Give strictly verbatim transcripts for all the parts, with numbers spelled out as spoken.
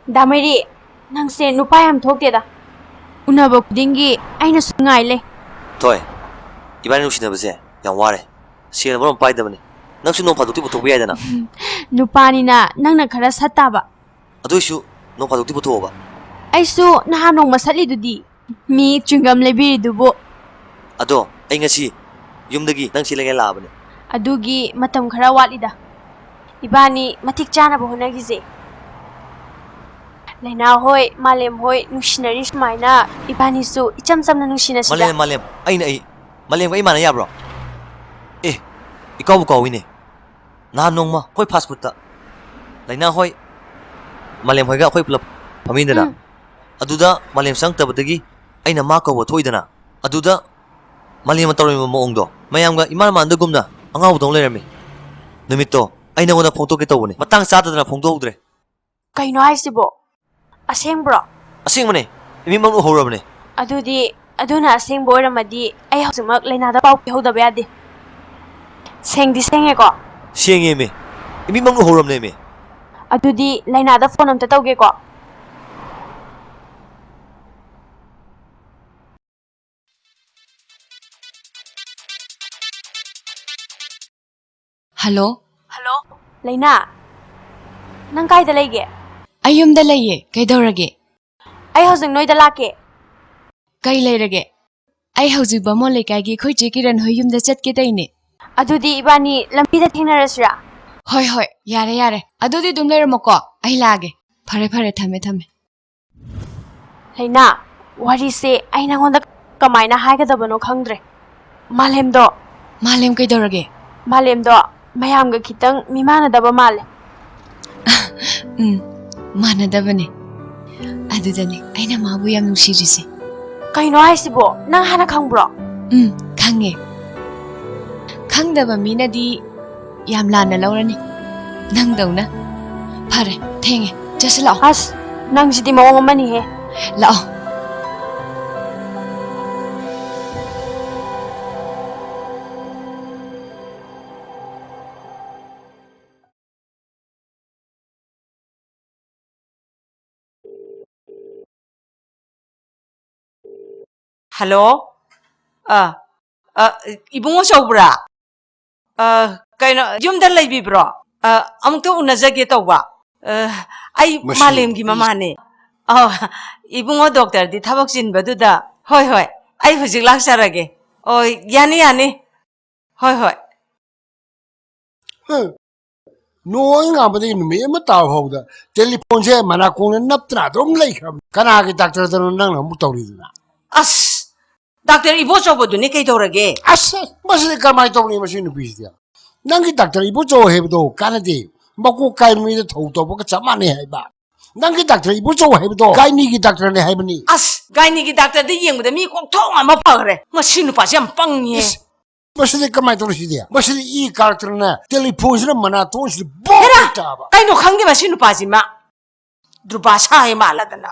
ꯗꯥ ꯃꯩꯔꯤ, ꯅꯪꯁꯦ ꯅꯨꯄꯥ ꯌꯥꯝ ꯊꯣꯛꯇꯦꯗ꯫ ꯎꯅꯕ ꯈꯨꯗꯤꯡꯒꯤ ꯑꯩꯅꯁꯨ ꯉꯥꯏ ꯂꯩ꯫ ꯊꯣꯏ, ꯏꯕꯥꯅꯤ ꯅꯨꯡꯁꯤꯅꯕꯁꯦ ꯌꯥꯝ ꯋꯥꯔꯦ꯫ ꯁꯦꯜꯅ ꯃꯔꯣꯝ ꯄꯥꯏꯗꯕꯅꯤ꯫ ꯅꯪꯁꯨ ꯅꯣꯡ ꯐꯥꯗꯣꯛꯇꯤ ꯄꯨꯊꯣꯛꯄ ꯌꯥꯏꯗꯅ꯫ ꯅꯨꯄꯥꯅꯤꯅ ꯅꯪꯅ ꯈꯔ ꯁꯠ ꯇꯥꯕ꯫ ꯑꯗꯨꯏꯁꯨ ꯅꯣꯡ ꯐꯥꯗꯣꯛꯇꯤ ꯄꯨꯊꯣꯛꯑꯣꯕ꯫ ꯑꯩꯁꯨ ꯅꯍꯥꯟ ꯅꯣꯡꯃ ꯁꯠꯂꯤꯗꯨꯗꯤ꯫ ꯃꯤ ꯆ꯭ꯋꯤꯡꯒꯝ ꯂꯩꯕꯤꯔꯤꯗꯨꯕꯨ꯫ ꯑꯗꯣ ꯑꯩ ꯉꯁꯤ ꯌꯨꯝꯗꯒꯤ ꯅꯪ ꯁꯤ ꯂꯩꯉꯥꯏ ꯂꯥꯛꯑꯕꯅꯦ꯫ ꯑꯗꯨꯒꯤ ꯃꯇꯝ ꯈꯔ ꯋꯥꯠꯂꯤꯗ꯫ ꯏꯕꯥꯅꯤ ꯃꯇꯤꯛ ꯆꯥꯅꯕ ꯍꯣꯠꯅꯈꯤꯁꯦ꯫ ꯂꯩꯅꯥ ꯍꯣꯏ, ꯃꯥꯂꯦꯝ ꯍꯣꯏ ꯅꯨꯡꯁꯤꯅꯔꯤ ꯁꯨꯃꯥꯏꯅ ꯏꯕꯥꯅꯤꯁꯨ ꯏꯆꯝ ꯆꯝꯅ ꯅꯨꯡꯁꯤꯅꯁꯤꯗ꯫ ꯃꯥꯂꯦꯝ, ꯃꯥꯂꯦꯝ, ꯑꯩꯅ ꯑꯩ, ꯃꯥꯂꯦꯝꯒ ꯑꯩ ꯃꯥꯟꯅ ꯌꯥꯕ꯭ꯔꯣ? ꯑꯦ, ꯏꯀꯥꯎꯕꯨ ꯀꯥꯎꯏꯅꯦ꯫ ꯅꯍꯥꯟ ꯅꯣꯡꯃ ꯑꯩꯈꯣꯏ fast foodꯇ ꯂꯩꯅꯥ ꯍꯣꯏ, ꯃꯥꯂꯦꯝ ꯍꯣꯏꯒ ꯑꯩꯈꯣꯏ ꯄꯨꯂꯞ ꯐꯝꯃꯤꯗꯅ꯫ ꯎꯝ꯫ ꯑꯗꯨꯗ ꯃꯥꯂꯦꯝ ꯆꯪꯉꯛꯇꯕꯗꯒꯤ ꯑꯩꯅ ꯃꯥ ꯀꯧꯕ ꯊꯣꯛꯏꯗꯅ꯫ ꯑꯗꯨꯗ ꯃꯥꯂꯦꯝꯅ ꯇꯧꯔꯝꯃꯤꯕ ꯃꯑꯣꯡꯗꯣ ꯃꯌꯥꯝꯒ ꯏꯃꯥꯟ ꯃꯥꯟꯅꯗꯒꯨꯝꯅ ꯑꯉꯥꯎꯕꯗꯧꯅ ꯂꯩꯔꯝꯃꯤ꯫ ꯅꯨꯃꯤꯠꯇꯣ ꯑꯩ ꯅꯉꯣꯟꯗ ꯐꯣꯡꯗꯣꯛꯀꯦ ꯇꯧꯕꯅꯤ, ꯃꯇꯥꯡ ꯆꯥꯗꯗꯅ ꯐꯣꯡꯗꯣꯛꯍꯧꯗ꯭ꯔꯦ꯫ ꯀꯩꯅꯣ ꯍꯥꯏꯁꯤꯕꯣ? ꯑꯁꯦꯡꯕ꯭ꯔꯣ? ꯑꯁꯦꯡꯕꯅꯦ, ꯏꯃꯤꯠꯃꯛꯅ ꯎꯍꯧꯔꯕꯅꯦ꯫ ꯑꯗꯨꯗꯤ, ꯑꯗꯨꯅ ꯑꯁꯦꯡꯕ ꯑꯣꯏꯔꯝꯃꯗꯤ ꯑꯩ ꯍꯧꯖꯤꯛꯃꯛ ꯂꯩꯅꯥꯗ ꯄꯥꯎ ꯄꯤꯍꯧꯗꯕ ꯌꯥꯗꯦ꯫ ꯁꯦꯡꯗꯤ ꯁꯦꯡꯉꯦꯀꯣ? ꯁꯦꯡꯉꯦꯃꯤ, ꯏꯃꯤꯠꯃꯛꯅ ꯎꯍꯧꯔꯕꯅꯦꯃꯤ꯫ ꯑꯗꯨꯗꯤ ꯂꯩꯅꯥꯗ phone ꯑꯝꯇ ꯇꯧꯒꯦꯀꯣ꯫ ꯍꯜꯂꯣ꯫ ꯍꯜꯂꯣ, ꯂꯩꯅꯥ, ꯅꯪ ꯀꯥꯏꯗ ꯂꯩꯒꯦ? ꯑꯩ ꯌꯨꯝꯗ ꯂꯩꯌꯦ, ꯀꯩꯗꯧꯔꯒꯦ? ꯑꯩ ꯍꯧꯖꯤꯛ ꯅꯣꯏꯗ ꯂꯥꯛꯀꯦ꯫ ꯀꯩ ꯂꯩꯔꯒꯦ? ꯑꯩ ꯍꯧꯖꯤꯛ ꯕꯥꯃꯣꯟ ꯂꯩꯀꯥꯏꯒꯤ ꯑꯩꯈꯣꯏ ꯆꯦ ꯀꯤꯔꯟ ꯍꯣꯏ ꯌꯨꯝꯗ ꯆꯠꯀꯦ ꯇꯧꯏꯅꯦ꯫ ꯑꯗꯨꯗꯤ ꯏꯕꯥꯅꯤ ꯂꯝꯕꯤꯗ ꯊꯦꯡꯅꯔꯁꯤꯔꯥ? ꯍꯣꯏ, ꯍꯣꯏ, ꯌꯥꯔꯦ, ꯌꯥꯔꯦ꯫ ꯑꯗꯨꯗꯤ ꯑꯗꯨꯝ ꯂꯩꯔꯝꯃꯣꯀꯣ, ꯑꯩ ꯂꯥꯛꯑꯒꯦ꯫ ꯐꯔꯦ, ꯐꯔꯦ, ꯊꯝꯃꯦ, ꯊꯝꯃꯦ꯫ ꯂꯩꯅꯥ, ꯋꯥꯔꯤꯁꯦ ꯑꯩ ꯅꯉꯣꯟꯗ ꯀꯃꯥꯏꯅ ꯍꯥꯏꯒꯗꯕꯅꯣ ꯈꯪꯗ꯭ꯔꯦ꯫ ꯃꯥꯂꯦꯝꯗꯣ꯫ ꯃꯥꯂꯦꯝ ꯀꯩꯗꯧꯔꯒꯦ? ꯃꯥꯂꯦꯝꯗꯣ ꯃꯌꯥꯝꯒ ꯈꯤꯇꯪ ꯃꯤꯃꯥꯟꯅꯗꯕ ꯃꯥꯜꯂꯦ꯫ ꯎꯝ, ꯃꯥꯟꯅꯗꯕꯅꯦ꯫ ꯑꯗꯨꯗꯅꯦ ꯑꯩꯅ ꯃꯥꯕꯨ ꯌꯥꯝ ꯅꯨꯡꯁꯤꯔꯤꯁꯦ꯫ ꯀꯩꯅꯣ ꯍꯥꯏꯁꯤꯕꯣ? ꯅꯪ ꯍꯥꯟꯅ ꯈꯪꯕ꯭ꯔꯣ? ꯎꯝ, ꯈꯪꯉꯦ꯫ ꯈꯪꯗꯕ ꯃꯤꯅꯗꯤ ꯌꯥꯝ ꯂꯥꯟꯅ ꯂꯧꯔꯅꯤ꯫ ꯅꯪꯗꯧꯅ꯫ ꯐꯔꯦ, ꯊꯦꯡꯉꯦ꯫ ꯆꯠꯁꯤ ꯂꯥꯛꯑꯣ꯫ ꯑꯁ, ꯅꯪꯁꯤꯗꯤ ꯃꯑꯣꯡ ꯑꯃꯅꯤꯍꯦ꯫ ꯂꯥꯛꯑꯣ꯫ ꯍꯜꯂꯣ? ꯑ, ꯑ, ꯏꯕꯨꯡꯉꯣ ꯆꯧꯕ꯭ꯔꯥ? ꯑ, ꯀꯩꯅꯣ, ꯌꯨꯝꯗ ꯂꯩꯕꯤꯕ꯭ꯔꯣ? ꯑ, ꯑꯃꯨꯛꯇ ꯎꯅꯖꯒꯦ ꯇꯧꯕ꯫ ꯑ, ꯑꯩ ꯃꯁꯤ ꯃꯥꯂꯦꯝꯒꯤ ꯃꯃꯥꯅꯦ꯫ ꯑ, ꯏꯕꯨꯡꯉꯣ ꯗꯣꯛꯇꯔꯗꯤ ꯊꯕꯛ ꯆꯤꯟꯕꯗꯨꯗ꯫ ꯍꯣꯏ, ꯍꯣꯏ, ꯑꯩ ꯍꯧꯖꯤꯛ ꯂꯥꯛꯆꯔꯒꯦ꯫ ꯑꯣ, ꯌꯥꯅꯤ, ꯌꯥꯅꯤ꯫ ꯍꯣꯏ, ꯍꯣꯏ꯫ ꯍꯝ꯫ ꯅꯣꯡ ꯉꯥꯟꯕꯗꯒꯤ ꯅꯨꯃꯤꯠ ꯑꯃ ꯇꯥꯕ ꯐꯥꯎꯕꯗ ꯇꯦꯂꯤꯐꯣꯟꯁꯦ ꯃꯅꯥꯀꯣꯡꯗ ꯅꯞꯇꯅ ꯑꯗꯨꯝ ꯂꯩꯈ꯭ꯔꯕꯅꯤ꯫ ꯀꯅꯥꯒꯤ ꯗꯥꯛꯇꯔꯗꯅꯣ ꯅꯪꯅ ꯑꯃꯨꯛ ꯇꯧꯔꯤꯗꯨꯅ? ꯑꯁ, ꯗꯥꯛꯇꯔ ꯏꯕꯣꯆꯧꯕꯗꯨꯅꯦ, ꯀꯩꯗꯧꯔꯒꯦ? ꯑꯁ, ꯃꯁꯤꯗꯤ ꯀꯔꯝꯍꯥꯏꯅ ꯇꯧꯅꯤ, ꯃꯁꯤ ꯅꯨꯄꯤꯁꯤꯗꯤ? ꯅꯪꯒꯤ ꯗꯥꯛꯇꯔ ꯏꯕꯣꯆꯧ ꯍꯥꯏꯕꯗꯣ ꯀꯥꯟꯅꯗꯦ, ꯃꯀꯣꯛ ꯀꯥꯏꯕ ꯃꯤꯗ ꯊꯧ ꯇꯧꯕꯒ ꯆꯞ ꯃꯥꯟꯅꯩ ꯍꯥꯏꯕ꯫ ꯅꯪꯒꯤ ꯗꯥꯛꯇꯔ ꯏꯕꯣꯆꯧ ꯍꯥꯏꯕꯗꯣ ꯒꯥꯏꯅꯤꯒꯤ ꯗꯥꯛꯇꯔꯅꯦ ꯍꯥꯏꯕꯅꯤ꯫ ꯑꯁ, ꯒꯥꯏꯅꯤꯒꯤ ꯗꯥꯛꯇꯔꯗ ꯌꯦꯡꯕꯗ ꯃꯤ ꯀꯣꯛꯊꯣꯡ ꯑꯃ ꯐꯈ꯭ꯔꯦ꯫ ꯃꯁꯤ ꯅꯨꯄꯥꯁꯦ ꯌꯥꯝ ꯄꯪꯉꯤꯍꯦ꯫ ꯏꯁ, ꯃꯁꯤꯗꯤ ꯀꯃꯥꯏꯅ ꯇꯧꯔꯤ ꯁꯤꯗꯤ? ꯃꯁꯤꯗꯤ ꯏ ꯀꯥꯔꯛꯇꯅꯅꯦ, ꯇꯦꯂꯤꯐꯣꯟꯁꯤꯅ ꯃꯅꯥꯇꯣꯟꯁꯤꯗ ꯕꯣꯛ ꯍꯦꯔꯥ! ꯇꯥꯕ꯫ ꯀꯩꯅꯣ ꯈꯪꯗꯦ ꯃꯁꯤ ꯅꯨꯄꯥꯁꯤꯃ꯫ ꯗꯨꯔꯕꯥꯁꯥ ꯍꯦꯛ ꯃꯥꯜꯂꯗꯅ꯫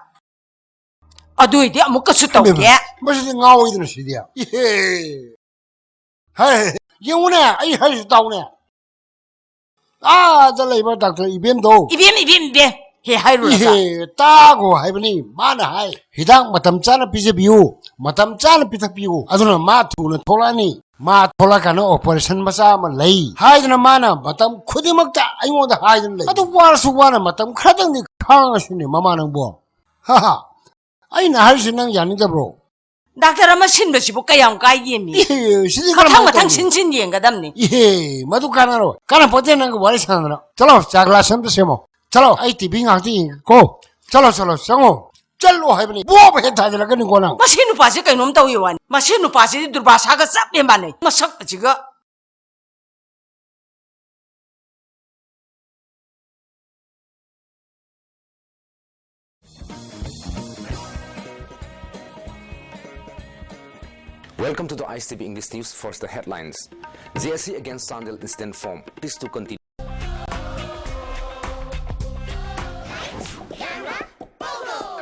ꯑꯗꯨꯏꯗꯤ ꯑꯃꯨꯛꯀꯁꯨ ꯇꯧꯒꯦ꯫ ꯏꯃꯥ, ꯃꯁꯤꯗꯤ ꯉꯥꯎꯋꯤꯗꯅ ꯁꯤꯗꯤ꯫ ꯏꯍꯦ꯫ ꯍꯦ, ꯌꯦꯡꯉꯨꯅꯦ, ꯑꯩ ꯍꯥꯏꯔꯤꯁꯤ ꯇꯥꯎꯅꯦ꯫ ꯑꯥꯗ ꯂꯩꯕ ꯗꯥꯛꯇꯔ ꯏꯕꯦꯝꯗꯣ꯫ ꯏꯕꯦꯝ, ꯏꯕꯦꯝ, ꯏꯕꯦꯝ꯫ ꯍꯦ, ꯍꯥꯏꯔꯨꯔꯒ꯫ ꯏꯍꯦ, ꯇꯥꯒꯣ ꯍꯥꯏꯕꯅꯤ꯫ ꯃꯥꯅ ꯍꯥꯏ, "ꯍꯤꯗꯥꯛ ꯃꯇꯝ ꯆꯥꯅ ꯄꯤꯖꯕꯤꯌꯨ, ꯃꯇꯝ ꯆꯥꯅ ꯄꯤꯊꯛꯄꯤꯌꯨ꯫ ꯑꯗꯨꯅ ꯃꯥ ꯊꯨꯅ ꯊꯣꯛꯂꯛꯑꯅꯤ꯫ ꯃꯥ ꯊꯣꯛꯂꯛꯀꯥꯟꯗ ꯑꯣꯄꯔꯦꯁꯟ ꯃꯆꯥ ꯑꯃ ꯂꯩ" ꯍꯥꯏꯗꯅ ꯃꯥꯅ ꯃꯇꯝ ꯈꯨꯗꯤꯡꯃꯛꯇ ꯑꯩꯉꯣꯟꯗ ꯍꯥꯏꯗꯅ ꯂꯩ꯫ ꯑꯗꯨ ꯋꯥꯔꯁꯨ ꯋꯥꯅ ꯃꯇꯝ ꯈꯔꯗꯪꯗꯤ ꯈꯥꯡꯉꯁꯤꯅꯦ, ꯃꯃꯥ ꯅꯪꯕꯣ꯫ ꯍꯥ ꯍꯥ꯫ ꯑꯩꯅ ꯍꯥꯏꯔꯤꯁꯤ ꯅꯪ ꯌꯥꯅꯤꯡꯗꯕ꯭ꯔꯣ? ꯗꯥꯛꯇꯔ ꯑꯃ ꯁꯤꯟꯕꯁꯤꯕꯨ ꯀꯌꯥꯝ ꯀꯥꯏꯒꯦꯃꯤ? ꯏꯍꯦ, ꯁꯤꯗꯤ ꯃꯊꯪ ꯀꯔꯝꯍꯥꯏꯅ ꯃꯊꯪ ꯇꯧꯅꯤ? ꯁꯤꯟ ꯁꯤꯟ ꯌꯦꯡꯒꯗꯝꯅꯤ꯫ ꯏꯍꯦ, ꯃꯗꯨ ꯀꯥꯟꯅꯔꯣꯏ꯫ ꯀꯥꯟꯅꯄꯣꯠꯇꯦ ꯅꯪꯒ ꯋꯥꯔꯤ ꯁꯥꯟꯅꯗꯅ꯫ ꯆꯠꯂꯣ, ꯆꯥ ꯒ꯭ꯂꯥꯁ ꯑꯝꯇ ꯁꯦꯝꯃꯣ꯫ ꯆꯠꯂꯣ, ꯑꯩ ꯇꯤ ꯚꯤ ꯉꯥꯏꯍꯥꯛꯇ ꯌꯦꯡꯒꯦꯀꯣ꯫ ꯆꯠꯂꯣ, ꯆꯠꯂꯣ, ꯆꯪꯉꯣ꯫ ꯆꯠꯂꯣ ꯍꯥꯏꯕꯅꯤ꯫ ꯕꯣꯕ ꯍꯦꯛ ꯊꯥꯖꯤꯜꯂꯛꯀꯅꯤꯀꯣ ꯅꯪ꯫ ꯃꯁꯤ ꯅꯨꯄꯥꯁꯤ ꯀꯩꯅꯣꯝ ꯇꯧꯏ ꯋꯥꯅꯤ꯫ ꯃꯁꯤ ꯅꯨꯄꯥꯁꯤꯗꯤ ꯗꯨꯔꯕꯥꯁꯥꯒ ꯆꯞ ꯍꯦꯛ ꯃꯥꯟꯅꯩ꯫ ꯃꯁꯛ ꯑꯁꯤꯒ꯫ Welcome to the I S T V English News. First, the headlines. J S C against Chandel incident form. Please to continue.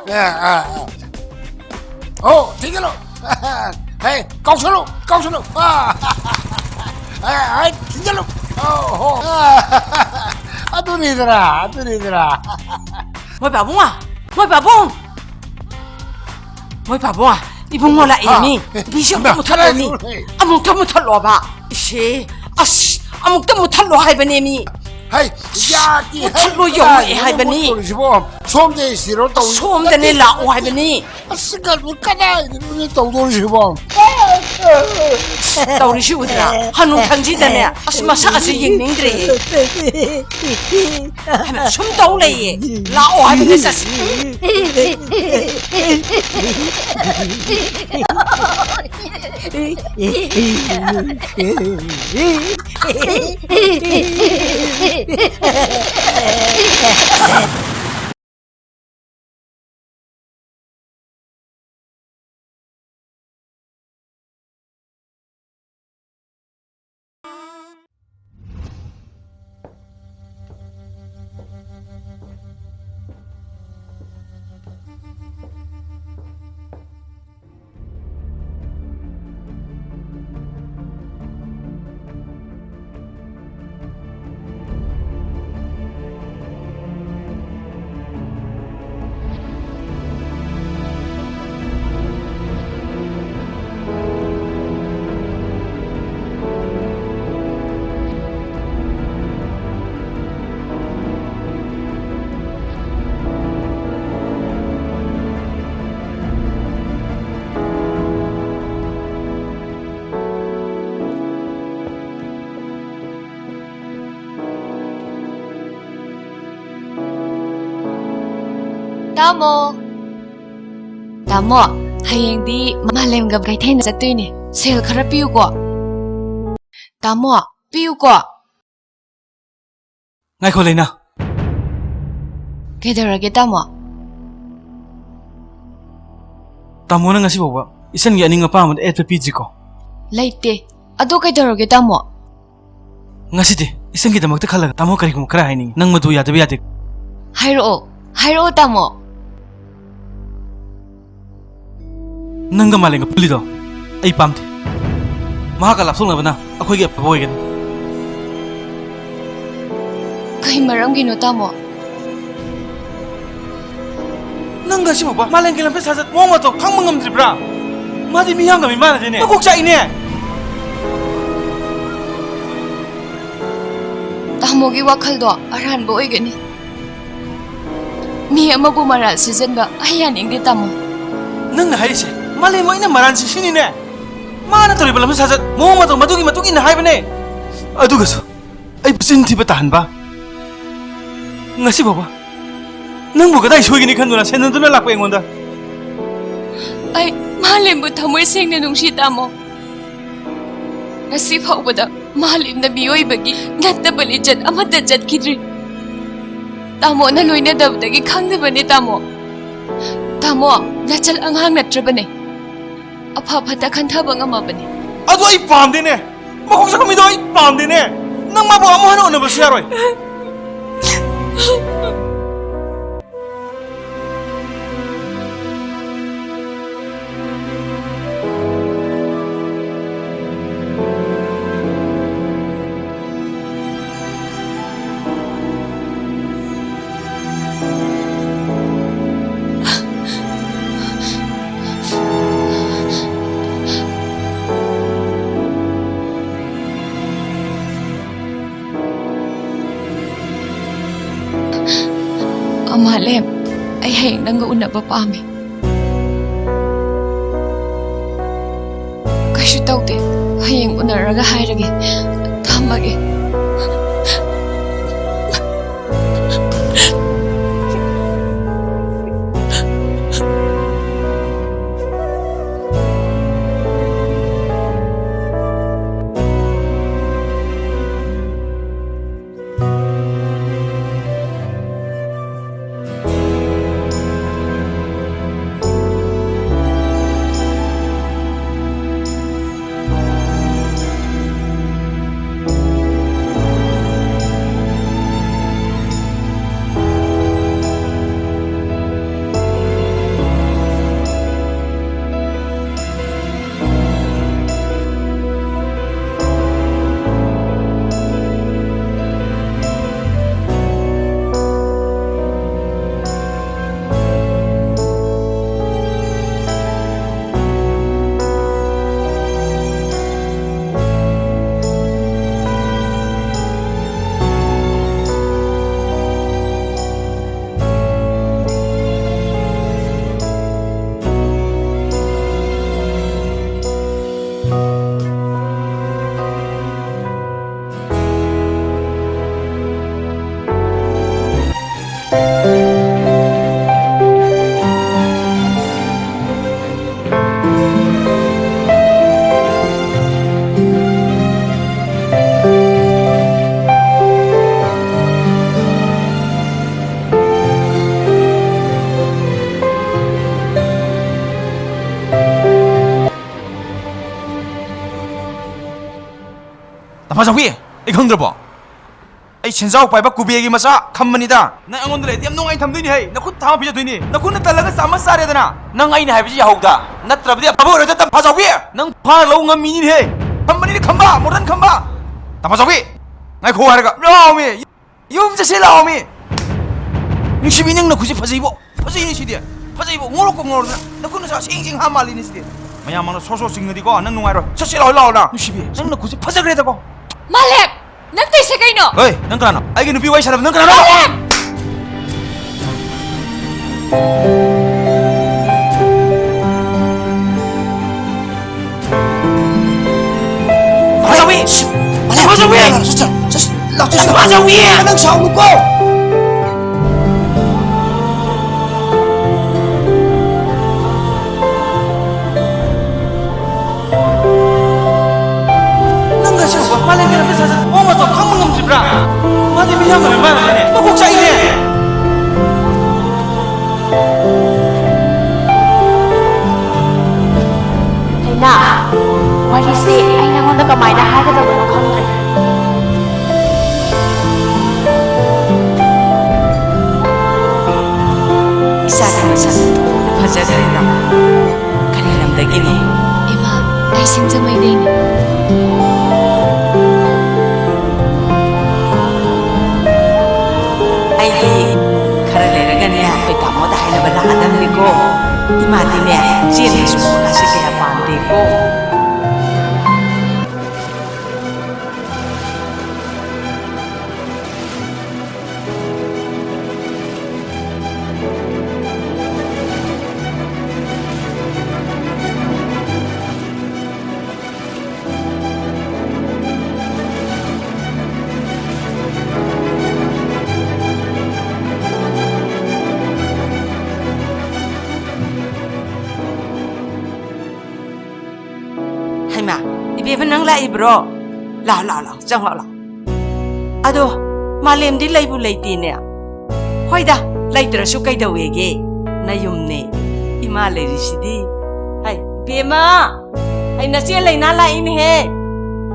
ꯑꯦ, ꯑꯦ, ꯑꯦ꯫ ꯑꯣ, ꯊꯤꯡꯖꯤꯜꯂꯨ꯫ ꯍꯦ, ꯀꯥꯎꯁꯜꯂꯨ, ꯀꯥꯎꯁꯜꯂꯨ꯫ ꯑꯥ꯫ ꯑꯦ, ꯑꯦ, ꯊꯤꯡꯖꯤꯜꯂꯨ꯫ ꯑꯣ, ꯍꯣ꯫ ꯑꯗꯨꯅꯤꯗꯅ, ꯑꯗꯨꯅꯤꯗꯅ꯫ ꯃꯣꯏ ꯄꯥꯕꯨꯡ, ꯃꯣꯏ ꯄꯥꯕꯨꯡ꯫ ꯃꯣꯏ ꯄꯥꯕꯨꯡ, ꯏꯕꯨꯡꯉꯣ ꯂꯥꯛꯑꯦ ꯃꯤ꯫ ꯇꯤꯚꯤꯁꯦ ꯑꯃꯨꯛꯇ ꯃꯨꯊꯠꯂꯣ ꯃꯤ꯫ ꯑꯃꯨꯛꯇ ꯃꯨꯊꯠꯂꯣꯕ꯫ ꯏꯁꯦ, ꯑꯁ, ꯑꯃꯨꯛꯇ ꯃꯨꯊꯠꯂꯣ ꯍꯥꯏꯕꯅꯦ ꯃꯤ꯫ ꯍꯩ, ꯌꯥꯗꯦ ꯍꯩ, ꯃꯨꯊꯠꯂꯣ, ꯌꯧꯔꯛꯑꯦ ꯀꯗꯥꯏꯗꯅꯣ ꯍꯥꯏꯕꯅꯤ꯫ ꯃꯨꯠꯇꯣꯔꯤꯁꯤꯕꯣ? ꯁꯣꯝꯗ ꯁꯤꯔꯣ ꯇꯧꯔꯤ꯫ ꯁꯣꯝꯗꯅꯦ ꯂꯥꯛꯑꯣ ꯍꯥꯏꯕꯅꯤ꯫ ꯑꯁ, ꯀꯩꯅꯣ ꯀꯗꯥꯏꯗꯅꯣꯅꯦ ꯇꯧꯗꯣꯔꯤꯁꯤꯕꯣ? ꯇꯧꯔꯤꯁꯤ ꯎꯗ꯭ꯔꯥ? ꯍꯅꯨꯊꯪꯁꯤꯗꯅꯦ꯫ ꯑꯁ, ꯃꯁꯛ ꯑꯁꯤ ꯌꯦꯡꯅꯤꯡꯗ꯭ꯔꯦ꯫ ꯍꯩꯃꯥ, ꯁꯨꯝ ꯇꯧ ꯂꯩꯌꯦ꯫ ꯂꯥꯛꯑꯣ ꯍꯥꯏꯕꯅꯦ, ꯆꯠꯁꯤ꯫ ꯇꯥꯃꯣ! ꯇꯥꯃꯣ, ꯍꯌꯦꯡꯗꯤ ꯃꯥꯂꯦꯝꯒ ꯀꯩꯊꯦꯜ ꯆꯠꯇꯣꯏꯅꯦ꯫ ꯁꯦꯜ ꯈꯔ ꯄꯤꯌꯨꯀꯣ꯫ ꯇꯥꯃꯣ, ꯄꯤꯌꯨꯀꯣ꯫ ꯉꯥꯏꯈꯣ, ꯂꯩꯅꯥ꯫ ꯀꯩꯗꯧꯔꯒꯦ, ꯇꯥꯃꯣ? ꯇꯥꯃꯣꯅ ꯉꯁꯤ ꯐꯥꯎꯕ ꯏꯆꯟꯒꯤ ꯑꯅꯤꯡ ꯑꯄꯥꯝꯕꯗ ꯑꯦꯠꯄ ꯄꯤꯗ꯭ꯔꯤꯀꯣ? ꯂꯩꯇꯦ꯫ ꯑꯗꯣ ꯀꯩꯗꯧꯔꯒꯦ, ꯇꯥꯃꯣ? ꯉꯁꯤꯗꯤ ꯏꯆꯟꯒꯤꯗꯃꯛꯇ ꯈꯜꯂꯒ ꯇꯥꯃꯣ ꯀꯔꯤꯒꯨꯝꯕ ꯈꯔ ꯍꯥꯏꯅꯤꯡꯉꯤ꯫ ꯅꯪ ꯃꯗꯨ ꯌꯥꯗꯕ ꯌꯥꯗꯦ꯫ ꯍꯥꯏꯔꯛꯑꯣ, ꯍꯥꯏꯔꯛꯑꯣ, ꯇꯥꯃꯣ꯫ ꯅꯪꯒ ꯃꯥꯂꯦꯝꯒ ꯄꯨꯜꯂꯤꯗꯣ ꯑꯩ ꯄꯥꯝꯗꯦ꯫ ꯃꯍꯥꯛꯀ ꯂꯥꯞꯊꯣꯛꯅꯕꯅ ꯑꯩꯈꯣꯏꯒꯤ ꯑꯐꯕ ꯑꯣꯏꯒꯅꯤ꯫ ꯀꯩ ꯃꯔꯝꯒꯤꯅꯣ, ꯇꯥꯃꯣ? ꯅꯪ ꯉꯁꯤꯐꯥꯎꯕ ꯃꯥꯂꯦꯝꯒꯤ ꯂꯝꯐꯦꯜ ꯁꯥꯖꯠ ꯃꯑꯣꯡ ꯃꯇꯧ ꯈꯪꯕ ꯉꯝꯗ꯭ꯔꯤꯕ꯭ꯔꯥ? ꯃꯥꯗꯤ ꯃꯤꯌꯥꯝꯒ ꯃꯤꯃꯥꯟꯅꯗꯦꯅꯦ꯫ ꯃꯀꯣꯛ ꯆꯥꯛꯏꯅꯦ꯫ ꯇꯥꯃꯣꯒꯤ ꯋꯥꯈꯜꯗꯣ ꯑꯔꯥꯟꯕ ꯑꯣꯏꯒꯅꯤ꯫ ꯃꯤ ꯑꯃꯕꯨ ꯃꯔꯥꯜ ꯁꯤꯖꯟꯕ ꯑꯩ ꯌꯥꯅꯤꯡꯗꯦ, ꯇꯥꯃꯣ꯫ ꯅꯪꯅ ꯍꯥꯏꯔꯤꯁꯦ ꯃꯥꯂꯦꯝꯕꯨ ꯑꯩꯅ ꯃꯔꯥꯜ ꯁꯤꯁꯤꯅꯤꯅꯦ꯫ ꯃꯥꯅ ꯇꯧꯔꯤꯕ ꯂꯝꯆꯠ ꯁꯥꯖꯠ, ꯃꯑꯣꯡ ꯃꯇꯧ ꯃꯗꯨꯒꯤ ꯃꯇꯨꯡ ꯏꯟꯅ ꯍꯥꯏꯕꯅꯦ꯫ ꯑꯗꯨꯒꯁꯨ ꯑꯩꯕꯨ ꯆꯤꯟ ꯊꯤꯕ ꯇꯥꯍꯟꯕ꯫ ꯉꯁꯤ ꯐꯥꯎꯕ ꯅꯪꯕꯨ ꯀꯗꯥꯏ ꯁꯣꯏꯒꯅꯤ ꯈꯟꯗꯨꯅ ꯁꯦꯟꯅꯗꯨꯅ ꯂꯥꯛꯄ ꯑꯩꯉꯣꯟꯗ꯫ ꯑꯩ ꯃꯥꯂꯦꯝꯕꯨ ꯊꯃꯣꯏ ꯁꯦꯡꯅ ꯅꯨꯡꯁꯤ, ꯇꯥꯃꯣ꯫ ꯉꯁꯤ ꯐꯥꯎꯕꯗ ꯃꯥꯂꯦꯝꯅ ꯃꯤꯑꯣꯏꯕꯒꯤ ꯅꯠꯇꯕ ꯂꯤꯆꯠ ꯑꯃꯠꯇ ꯆꯠꯈꯤꯗ꯭ꯔꯤ꯫ ꯇꯥꯃꯣꯅ ꯂꯣꯏꯅꯗꯕꯗꯒꯤ ꯈꯪꯗꯕꯅꯦ, ꯇꯥꯃꯣ꯫ ꯇꯥꯃꯣ, ꯂꯆꯜ ꯑꯉꯥꯡ ꯅꯠꯇ꯭ꯔꯕꯅꯦ꯫ ꯑꯐ ꯐꯠꯇ ꯈꯟꯊꯕ ꯉꯝꯃꯕꯅꯦ꯫ ꯑꯗꯨ ꯑꯩ ꯄꯥꯝꯗꯦꯅꯦ꯫ ꯃꯀꯣꯛ ꯆꯥꯛꯄ ꯃꯤꯗꯣ ꯑꯩ ꯄꯥꯝꯗꯦꯅꯦ꯫ ꯅꯪ ꯃꯥꯕꯨ ꯑꯃꯨꯛ ꯍꯟꯅ ꯎꯅꯕꯁꯨ ꯌꯥꯔꯣꯏ꯫ ꯑꯃꯥꯂꯦꯝ, ꯑꯩ ꯍꯌꯦꯡ ꯅꯪꯒ ꯎꯅꯕ ꯄꯥꯝꯃꯤ꯫ ꯀꯩꯁꯨ ꯇꯧꯗꯦ, ꯍꯌꯦꯡ ꯎꯅꯔꯒ ꯍꯥꯏꯔꯒꯦ꯫ ꯊꯝꯃꯒꯦ꯫ ꯆꯥꯎꯕꯤ, ꯑꯩ ꯈꯪꯗ꯭ꯔꯕꯣ? ꯑꯩ ꯁꯦꯟꯖꯥꯎ ꯄꯥꯏꯕ ꯀꯨꯕꯦꯔꯒꯤ ꯃꯆꯥ ꯈꯝꯕꯅꯤꯗ꯫ ꯅꯪ ꯑꯩꯉꯣꯟꯗ ꯂꯩꯔꯗꯤ ꯌꯥꯝ ꯅꯨꯡꯉꯥꯏꯅ ꯊꯝꯗꯣꯏꯅꯤ ꯍꯦ꯫ ꯅꯈꯨꯠ ꯊꯥꯡ ꯄꯤꯖꯗꯣꯏꯅꯤ꯫ ꯅꯈꯨꯠꯅ ꯇꯜꯂꯒ ꯆꯥꯃꯁ ꯆꯥꯔꯦꯗꯅ꯫ ꯅꯪ ꯑꯩꯅ ꯍꯥꯏꯕꯁꯤ ꯌꯥꯍꯧꯗ꯫ ꯅꯠꯇ꯭ꯔꯕꯗꯤ ꯑꯐꯕ ꯑꯣꯏꯔꯣꯏꯗ, ꯇꯝꯐꯥ ꯆꯥꯎꯕꯤ꯫ ꯅꯪ ꯐꯥꯔ ꯂꯧ ꯉꯝꯃꯤꯅꯤꯅꯦ ꯍꯦ꯫ ꯈꯝꯕꯅꯤꯅꯦ, ꯈꯝꯕ, ꯃꯣꯗꯔꯟ ꯈꯝꯕ꯫ ꯇꯝꯐꯥ ꯆꯥꯎꯕꯤ, ꯉꯥꯏꯈꯣ ꯍꯥꯏꯔꯒ ꯂꯥꯎꯃꯤ꯫ ꯌꯨꯝ ꯆꯠꯁꯤ ꯂꯥꯎꯃꯤ꯫ ꯅꯨꯡꯁꯤꯕꯤ, ꯅꯪ ꯅꯈꯨꯠꯁꯤ ꯐꯖꯩꯕꯣ꯫ ꯐꯖꯩꯅꯦ ꯁꯤꯗꯤ꯫ ꯐꯖꯩꯕꯣ꯫ ꯉꯧꯔꯛꯄ ꯉꯧꯔꯗꯅ ꯅꯈꯨꯠ ꯅꯁꯥ ꯁꯦꯡ ꯁꯦꯡ ꯍꯥ ꯃꯥꯜꯂꯤꯅꯦ ꯁꯤꯗꯤ꯫ ꯃꯌꯥꯝ ꯃꯥꯡꯗ ꯁꯣ ꯁꯣ ꯆꯤꯡꯉꯗꯤꯀꯣ, ꯅꯪ ꯅꯨꯡꯉꯥꯏꯔꯣꯏ꯫ ꯆꯠꯁꯤ ꯂꯥꯎ, ꯂꯥꯎ ꯅꯪ꯫ ꯅꯨꯡꯁꯤꯕꯤ, ꯅꯪ ꯅꯈꯨꯠꯁꯤ ꯐꯖꯈ꯭ꯔꯦꯗꯀꯣ꯫ ꯃꯥꯂꯦꯝ! ꯅꯪ ꯇꯧꯏꯁꯦ ꯀꯩꯅꯣ? ꯍꯣꯏ, ꯅꯪ ꯀꯅꯥꯅꯣ? ꯑꯩꯒꯤ ꯅꯨꯄꯤ ꯋꯥꯔꯤ ꯁꯥꯟꯅꯕ ꯅꯪ ꯀꯅꯥꯅꯣ? ꯃꯥꯂꯦꯝ! ꯃꯥꯆꯧꯕꯤ! ꯃꯥꯆꯧꯕꯤ! ꯂꯥꯛꯆꯧ, ꯂꯥꯛꯆꯧ, ꯂꯥꯛꯆꯧ꯫ ꯃꯥꯆꯧꯕꯤ! ꯅꯪ ꯁꯥꯎꯅꯨꯀꯣ꯫ ꯅꯪ ꯉꯁꯤ ꯃꯄꯥꯟ ꯂꯩꯈ꯭ꯔꯕ ꯁꯥꯁꯟ ꯃꯑꯣꯡ ꯃꯇꯧ ꯈꯪꯕ ꯉꯝꯗ꯭ꯔꯤꯕ꯭ꯔꯥ? ꯃꯥꯗꯤ ꯃꯤꯌꯥꯝ ꯑꯣꯏꯔꯝꯕ ꯃꯥꯜꯂꯦꯅꯦ꯫ ꯃꯀꯣꯛ ꯆꯥꯛꯏꯅꯦ꯫ ꯂꯩꯅꯥ, ꯋꯥꯔꯤꯁꯦ ꯑꯩ ꯅꯉꯣꯟꯗ ꯀꯃꯥꯏꯅ ꯍꯥꯏꯒꯗꯕꯅꯣ ꯈꯪꯗ꯭ꯔꯦ꯫ ꯏꯆꯥꯒꯤ ꯃꯁꯛ ꯐꯖꯈ꯭ꯔꯦꯗ꯫ ꯀꯔꯤ ꯂꯝꯗꯒꯤꯅꯣ? ꯏꯃꯥ, ꯑꯩ ꯁꯤꯡꯖꯃꯩꯗꯩꯅꯦ꯫ ꯑꯩꯗꯤ ꯈꯔ ꯂꯩꯔꯒꯅꯦ, ꯑꯩꯈꯣꯏ ꯇꯥꯃꯣꯗ ꯍꯥꯏꯅꯕ ꯂꯥꯛꯑꯗꯕꯅꯤꯀꯣ꯫ ꯏꯃꯥꯗꯤꯅꯦ, ꯆꯦꯟꯕ ꯆꯣꯡꯕꯒꯁꯦ ꯀꯌꯥ ꯄꯥꯝꯗꯦꯀꯣ꯫ ꯍꯩꯃꯥ, ꯏꯕꯦꯝꯃ, ꯅꯪ ꯂꯥꯛꯏꯕ꯭ꯔꯣ? ꯂꯥꯎ, ꯂꯥꯎ, ꯂꯥꯎ, ꯆꯪꯉꯛꯑꯣ, ꯂꯥꯎ꯫ ꯑꯗꯣ ꯃꯥꯂꯦꯝꯗꯤ ꯂꯩꯕꯨ ꯂꯩꯇꯦꯅꯦ꯫ ꯍꯣꯏꯗ, ꯂꯩꯇ꯭ꯔꯁꯨ ꯀꯩꯗꯧꯋꯦꯒꯦ? ꯅꯌꯨꯝꯅꯦ, ꯏꯃꯥ ꯂꯩꯔꯤꯁꯤꯗꯤ꯫ ꯍꯥꯏ, ꯏꯕꯦꯝꯃ, ꯑꯩ ꯅꯆꯦ ꯂꯩꯅꯥ ꯂꯥꯛꯏꯅꯦꯍꯦ꯫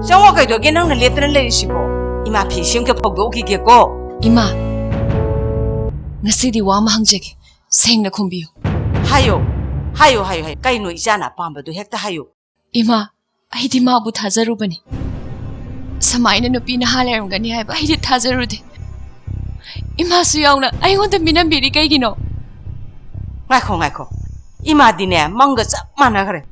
ꯆꯪꯉꯣ, ꯀꯩꯗꯧꯒꯦ ꯅꯪꯅ ꯂꯦꯞꯇꯅ ꯂꯩꯔꯤꯁꯤꯕꯣ? ꯏꯃꯥ ꯐꯤ ꯁꯦꯝꯒꯦ ꯐꯧꯗꯣꯛꯎꯈꯤꯒꯦꯀꯣ꯫ ꯏꯃꯥ, ꯉꯁꯤꯗꯤ ꯋꯥ ꯑꯃ ꯍꯪꯖꯒꯦ, ꯁꯦꯡꯅ ꯈꯨꯝꯕꯤꯌꯨ꯫ ꯍꯥꯏꯌꯣ, ꯍꯥꯏꯌꯣ, ꯍꯥꯏꯌꯣ, ꯍꯥꯏꯌꯣ꯫ ꯀꯩꯅꯣ ꯏꯆꯥꯅ ꯑꯄꯥꯝꯕꯗꯣ ꯍꯦꯛꯇ ꯍꯥꯏꯌꯣ꯫ ꯏꯃꯥ, ꯑꯩꯗꯤ ꯃꯥꯕꯨ ꯊꯥꯖꯔꯨꯕꯅꯤ꯫ ꯁꯨꯃꯥꯏꯅ ꯅꯨꯄꯤ ꯅꯍꯥ ꯂꯩꯔꯝꯒꯅꯤ ꯍꯥꯏꯕ ꯑꯩꯗꯤ ꯊꯥꯖꯔꯨꯗꯦ꯫ ꯏꯃꯥꯁꯨ ꯌꯥꯎꯅ ꯑꯩꯉꯣꯟꯗ ꯃꯤꯅꯝꯕꯤꯔꯤ ꯀꯩꯒꯤꯅꯣ? ꯉꯥꯏꯈꯣ, ꯉꯥꯏꯈꯣ꯫ ꯏꯃꯥꯗꯤꯅꯦ, ꯃꯪꯒ ꯆꯞ ꯃꯥꯟꯅꯈ꯭ꯔꯦ꯫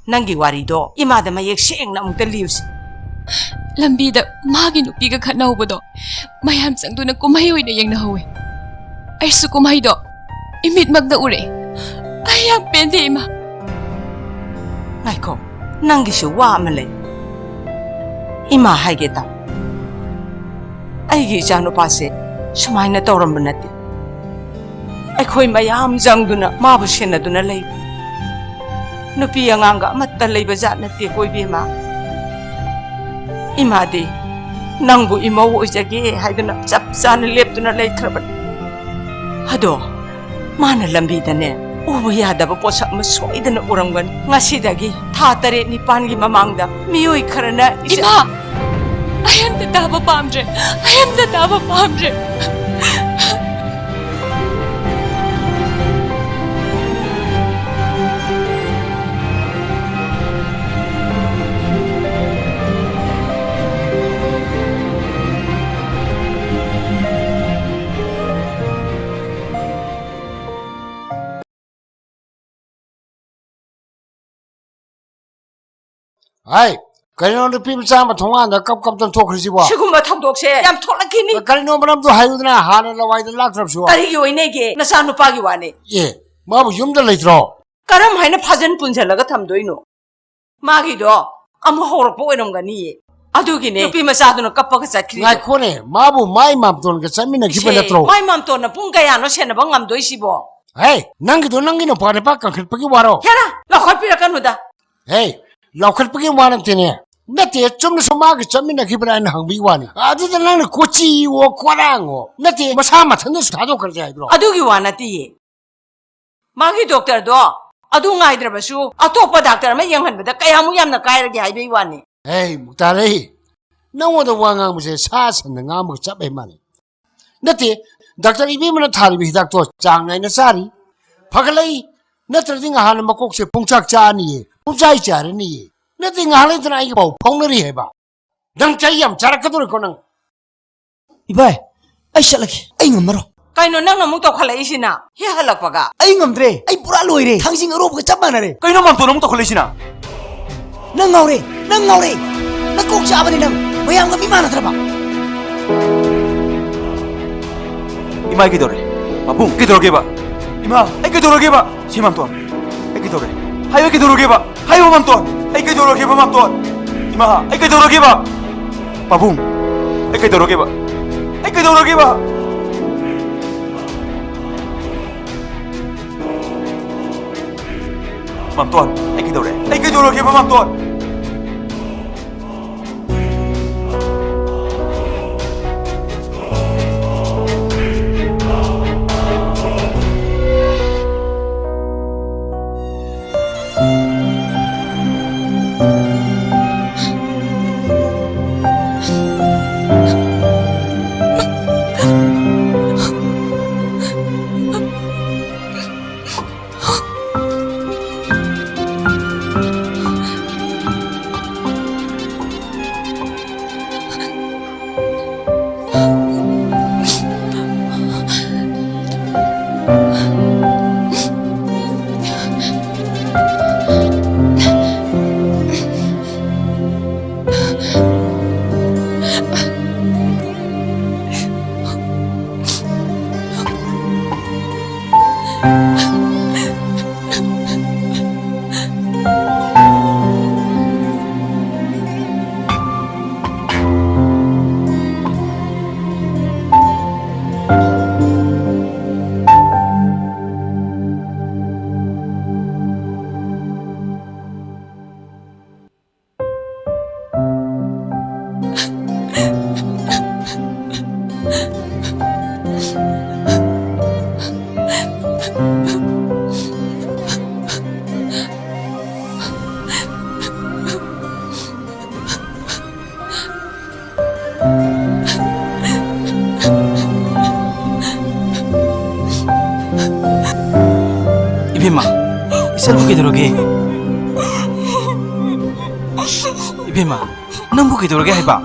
ꯅꯪꯒꯤ ꯋꯥꯔꯤꯗꯣ ꯏꯃꯥꯗ ꯃꯌꯦꯛ ꯁꯦꯡꯅ ꯑꯃꯨꯛꯇ ꯂꯤꯌꯨꯁꯦ꯫ ꯂꯝꯕꯤꯗ ꯃꯥꯒꯤ ꯅꯨꯄꯤꯒ ꯈꯠꯅꯍꯧꯕꯗꯣ ꯃꯌꯥꯝ ꯆꯪꯗꯨꯅ ꯀꯨꯝꯍꯩ ꯑꯣꯏꯅ ꯌꯦꯡꯅꯍꯧꯋꯦ꯫ ꯑꯩꯁꯨ ꯀꯨꯝꯍꯩꯗꯣ ꯏꯃꯤꯠꯃꯛꯇ ꯎꯔꯛꯑꯦ꯫ ꯑꯩ ꯌꯥꯝ ꯄꯦꯟꯗꯦ, ꯏꯃꯥ꯫ ꯉꯥꯏꯈꯣ, ꯅꯪꯒꯤꯁꯨ ꯋꯥ ꯑꯃ ꯂꯩ꯫ ꯏꯃꯥ ꯍꯥꯏꯒꯦ ꯇꯥꯎ꯫ ꯑꯩꯒꯤ ꯏꯆꯥꯅꯨꯄꯥꯁꯦ ꯁꯨꯃꯥꯏꯅ ꯇꯧꯔꯝꯕ ꯅꯠꯇꯦ꯫ ꯑꯩꯈꯣꯏ ꯃꯌꯥꯝ ꯆꯪꯗꯨꯅ ꯃꯥꯕꯨ ꯁꯦꯟꯅꯗꯨꯅ ꯂꯩ꯫ ꯅꯨꯄꯤ ꯑꯉꯥꯡꯒ ꯑꯃꯠꯇ ꯂꯩꯕ ꯖꯥꯠ ꯅꯠꯇꯦꯀꯣ, ꯏꯕꯦꯝꯃ꯫ ꯏꯃꯥꯗꯤ ꯅꯪꯕꯨ ꯏꯃꯧ ꯑꯣꯏꯖꯒꯦ ꯍꯥꯏꯗꯨꯅ ꯆꯞ ꯆꯥꯅ ꯂꯦꯞꯇꯨꯅ ꯂꯩꯈ꯭ꯔꯕꯅꯤ꯫ ꯑꯗꯣ ꯃꯥꯅ ꯂꯝꯕꯤꯗꯅꯦ ꯎꯕ ꯌꯥꯗꯕ ꯄꯣꯠꯁꯛ ꯑꯃ ꯁꯣꯏꯗꯅ ꯎꯔꯝꯒꯅꯤ꯫ ꯉꯁꯤꯗꯒꯤ ꯊꯥ ꯇꯔꯦꯠ ꯅꯤꯄꯥꯟꯒꯤ ꯃꯃꯥꯡꯗ ꯃꯤꯑꯣꯏ ꯈꯔꯅ ꯏꯆꯥ ꯏꯃꯥ! ꯑꯩ ꯑꯝꯇ ꯇꯥꯕ ꯄꯥꯝꯗ꯭ꯔꯦ꯫ ꯑꯩ ꯑꯝꯇ ꯇꯥꯕ ꯄꯥꯝꯗ꯭ꯔꯦ꯫ ꯍꯥꯏ, ꯀꯔꯤꯅꯣ ꯅꯨꯄꯤ ꯃꯆꯥ ꯑꯃ ꯊꯣꯡꯒꯥꯟꯗ ꯀꯞ ꯀꯞꯇꯅ ꯊꯣꯛꯈ꯭ꯔꯤꯁꯤꯕꯣ? ꯁꯤꯒꯨꯝꯕ ꯊꯧꯗꯣꯛꯁꯦ ꯌꯥꯝ ꯊꯣꯛꯂꯛꯈꯤꯅꯤ꯫ ꯀꯔꯤꯅꯣ ꯃꯔꯝꯗꯣ ꯍꯥꯏꯌꯨꯗꯅ, ꯍꯥꯟꯅ ꯂꯋꯥꯏꯗ ꯂꯥꯛꯇ꯭ꯔꯕꯁꯤꯕꯣ? ꯀꯔꯤꯒꯤ ꯑꯣꯏꯅꯩꯒꯦ? ꯅꯆꯥꯅꯨꯄꯥꯒꯤ ꯋꯥꯅꯤ꯫ ꯑꯦ, ꯃꯥꯕꯨ ꯌꯨꯝꯗ ꯂꯩꯇ꯭ꯔꯣ? ꯀꯔꯝ ꯍꯥꯏꯅ ꯐꯥꯖꯤꯟ ꯄꯨꯟꯁꯤꯜꯂꯒ ꯊꯝꯗꯣꯏꯅꯣ? ꯃꯥꯒꯤꯗꯣ ꯑꯃꯨꯛ ꯍꯧꯔꯛꯄ ꯑꯣꯏꯔꯝꯒꯅꯤꯌꯦ꯫ ꯑꯗꯨꯒꯤꯅꯦ ꯅꯨꯄꯤ ꯃꯆꯥꯗꯨꯅ ꯀꯞꯄꯒ ꯆꯠꯈ꯭ꯔꯤꯗꯣ꯫ ꯉꯥꯏꯈꯣꯅꯦ, ꯃꯥꯕꯨ ꯃꯥꯏ ꯃꯥꯝꯇꯣꯟꯒ ꯆꯠꯃꯤꯟꯅꯈꯤꯕ ꯁꯦ, ꯅꯠꯇ꯭ꯔꯣ? ꯃꯥꯏ ꯃꯥꯝꯇꯣꯟꯅ ꯄꯨꯡ ꯀꯌꯥꯅꯣ ꯁꯦꯟꯅꯕ ꯉꯝꯗꯣꯏꯁꯤꯕꯣ? ꯍꯦ, ꯅꯪꯒꯤꯗꯣ ꯅꯪꯒꯤ ꯅꯨꯄꯥ ꯅꯨꯄꯥ ꯀꯟꯈꯠꯄꯒꯤ ꯋꯥꯔꯣ? ꯍꯦꯔꯥ, ꯂꯧꯈꯠꯄꯤꯔꯛꯀꯅꯨꯗ꯫ ꯍꯦ, ꯂꯧꯈꯠꯄꯒꯤ ꯋꯥ ꯅꯠꯇꯦꯅꯦ꯫ ꯅꯠꯇꯦ, ꯆꯨꯝꯅ ꯁꯨꯝ ꯃꯥꯒꯤ ꯆꯠꯃꯤꯟꯅꯈꯤꯕ꯭ꯔꯥ ꯍꯥꯏꯅ ꯍꯪꯕꯒꯤ ꯋꯥꯅꯤ꯫ ꯑꯗꯨꯗ ꯅꯪꯅ ꯀꯣꯆꯤꯋꯣ ꯈꯣꯔꯥꯡꯉꯣ꯫ ꯅꯠꯇꯦ, ꯃꯁꯥ ꯃꯊꯟꯇꯁꯨ ꯊꯥꯗꯣꯛꯈ꯭ꯔꯁꯦ ꯍꯥꯏꯕ꯭ꯔꯣ? ꯑꯗꯨꯒꯤ ꯋꯥ ꯅꯠꯇꯦꯌꯦ꯫ ꯃꯥꯒꯤ ꯗꯣꯛꯇꯔꯗꯣ ꯑꯗꯨ ꯉꯥꯏꯗ꯭ꯔꯕꯁꯨ ꯑꯇꯣꯞꯄ ꯗꯥꯛꯇꯔ ꯑꯃ ꯌꯦꯡꯍꯟꯕꯗ ꯀꯌꯥꯃꯨꯛ ꯌꯥꯝꯅ ꯀꯥꯏꯔꯒꯦ ꯍꯥꯏꯕꯒꯤ ꯋꯥꯅꯤ꯫ ꯍꯦ, ꯃꯨꯛꯇꯥꯔꯩ, ꯅꯪꯉꯣꯟꯗ ꯋꯥ ꯉꯥꯡꯕꯁꯦ ꯁꯥ ꯁꯟꯗ ꯉꯥꯡꯕꯒ ꯆꯞ ꯍꯦꯛ ꯃꯥꯟꯅꯩ꯫ ꯅꯠꯇꯦ, ꯗꯥꯛꯇꯔ ꯏꯕꯦꯝꯃꯅ ꯊꯥꯔꯤꯕ ꯍꯤꯗꯥꯛꯇꯣ ꯆꯥꯡ ꯅꯥꯏꯅ ꯆꯥꯔꯤ, ꯐꯒꯠꯂꯛꯏ, ꯅꯠꯇ꯭ꯔꯗꯤ ꯉꯍꯥꯟꯅ ꯃꯀꯣꯛꯁꯦ ꯄꯨꯡꯆꯥꯛ ꯆꯥꯛꯑꯅꯤꯌꯦ, ꯄꯨꯡꯆꯥꯏ ꯆꯥꯏꯔꯅꯤꯌꯦ꯫ ꯅꯠꯇꯦ, ꯉꯍꯥꯟ ꯂꯩꯇꯅ ꯑꯩꯒ ꯄꯥꯎ ꯐꯥꯎꯅꯔꯤ ꯍꯥꯏꯕ꯫ ꯅꯪ ꯆꯩ ꯌꯥꯝ ꯆꯥꯔꯛꯀꯗꯧꯔꯦꯀꯣ ꯅꯪ꯫ ꯏꯕꯥꯏ, ꯑꯩ ꯆꯠꯂꯒꯦ꯫ ꯑꯩ ꯉꯝꯃꯔꯣꯏ꯫ ꯀꯩꯅꯣ ꯅꯪꯅ ꯑꯃꯨꯛ ꯇꯧꯈꯠꯂꯛꯏꯁꯤꯅ? ꯍꯦꯛ ꯍꯜꯂꯛꯄꯒ? ꯑꯩ ꯉꯝꯗ꯭ꯔꯦ꯫ ꯑꯩ ꯄꯨꯔꯥ ꯂꯣꯏꯔꯦ꯫ ꯊꯥꯡꯖꯤꯡ ꯑꯔꯣꯕꯒ ꯆꯞ ꯃꯥꯟꯅꯔꯦ꯫ ꯀꯩꯅꯣ ꯃꯥꯝꯇꯣꯟ ꯑꯃꯨꯛ ꯇꯧꯈꯠꯂꯛꯏꯁꯤꯅ? ꯅꯪ ꯉꯥꯎꯔꯦ꯫ ꯅꯪ ꯉꯥꯎꯔꯦ꯫ ꯅꯪ ꯀꯣꯛ ꯆꯥꯕꯅꯤ ꯅꯪ꯫ ꯃꯌꯥꯝꯒ ꯃꯤ ꯃꯥꯟꯅꯗ꯭ꯔꯕ? ꯏꯃꯥ, ꯑꯩ ꯀꯩꯗꯧꯔꯦ? ꯄꯥꯕꯨꯡ, ꯀꯩꯗꯧꯔꯒꯦꯕ? ꯏꯃꯥ, ꯑꯩ ꯀꯩꯗꯧꯔꯒꯦꯕ? ꯁꯤ ꯃꯥꯝꯇꯣꯟ, ꯑꯩ ꯀꯩꯗꯧꯔꯦ? ꯍꯥꯏꯌꯨ, ꯑꯩ ꯀꯩꯗꯧꯔꯒꯦꯕ? ꯍꯥꯏꯌꯨ, ꯃꯥꯝꯇꯣꯟ! ꯑꯩ ꯀꯩꯗꯧꯔꯒꯦꯕ, ꯃꯥꯝꯇꯣꯟ? ꯏꯃꯥ, ꯑꯩ ꯀꯩꯗꯧꯔꯒꯦꯕ? ꯄꯥꯕꯨꯡ, ꯑꯩ ꯀꯩꯗꯧꯔꯒꯦꯕ? ꯑꯩ ꯀꯩꯗꯧꯔꯒꯦꯕ? ꯃꯥꯝꯇꯣꯟ, ꯑꯩ ꯀꯩꯗꯧꯔꯦ? ꯑꯩ ꯀꯩꯗꯧꯔꯒꯦꯕ, ꯃꯥꯝꯇꯣꯟ? ꯏꯕꯦꯝꯃ, ꯏꯆꯜꯕꯨ ꯀꯩꯗꯧꯔꯒꯦ? ꯏꯕꯦꯝꯃ, ꯅꯪꯕꯨ ꯀꯩꯗꯧꯔꯒꯦ ꯍꯥꯏꯕ?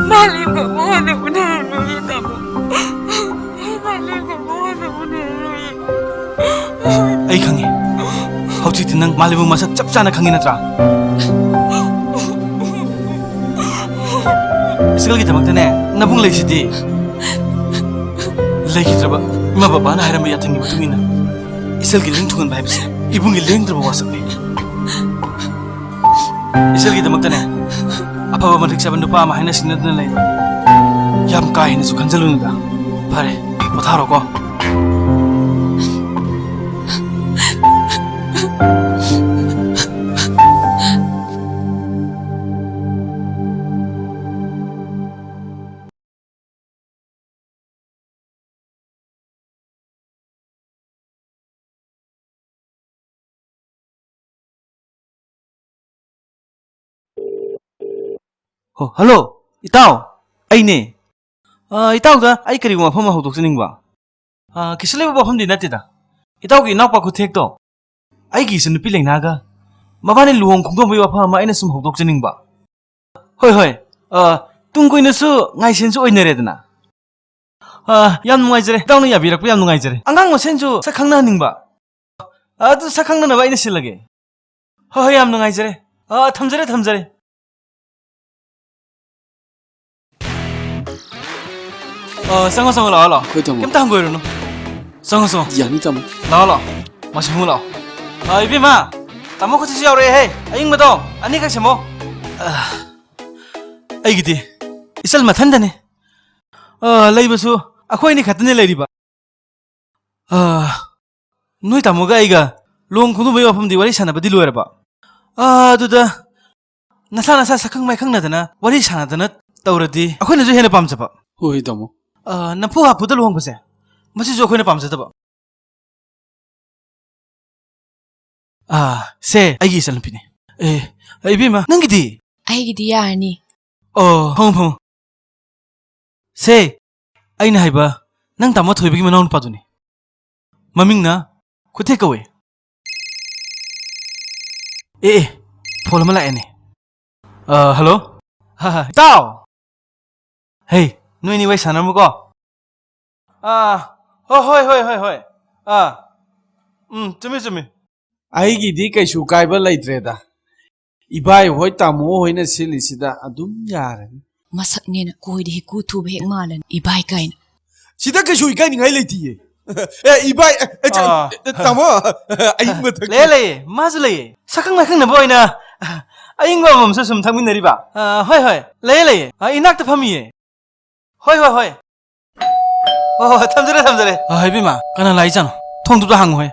ꯃꯥꯂꯦꯝꯒ ꯃꯉꯣꯟꯗ ꯎꯅꯔꯔꯣꯏꯌꯦ, ꯇꯥꯃꯣ꯫ ꯃꯥꯂꯦꯝꯒ ꯃꯉꯣꯟꯗ ꯎꯅꯔꯔꯣꯏꯌꯦ꯫ ꯑꯩ ꯈꯪꯉꯤ꯫ ꯍꯧꯖꯤꯛꯇꯤ ꯅꯪ ꯃꯥꯂꯦꯝꯕꯨ ꯃꯁꯛ ꯆꯞ ꯆꯥꯅ ꯈꯪꯉꯤ ꯅꯠꯇ꯭ꯔꯥ? ꯏꯆꯜꯒꯤꯗꯃꯛꯇꯅꯦ, ꯅꯕꯨꯡ ꯂꯩꯁꯤꯗꯤ꯫ ꯂꯩꯈꯤꯗ꯭ꯔꯕ ꯏꯃꯥ ꯕꯕꯥꯅ ꯍꯥꯏꯔꯝꯕ ꯌꯥꯊꯪꯒꯤ ꯃꯇꯨꯡ ꯏꯟꯅ ꯏꯆꯜꯒꯤ ꯂꯦꯡ ꯊꯨꯡꯍꯟꯕ ꯍꯥꯏꯕꯁꯦ ꯏꯕꯨꯡꯒꯤ ꯂꯦꯡꯗ꯭ꯔꯕ ꯋꯥꯁꯛꯅꯤ꯫ ꯏꯆꯜꯒꯤꯗꯃꯛꯇꯅꯦ, ꯑꯐꯕ ꯃꯇꯤꯛ ꯆꯥꯕ ꯅꯨꯄꯥ ꯑꯃ ꯍꯥꯏꯅ ꯁꯤꯡꯅꯗꯨꯅ ꯂꯩꯕ ꯌꯥꯝ ꯀꯥ ꯍꯦꯟꯅꯁꯨ ꯈꯟꯖꯜꯂꯨꯅꯨꯗ꯫ ꯐꯔꯦ, ꯄꯣꯊꯥꯔꯣꯀꯣ꯫ ꯍꯣ, ꯍꯜꯂꯣ, ꯏꯇꯥꯎ, ꯑꯩꯅꯦ꯫ ꯑ, ꯏꯇꯥꯎꯗ ꯑꯩ ꯀꯔꯤꯒꯨꯝꯕ ꯋꯥꯐꯝ ꯑꯃ ꯍꯧꯗꯣꯛꯆꯅꯤꯡꯕ꯫ ꯑ, ꯀꯩꯁꯨ ꯂꯩꯕ ꯋꯥꯐꯝꯗꯤ ꯅꯠꯇꯦꯗ꯫ ꯏꯇꯥꯎꯒꯤ ꯏꯅꯥꯎꯄꯥ ꯈꯨꯊꯦꯛꯇꯣ, ꯑꯩꯒꯤ ꯏꯆꯟꯅꯨꯄꯤ ꯂꯩꯅꯥꯒ ꯃꯕꯥꯅꯤ ꯂꯨꯍꯣꯡ ꯈꯣꯡꯗꯣꯡꯕꯒꯤ ꯋꯥꯐꯝ ꯑꯃ ꯑꯩꯅ ꯁꯨꯝ ꯍꯧꯗꯣꯛꯆꯅꯤꯡꯕ꯫ ꯍꯣꯏ, ꯍꯣꯏ꯫ ꯑ, ꯇꯨꯡ ꯀꯣꯏꯅꯁꯨ ꯉꯥꯏꯁꯦꯟꯁꯨ ꯑꯣꯏꯅꯔꯦꯗꯅ꯫ ꯑ, ꯌꯥꯝ ꯅꯨꯡꯉꯥꯏꯖꯔꯦ꯫ ꯏꯇꯥꯎꯅ ꯌꯥꯕꯤꯔꯛꯄ ꯌꯥꯝ ꯅꯨꯡꯉꯥꯏꯖꯔꯦ꯫ ꯑꯉꯥꯡ ꯃꯁꯦꯟꯁꯨ ꯁꯛ ꯈꯪꯅꯍꯟꯅꯤꯡꯕ꯫ ꯑ, ꯑꯗꯨ ꯁꯛ ꯈꯪꯅꯅꯕ ꯑꯩꯅ ꯁꯤꯜꯂꯒꯦ꯫ ꯍꯣꯏ, ꯍꯣꯏ, ꯌꯥꯝ ꯅꯨꯡꯉꯥꯏꯖꯔꯦ꯫ ꯑ, ꯊꯝꯖꯔꯦ, ꯊꯝꯖꯔꯦ꯫ ꯑ, ꯆꯪꯉꯣ, ꯆꯪꯉꯣ, ꯂꯥꯛꯑꯣ, ꯂꯥꯛꯑꯣ꯫ ꯍꯣꯏ, ꯇꯥꯃꯣ꯫ ꯀꯩꯝꯇ ꯍꯪꯒꯣꯏꯔꯨꯅꯨ꯫ ꯆꯪꯉꯣ, ꯆꯪꯉꯣ꯫ ꯌꯥꯅꯤ, ꯇꯥꯃꯣ꯫ ꯂꯥꯛꯑꯣ, ꯂꯥꯛꯑꯣ꯫ ꯃꯁꯤ ꯐꯃꯨꯡ ꯂꯥꯛꯑꯣ꯫ ꯑ, ꯏꯕꯦꯝꯃ, ꯇꯥꯃꯣ ꯈꯨꯠꯁꯤꯁꯨ ꯌꯥꯎꯔꯛꯑꯦꯍꯦ꯫ ꯑꯏꯪꯕꯗꯣ ꯑꯅꯤꯈꯛ ꯁꯦꯝꯃꯣ꯫ ꯑ, ꯑꯩꯒꯤꯗꯤ ꯏꯆꯜ ꯃꯊꯟꯗꯅꯦ꯫ ꯑ, ꯂꯩꯕꯁꯨ ꯑꯩꯈꯣꯏ ꯑꯅꯤ ꯈꯛꯇꯅꯦ ꯂꯩꯔꯤꯕ꯫ ꯑ, ꯅꯣꯏ ꯇꯥꯃꯣꯒ ꯑꯩꯒ ꯂꯨꯍꯣꯡ ꯈꯣꯡꯗꯣꯡꯕꯒꯤ ꯋꯥꯐꯝꯗꯤ ꯋꯥꯔꯤ ꯁꯥꯟꯅꯕꯗꯤ ꯂꯣꯏꯔꯕ? ꯑ, ꯑꯗꯨꯗ ꯅꯁꯥ ꯅꯁꯥ ꯁꯛꯈꯪ ꯃꯥꯏꯈꯪꯅꯗꯅ ꯋꯥꯔꯤ ꯁꯥꯟꯅꯗꯅ ꯇꯧꯔꯗꯤ ꯑꯩꯈꯣꯏꯅꯁꯨ ꯍꯦꯟꯅ ꯄꯥꯝꯖꯕ꯫ ꯍꯣꯏ, ꯇꯥꯃꯣ꯫ ꯑ, ꯅꯝꯐꯨ ꯍꯥꯐꯨꯗ ꯂꯨꯍꯣꯡꯕꯁꯦ, ꯃꯁꯤꯁꯨ ꯑꯩꯈꯣꯏꯅ ꯄꯥꯝꯖꯗꯕ꯫ ꯑ, ꯁꯦ, ꯑꯩꯒꯤ ꯏꯆꯟꯅꯨꯄꯤꯅꯦ꯫ ꯑꯦ, ꯏꯕꯦꯝꯃ, ꯅꯪꯒꯤꯗꯤ? ꯑꯩꯒꯤꯗꯤ ꯌꯥꯔꯅꯤ꯫ ꯑꯣ, ꯐꯝꯃꯣ, ꯐꯝꯃꯣ꯫ ꯁꯦ, ꯑꯩꯅ ꯍꯥꯏꯕ, ꯅꯪ ꯇꯥꯃꯣ ꯊꯣꯏꯕꯒꯤ ꯃꯅꯥꯎ ꯅꯨꯄꯥꯗꯨꯅꯤ꯫ ꯃꯃꯤꯡꯅ ꯈꯨꯠꯊꯦꯛ ꯀꯧꯏ꯫ ꯑꯦ, ꯑꯦ, ꯐꯣꯟ ꯑꯃ ꯂꯥꯛꯑꯦꯅꯦ꯫ ꯑ, ꯍꯜꯂꯣ? ꯍꯥ, ꯍꯥ, ꯏꯇꯥꯎ! ꯍꯦ, ꯅꯣꯏꯅꯤ ꯋꯥꯔꯤ ꯁꯥꯟꯅꯔꯝꯃꯨꯀꯣ꯫ ꯑꯥ, ꯍꯣ-, ꯍꯣꯏ, ꯍꯣꯏ, ꯍꯣꯏ, ꯍꯣꯏ꯫ ꯑꯥ, ꯎꯝ, ꯆꯨꯝꯃꯤ, ꯆꯨꯝꯃꯤ꯫ ꯑꯩꯒꯤꯗꯤ ꯀꯩꯁꯨ ꯀꯥꯏꯕ ꯂꯩꯇ꯭ꯔꯦꯗ꯫ ꯏꯕꯥꯏ ꯍꯣꯏ, ꯇꯥꯃꯣ ꯍꯣꯏꯅ ꯁꯤꯜꯂꯤꯁꯤꯗ ꯑꯗꯨꯝ ꯌꯥꯔꯅꯤ꯫ ꯃꯁꯛꯅꯦꯅ ꯀꯣꯏꯗ ꯍꯦꯛ ꯀꯨ ꯊꯨꯕ ꯍꯦꯛ ꯃꯥꯜꯂꯅꯤ, ꯏꯕꯥꯏ ꯀꯥꯏꯅ꯫ ꯁꯤꯗ ꯀꯩꯁꯨ ꯏꯀꯥꯏꯅꯤꯡꯉꯥꯏ ꯂꯩꯇꯤꯌꯦ꯫ ꯑꯦ, ꯏꯕꯥꯏ, ꯑꯦ, ꯑꯦ, ꯆ-, ꯑꯥ꯫ ꯑꯦ, ꯇꯥꯃꯣ, ꯑꯌꯤꯡꯕ ꯊꯛꯁꯤ꯫ ꯂꯩꯌꯦ, ꯂꯩꯌꯦ, ꯃꯥꯁꯨ ꯂꯩꯌꯦ꯫ ꯁꯛꯈꯪ ꯃꯥꯏꯈꯪꯅꯕ ꯑꯣꯏꯅ ꯑꯌꯤꯡꯕ ꯑꯃꯃꯝꯁꯨ ꯁꯨꯝ ꯊꯛꯃꯤꯟꯅꯔꯤꯕ꯫ ꯑꯥ, ꯍꯣꯏ, ꯍꯣꯏ, ꯂꯩꯌꯦ, ꯂꯩꯌꯦ꯫ ꯑꯥ, ꯏꯅꯥꯛꯇ ꯐꯝꯃꯤꯌꯦ꯫ ꯍꯣꯏ, ꯍꯣꯏ, ꯍꯣꯏ꯫ ꯍꯣꯏ, ꯍꯣꯏ, ꯊꯝꯖꯔꯦ, ꯊꯝꯖꯔꯦ꯫ ꯑ, ꯍꯥꯏꯕꯦꯝꯃ, ꯀꯅꯥ ꯂꯥꯛꯏꯖꯥꯠꯅꯣ? ꯊꯣꯡꯗꯨꯗ ꯍꯥꯡꯉꯨꯍꯦ꯫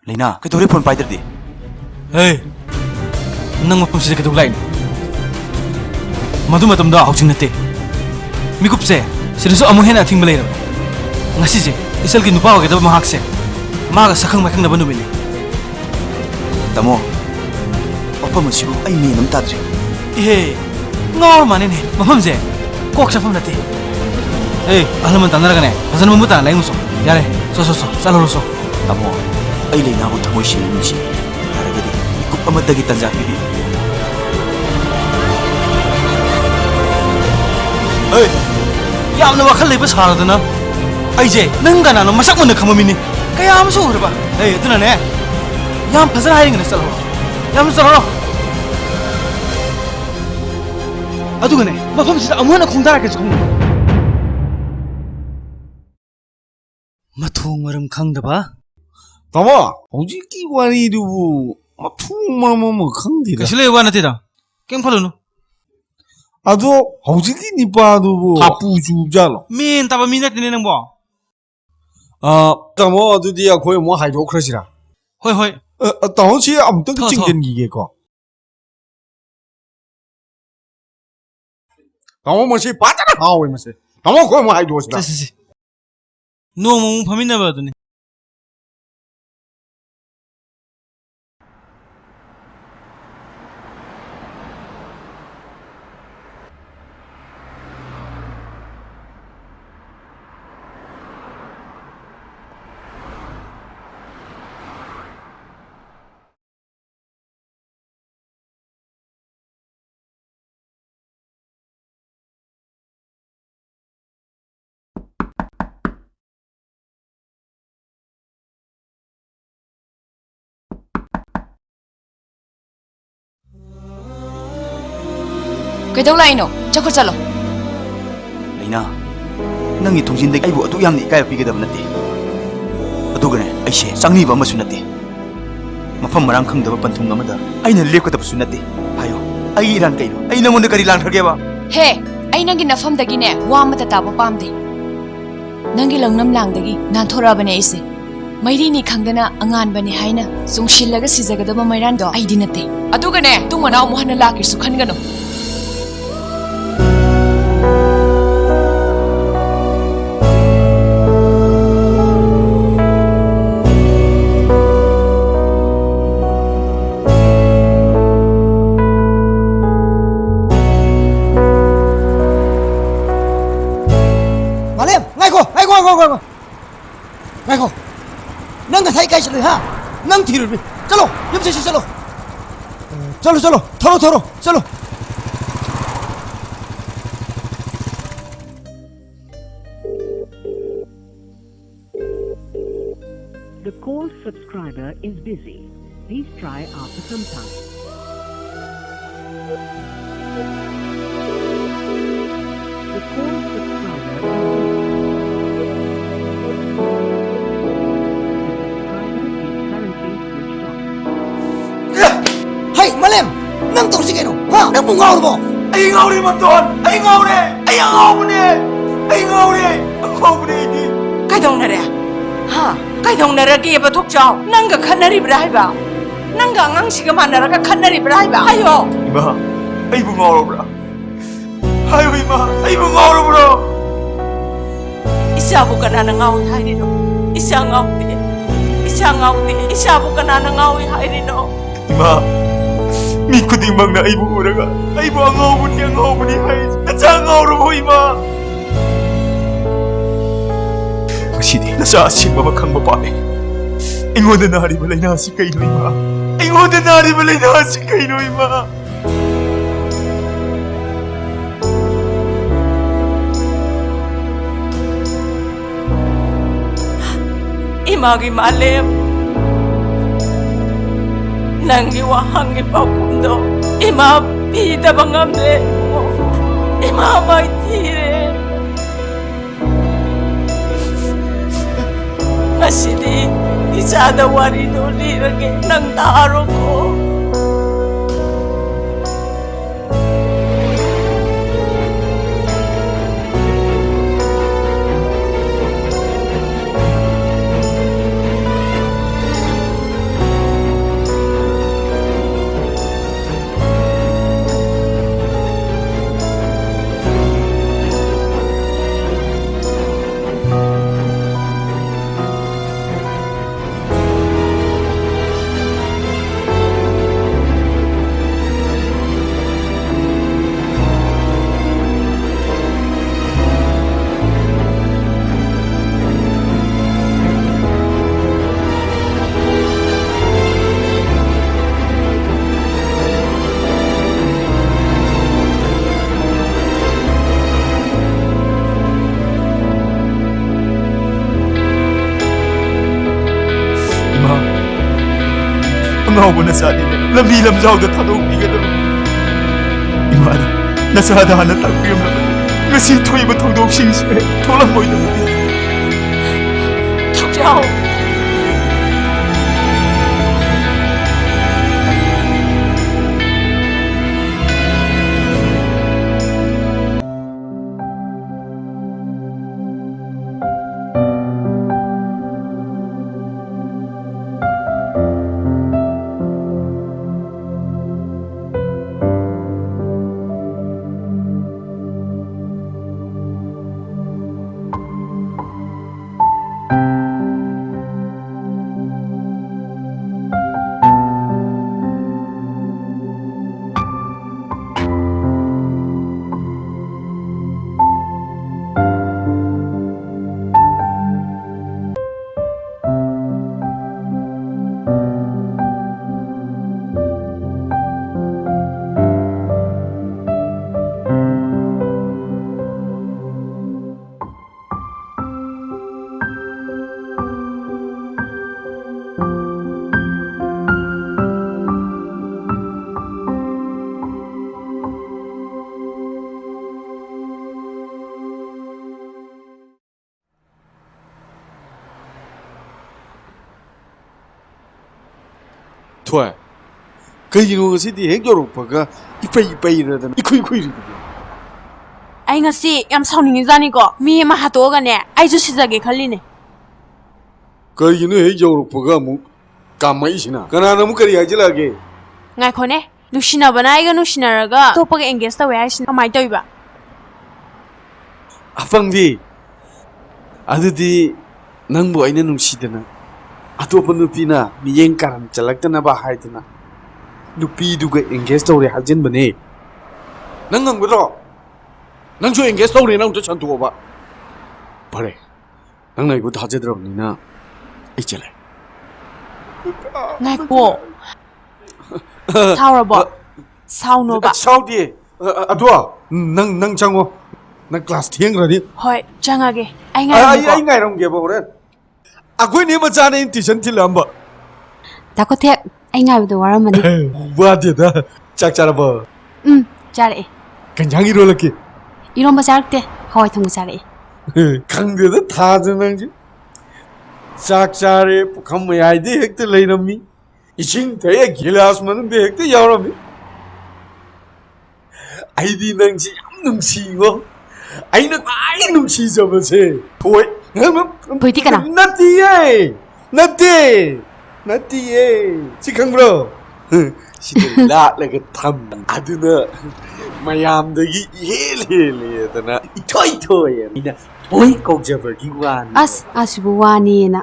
ꯂꯩꯅꯥ, ꯀꯩꯗꯧꯔꯦ ꯐꯣꯟ ꯄꯥꯏꯗ꯭ꯔꯗꯤ? ꯍꯦ, ꯅꯪ ꯃꯐꯝꯁꯤꯗ ꯀꯩꯗꯧ ꯂꯥꯛꯏꯅꯣ? ꯃꯗꯨ ꯃꯇꯝꯗ ꯍꯧꯖꯤꯛ ꯅꯠꯇꯦ꯫ ꯃꯤꯀꯨꯞꯁꯦ ꯁꯤꯗꯁꯨ ꯑꯃꯨꯛ ꯍꯦꯟꯅ ꯑꯊꯤꯡꯕ ꯂꯩꯔꯕꯅꯤ꯫ ꯉꯁꯤꯁꯦ ꯏꯆꯜꯒꯤ ꯅꯨꯄꯥ ꯑꯣꯏꯒꯗꯕ ꯃꯍꯥꯛꯁꯦ ꯃꯥꯒ ꯁꯛꯈꯪ ꯃꯥꯏꯈꯪꯅꯕ ꯅꯨꯃꯤꯠꯅꯤ꯫ ꯇꯥꯃꯣ, ꯃꯐꯝ ꯑꯁꯤꯕꯨ ꯑꯩ ꯃꯦꯟ ꯑꯃ ꯇꯥꯗ꯭ꯔꯦ꯫ ꯏꯍꯦ, ꯉꯥꯎꯔ ꯃꯥꯅꯦꯅꯦ ꯃꯐꯝꯁꯦ꯫ ꯀꯣꯛ ꯆꯠꯐꯝ ꯅꯠꯇꯦ꯫ ꯑꯦ, ꯑꯍꯜ ꯂꯃꯟ ꯇꯥꯟꯅꯔꯒꯅꯦ ꯐꯖꯅ ꯃꯃꯨꯠ ꯇꯥꯅ ꯂꯥꯏꯌꯦꯡꯉꯨꯆꯣ꯫ ꯌꯥꯔꯦ, ꯆꯣ, ꯆꯣ, ꯆꯣ, ꯆꯠꯂꯨꯔꯣ ꯆꯣ꯫ ꯇꯥꯃꯣ, ꯑꯩ ꯂꯩꯅꯥꯕꯨ ꯊꯃꯣꯏ ꯁꯦꯡꯅ ꯅꯨꯡꯁꯤ꯫ ꯌꯥꯔꯒꯗꯤ ꯃꯤꯀꯨꯞ ꯑꯃꯠꯇꯒꯤ ꯇꯟꯖꯥ ꯄꯤꯕꯤꯌꯨ꯫ ꯑꯦ, ꯌꯥꯝꯅ ꯋꯥꯈꯜ ꯂꯩꯕ ꯁꯥꯔꯗꯅ꯫ ꯑꯩꯁꯦ ꯅꯪ ꯀꯅꯥꯅꯣ ꯃꯁꯛ ꯃꯨꯟꯅ ꯈꯪꯕ ꯃꯤꯅꯤ꯫ ꯀꯌꯥ ꯑꯃꯁꯨ ꯎꯔꯕ꯫ ꯑꯦ, ꯑꯗꯨꯅꯅꯦ, ꯌꯥꯝ ꯐꯖꯅ ꯍꯥꯏꯔꯤꯉꯩꯗ ꯆꯠꯂꯣ꯫ ꯌꯥꯝ ꯆꯠꯂꯣ꯫ ꯑꯗꯨꯒꯅꯦ, ꯃꯐꯝꯁꯤꯗ ꯑꯃꯨꯛ ꯍꯟꯅ ꯈꯣꯡꯗꯥꯔꯛꯀꯦꯁꯨ ꯈꯪꯗꯦ꯫ ꯃꯊꯣꯡ ꯃꯔꯝ ꯈꯪꯗꯕ꯫ ꯇꯥꯃꯣ, ꯍꯧꯖꯤꯛꯀꯤ ꯋꯥꯔꯤꯗꯨꯕꯨ ꯃꯊꯣꯡ ꯃꯔꯝ ꯑꯃ ꯈꯪꯗꯦꯗ꯫ ꯀꯩꯁꯨ ꯂꯩꯕ ꯋꯥ ꯅꯠꯇꯦꯗ꯫ ꯀꯩꯝ ꯈꯜꯂꯨꯅꯨ꯫ ꯑꯗꯣ ꯍꯧꯖꯤꯛꯀꯤ ꯅꯤꯄꯥꯗꯨꯕꯨ ꯍꯥꯄꯨ ꯆꯨꯕꯖꯥꯠꯂꯣ? ꯃꯦꯟ ꯇꯥꯕ ꯃꯤ ꯅꯠꯇꯦꯅꯦ ꯅꯪꯕꯣ꯫ ꯑ, ꯇꯥꯃꯣ, ꯑꯗꯨꯗꯤ ꯑꯩꯈꯣꯏ ꯑꯃꯨꯛ ꯍꯥꯏꯗꯣꯛꯈ꯭ꯔꯁꯤꯔꯥ? ꯍꯣꯏ, ꯍꯣꯏ꯫ ꯑ, ꯑ, ꯇꯥꯃꯣ, ꯁꯤ ꯑꯃꯨꯛꯇꯪ ꯊꯣꯛꯑꯣ, ꯊꯣꯛꯑꯣ꯫ ꯆꯤꯡꯁꯤꯟꯈꯤꯒꯦꯀꯣ꯫ ꯇꯥꯃꯣ, ꯃꯁꯤ ꯐꯖꯅ ꯍꯥꯎꯋꯦ ꯃꯁꯤ꯫ ꯇꯥꯃꯣ, ꯑꯩꯈꯣꯏ ꯑꯃꯨꯛ ꯍꯥꯏꯗꯣꯛꯑꯁꯤꯔꯥ? ꯆꯠꯁꯤ, ꯆꯠꯁꯤ꯫ ꯅꯣꯡꯃ ꯑꯃꯨꯛ ꯐꯝꯃꯤꯟꯅꯕ ꯑꯗꯨꯅꯤ꯫ ꯀꯩꯗꯧ ꯂꯥꯛꯏꯅꯣ? ꯆꯠꯈ꯭ꯔꯣ, ꯆꯠꯂꯣ꯫ ꯂꯩꯅꯥ, ꯅꯪꯒꯤ ꯊꯣꯡꯖꯤꯟꯗꯒꯤ ꯑꯩꯕꯨ ꯑꯗꯨꯛ ꯌꯥꯝꯅ ꯏꯀꯥꯏꯕ ꯄꯤꯒꯗꯕ ꯅꯠꯇꯦ꯫ ꯑꯗꯨꯒꯅꯦ, ꯑꯩꯁꯦ ꯆꯪꯅꯤꯕ ꯑꯃꯁꯨ ꯅꯠꯇꯦ꯫ ꯃꯐꯝ ꯃꯔꯥꯡ ꯈꯪꯗꯕ ꯄꯟꯊꯨꯡ ꯑꯃꯗ ꯑꯩꯅ ꯂꯦꯞꯀꯗꯕꯁꯨ ꯅꯠꯇꯦ꯫ ꯍꯥꯏꯌꯣ, ꯑꯩꯒꯤ ꯏꯔꯥꯟ ꯀꯩꯅꯣ? ꯑꯩ ꯅꯉꯣꯟꯗ ꯀꯔꯤ ꯂꯥꯟꯈ꯭ꯔꯒꯦꯕ? ꯍꯦ, ꯑꯩ ꯅꯪꯒꯤ ꯅꯐꯝꯗꯒꯤꯅꯦ ꯋꯥ ꯑꯃꯠꯇ ꯇꯥꯕ ꯄꯥꯝꯗꯦ꯫ ꯅꯪꯒꯤ ꯂꯧꯅꯝ ꯂꯥꯡꯗꯒꯤ ꯅꯥꯟꯊꯣꯔꯛꯑꯕꯅꯦ ꯑꯩꯁꯦ꯫ ꯃꯩꯔꯤꯅꯤ ꯈꯪꯗꯅ ꯑꯉꯥꯟꯕꯅꯤ ꯍꯥꯏꯅ ꯆꯨꯡꯁꯤꯜꯂꯒ ꯁꯤꯖꯒꯗꯕ ꯃꯩꯔꯥꯟꯗꯣ ꯑꯩꯗꯤ ꯅꯠꯇꯦ꯫ ꯑꯗꯨꯒꯅꯦ, ꯇꯨꯡ ꯃꯅꯥꯎ ꯑꯃꯨꯛ ꯍꯟꯅ ꯂꯥꯛꯀꯦꯁꯨ ꯈꯟꯒꯅꯨ꯫ ꯃꯥꯂꯦꯝ, ꯉꯥꯏꯈꯣ, ꯉꯥꯏꯈꯣ, ꯉꯥꯏꯈꯣ, ꯉꯥꯏꯈꯣ, ꯉꯥꯏꯈꯣ꯫ ꯉꯥꯏꯈꯣ꯫ ꯅꯪ ꯉꯁꯥꯏ ꯀꯥꯏ ꯆꯠꯂꯨꯏ, ꯍꯥ? ꯅꯪ ꯊꯤꯔꯨꯕꯅꯤ꯫ ꯆꯠꯂꯣ, ꯌꯨꯝ ꯆꯠꯁꯤ, ꯆꯠꯂꯣ꯫ ꯆꯠꯂꯣ, ꯆꯠꯂꯣ, ꯊꯧꯔꯣ, ꯊꯧꯔꯣ, ꯆꯠꯂꯣ꯫ The call subscriber is busy. Please try after some time. The call subscriber is busy. The subscriber is currently switched off. ꯍꯩ, ꯃꯥꯂꯦꯝ! ꯅꯪ ꯇꯧꯔꯤꯁꯤ ꯀꯩꯅꯣ? ꯍꯥ? ꯅꯪꯕꯨ ꯉꯥꯎꯔꯕꯣ? ꯑꯩ ꯉꯥꯎꯔꯦ, ꯃꯝꯇꯣꯟ! ꯑꯩ ꯉꯥꯎꯔꯦ! ꯑꯩ ꯑꯉꯥꯎꯕꯅꯦ! ꯑꯩ ꯉꯥꯎꯔꯦ! ꯑꯉꯥꯎꯕꯅꯦ ꯑꯩꯗꯤ! ꯀꯩꯗꯧꯅꯔꯦ? ꯍꯥ? ꯀꯩꯗꯧꯅꯔꯒꯦꯕ, ꯊꯣꯛꯆꯥꯎ? ꯅꯪꯒ ꯈꯠꯅꯔꯤꯕ꯭ꯔꯥ ꯍꯥꯏꯕ? ꯅꯪꯒ ꯑꯉꯥꯡꯁꯤꯒ ꯃꯥꯟꯅꯔꯒ ꯈꯠꯅꯔꯤꯕ꯭ꯔꯥ ꯍꯥꯏꯕ? ꯍꯥꯏꯌꯣ! ꯏꯃꯥ, ꯑꯩꯕꯨ ꯉꯥꯎꯔꯕ꯭ꯔꯥ? ꯍꯥꯏꯌꯨ ꯏꯃꯥ, ꯑꯩꯕꯨ ꯉꯥꯎꯔꯕ꯭ꯔꯣ? ꯏꯆꯥꯕꯨ ꯀꯅꯥꯅ ꯉꯥꯎꯏ ꯍꯥꯏꯔꯤꯅꯣ? ꯏꯆꯥ ꯉꯥꯎꯗꯦ, ꯏꯆꯥ ꯉꯥꯎꯗꯦ, ꯏꯆꯥꯕꯨ ꯀꯅꯥꯅ ꯉꯥꯎꯏ ꯍꯥꯏꯔꯤꯅꯣ? ꯏꯃꯥ, ꯃꯤ ꯈꯨꯗꯤꯡꯃꯛꯅ ꯑꯩꯕꯨ ꯎꯔꯒ ꯑꯩꯕꯨ ꯑꯉꯥꯎꯕꯅꯤ, ꯑꯉꯥꯎꯕꯅꯤ ꯍꯥꯏ꯫ ꯅꯆꯥ ꯉꯥꯎꯔꯕꯣ ꯏꯃꯥ? ꯉꯁꯤꯗꯤ ꯅꯆꯥ ꯑꯁꯦꯡꯕ ꯑꯃ ꯈꯪꯕ ꯄꯥꯝꯃꯤ꯫ ꯑꯩꯉꯣꯟꯗ ꯅꯥꯔꯤꯕ ꯂꯥꯏꯅꯥꯁꯤ ꯀꯩꯅꯣ ꯏꯃꯥ? ꯑꯩꯉꯣꯟꯗ ꯅꯥꯔꯤꯕ ꯂꯥꯏꯅꯥꯁꯤ ꯀꯩꯅꯣ ꯏꯃꯥ? ꯏꯃꯥꯒꯤ ꯃꯥꯂꯦꯝ, ꯅꯪꯒꯤ ꯋꯥꯍꯪꯒꯤ ꯄꯥꯎꯈꯨꯝꯗꯣ ꯏꯃꯥ ꯄꯤꯗꯕ ꯉꯝꯂꯦ꯫ ꯃꯥ ꯃꯥꯏꯊꯤꯔꯦ꯫ ꯉꯁꯤꯗꯤ ꯏꯆꯥꯗ ꯋꯥꯔꯤꯗꯣ ꯂꯤꯔꯒꯦ, ꯅꯪ ꯇꯥꯔꯣꯀꯣ꯫ ꯏꯃꯥ, ꯑꯉꯥꯎꯕ ꯅꯆꯥꯅꯤꯅꯦ, ꯂꯝꯕꯤ ꯂꯝꯖꯥꯎꯗ ꯊꯥꯗꯣꯛꯄꯤꯒꯗꯕꯅꯤ꯫ ꯏꯃꯥꯅ ꯅꯆꯥꯗ ꯍꯥꯟꯅ ꯇꯥꯛꯄꯤꯔꯝꯂꯕꯗꯤ ꯉꯁꯤ ꯊꯣꯛꯏꯕ ꯊꯧꯗꯣꯛꯁꯤꯡꯁꯦ ꯊꯣꯛꯂꯝꯃꯣꯏꯗꯕꯅꯤ꯫ ꯊꯣꯛꯆꯥꯎ꯫ ꯍꯣꯏ꯫ ꯀꯩꯒꯤꯅꯣ ꯉꯁꯤꯗꯤ ꯍꯦꯛ ꯌꯧꯔꯛꯄꯒ ꯏꯄꯩ ꯏꯄꯩꯔꯗꯅ ꯏꯈꯨꯏ ꯈꯨꯏꯔꯤꯗꯨꯕꯣ? ꯑꯩ ꯉꯁꯤ ꯌꯥꯝ ꯁꯥꯎꯅꯤꯡꯉꯤꯖꯥꯠꯅꯤꯀꯣ꯫ ꯃꯤ ꯑꯃ ꯍꯥꯠꯇꯣꯛꯑꯒꯅꯦ, ꯑꯩꯁꯨ ꯁꯤꯖꯒꯦ ꯈꯜꯂꯤꯅꯦ꯫ ꯀꯩꯒꯤꯅꯣ ꯍꯦꯛ ꯌꯧꯔꯛꯄꯒ ꯑꯃꯨꯛ ꯀꯥꯝꯃꯛꯏꯁꯤꯅ? ꯀꯅꯥꯅ ꯑꯃꯨꯛ ꯀꯔꯤ ꯍꯥꯏꯖꯤꯜꯂꯛꯑꯒꯦ? ꯉꯥꯏꯈꯣꯅꯦ, ꯅꯨꯡꯁꯤꯅꯕꯅ ꯑꯩꯒ ꯅꯨꯡꯁꯤꯅꯔꯒ ꯑꯇꯣꯞꯄꯒ engage ꯇꯧꯋꯦ ꯍꯥꯏꯁꯤꯅ ꯀꯃꯥꯏꯅ ꯇꯧꯔꯤꯕ? ꯑꯄꯪꯕꯤ, ꯑꯗꯨꯗꯤ ꯅꯪꯕꯨ ꯑꯩꯅ ꯅꯨꯡꯁꯤꯗꯅ ꯑꯇꯣꯞꯄ ꯅꯨꯄꯤꯅ ꯃꯤꯠꯌꯦꯡ ꯀꯥꯔꯟ ꯆꯜꯂꯛꯇꯅꯕ ꯍꯥꯏꯗꯅ ꯅꯨꯄꯤꯗꯨꯒ engage ꯇꯧꯔꯦ ꯍꯥꯏꯖꯤꯟꯕꯅꯦ꯫ ꯅꯪ ꯉꯝꯒꯗ꯭ꯔꯣ? ꯅꯪꯁꯨ engage ꯇꯧꯔꯦꯅ ꯑꯃꯨꯛꯇ ꯁꯟꯗꯣꯛꯑꯣꯕ꯫ ꯐꯔꯦ, ꯅꯪꯅ ꯑꯩꯕꯨ ꯊꯥꯖꯗ꯭ꯔꯕꯅꯤꯅ ꯑꯩ ꯆꯠꯂꯦ꯫ ꯉꯥꯏꯈꯣ꯫ ꯁꯥꯎꯔꯕꯣ? ꯁꯥꯎꯅꯣꯕ꯫ ꯁꯥꯎꯗꯦ꯫ ꯑ, ꯑ, ꯑꯗꯣ, ꯅꯪ, ꯅꯪ ꯆꯪꯉꯣ꯫ ꯅꯪ class ꯊꯦꯡꯈ꯭ꯔꯅꯤ꯫ ꯍꯣꯏ, ꯆꯪꯉꯒꯦ꯫ ꯑꯩ ꯑ, ꯑꯩ, ꯉꯥꯏꯔꯝꯒꯦꯀꯣ꯫ ꯑꯩ ꯉꯥꯏꯔꯝꯒꯦꯕ ꯍꯣꯔꯦꯟ꯫ ꯑꯩꯈꯣꯏ ꯅꯦ ꯃꯆꯥꯅꯦ ꯑꯩꯅ tuition ꯊꯤꯜꯂꯛꯑꯝꯕ꯫ ꯇꯥꯀꯣ ꯊꯦꯛ, ꯑꯩ ꯉꯥꯏꯕꯗ ꯋꯥꯔꯝꯃꯅꯤ꯫ ꯋꯥꯗꯦꯗ꯫ ꯆꯥꯛ ꯆꯥꯔꯕꯣ? ꯎꯝ, ꯆꯥꯔꯛꯑꯦ꯫ ꯀꯩ ꯏꯟꯖꯥꯡ ꯏꯔꯣꯜꯂꯛꯀꯦ? ꯏꯔꯣꯝꯕ ꯆꯥꯔꯛꯇꯦ, ꯍꯋꯥꯏ ꯊꯣꯡꯕ ꯆꯥꯔꯛꯑꯦ꯫ ꯈꯪꯗꯦꯗ, ꯊꯥꯖ ꯅꯪꯁꯦ꯫ ꯆꯥꯛ ꯆꯥꯔꯦ, ꯄꯨꯈꯝ ꯃꯌꯥꯏꯗ ꯍꯦꯛꯇ ꯂꯩꯔꯝꯃꯤ꯫ ꯏꯁꯤꯡ ꯊꯛꯑꯦ, ꯒꯤꯂꯥꯁ ꯃꯅꯨꯡꯗ ꯍꯦꯛꯇ ꯌꯥꯎꯔꯝꯃꯤ꯫ ꯑꯩꯗꯤ ꯅꯪꯁꯤ ꯌꯥꯝ ꯅꯨꯡꯁꯤꯉꯣ꯫ ꯑꯩꯅ ꯈ꯭ꯋꯥꯏ ꯅꯨꯡꯁꯤꯖꯕꯁꯦ ꯊꯣꯏ꯫ ꯊꯣꯏꯗꯤ ꯀꯅꯥ? ꯅꯠꯇꯤꯌꯦ, ꯅꯠꯇꯦ, ꯅꯠꯇꯤꯌꯦ꯫ ꯁꯤ ꯈꯪꯕ꯭ꯔꯣ? ꯁꯤꯗ ꯂꯥꯠꯂꯒ ꯊꯝꯃꯤ꯫ ꯑꯗꯨꯅ ꯃꯌꯥꯝꯗꯒꯤ ꯏꯍꯦꯜ ꯍꯦꯜꯂꯦꯗꯅ ꯏꯊꯣꯏ ꯊꯣꯏꯌꯦ꯫ ꯑꯩꯅ ꯊꯣꯏ ꯀꯧꯖꯕꯒꯤ ꯋꯥꯅꯤ꯫ ꯑꯁ, ꯑꯁꯤꯕꯨ ꯋꯥꯅꯦꯅ꯫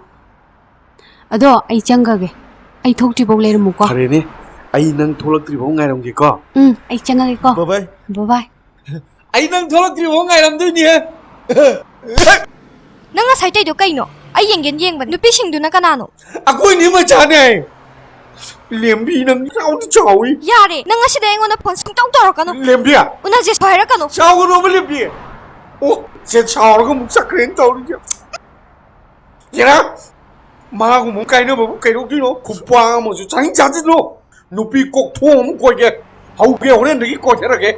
ꯑꯗꯣ ꯑꯩ ꯆꯪꯈ꯭ꯔꯒꯦ꯫ ꯑꯩ ꯊꯣꯛꯇ꯭ꯔꯤꯐꯥꯎ ꯂꯩꯔꯝꯃꯨꯀꯣ꯫ ꯐꯔꯦꯅꯦ, ꯑꯩ ꯅꯪ ꯊꯣꯛꯂꯛꯇ꯭ꯔꯤꯐꯥꯎ ꯉꯥꯏꯔꯝꯒꯦꯀꯣ꯫ ꯎꯝ, ꯑꯩ ꯆꯪꯉꯒꯦꯀꯣ꯫ Bye bye꯫ Bye bye꯫ ꯑꯩ ꯅꯪ ꯊꯣꯛꯂꯛꯇ꯭ꯔꯤꯐꯥꯎ ꯉꯥꯏꯔꯝꯗꯣꯏꯅꯤꯍꯦ꯫ ꯅꯪ ꯉꯁꯥꯏ ꯇꯧꯔꯤꯗꯣ ꯀꯩꯅꯣ? ꯑꯩ ꯌꯦꯡꯒꯦꯅ ꯌꯦꯡꯕꯅꯦ꯫ ꯅꯨꯄꯤꯁꯤꯡꯗꯨꯅ ꯀꯅꯥꯅꯣ? ꯑꯩꯈꯣꯏ ꯅꯦ ꯃꯆꯥꯅꯦ꯫ ꯂꯦꯝꯕꯤ, ꯅꯪ ꯆꯥꯎꯗꯤ ꯆꯥꯎꯏ꯫ ꯌꯥꯔꯦ, ꯅꯪ ꯉꯁꯤꯗꯩ ꯑꯩꯉꯣꯟꯗ phone ꯁꯨꯡꯇꯧ ꯇꯧꯔꯛꯀꯅꯨ꯫ ꯂꯦꯝꯕꯤ꯫ ꯎꯅꯁꯦꯁꯨ ꯍꯥꯏꯔꯛꯀꯅꯨ꯫ ꯁꯥꯎꯒꯅꯣꯕ ꯂꯦꯝꯕꯤ꯫ ꯑꯣ, ꯁꯦ ꯁꯥꯎꯔꯒ ꯑꯃꯨꯛ ꯆꯠꯈ꯭ꯔꯦꯅ ꯇꯧꯔꯤꯁꯦ꯫ ꯌꯦꯔꯥ! ꯃꯥꯒꯨꯝꯕ ꯑꯃ ꯀꯥꯏꯅꯕꯕꯨ ꯀꯩꯗꯧꯗꯣꯏꯅꯣ? ꯈꯨꯄꯥ ꯑꯃꯁꯨ ꯆꯥꯅꯤꯡ ꯆꯥꯖꯤꯜꯂꯣ! ꯅꯨꯄꯤ ꯀꯣꯛꯊꯣꯡ ꯑꯃ ꯀꯣꯏꯒꯦ꯫ ꯍꯧꯒꯦ, ꯍꯣꯔꯦꯟꯗꯒꯤ ꯀꯣꯏꯊꯔꯒꯦ꯫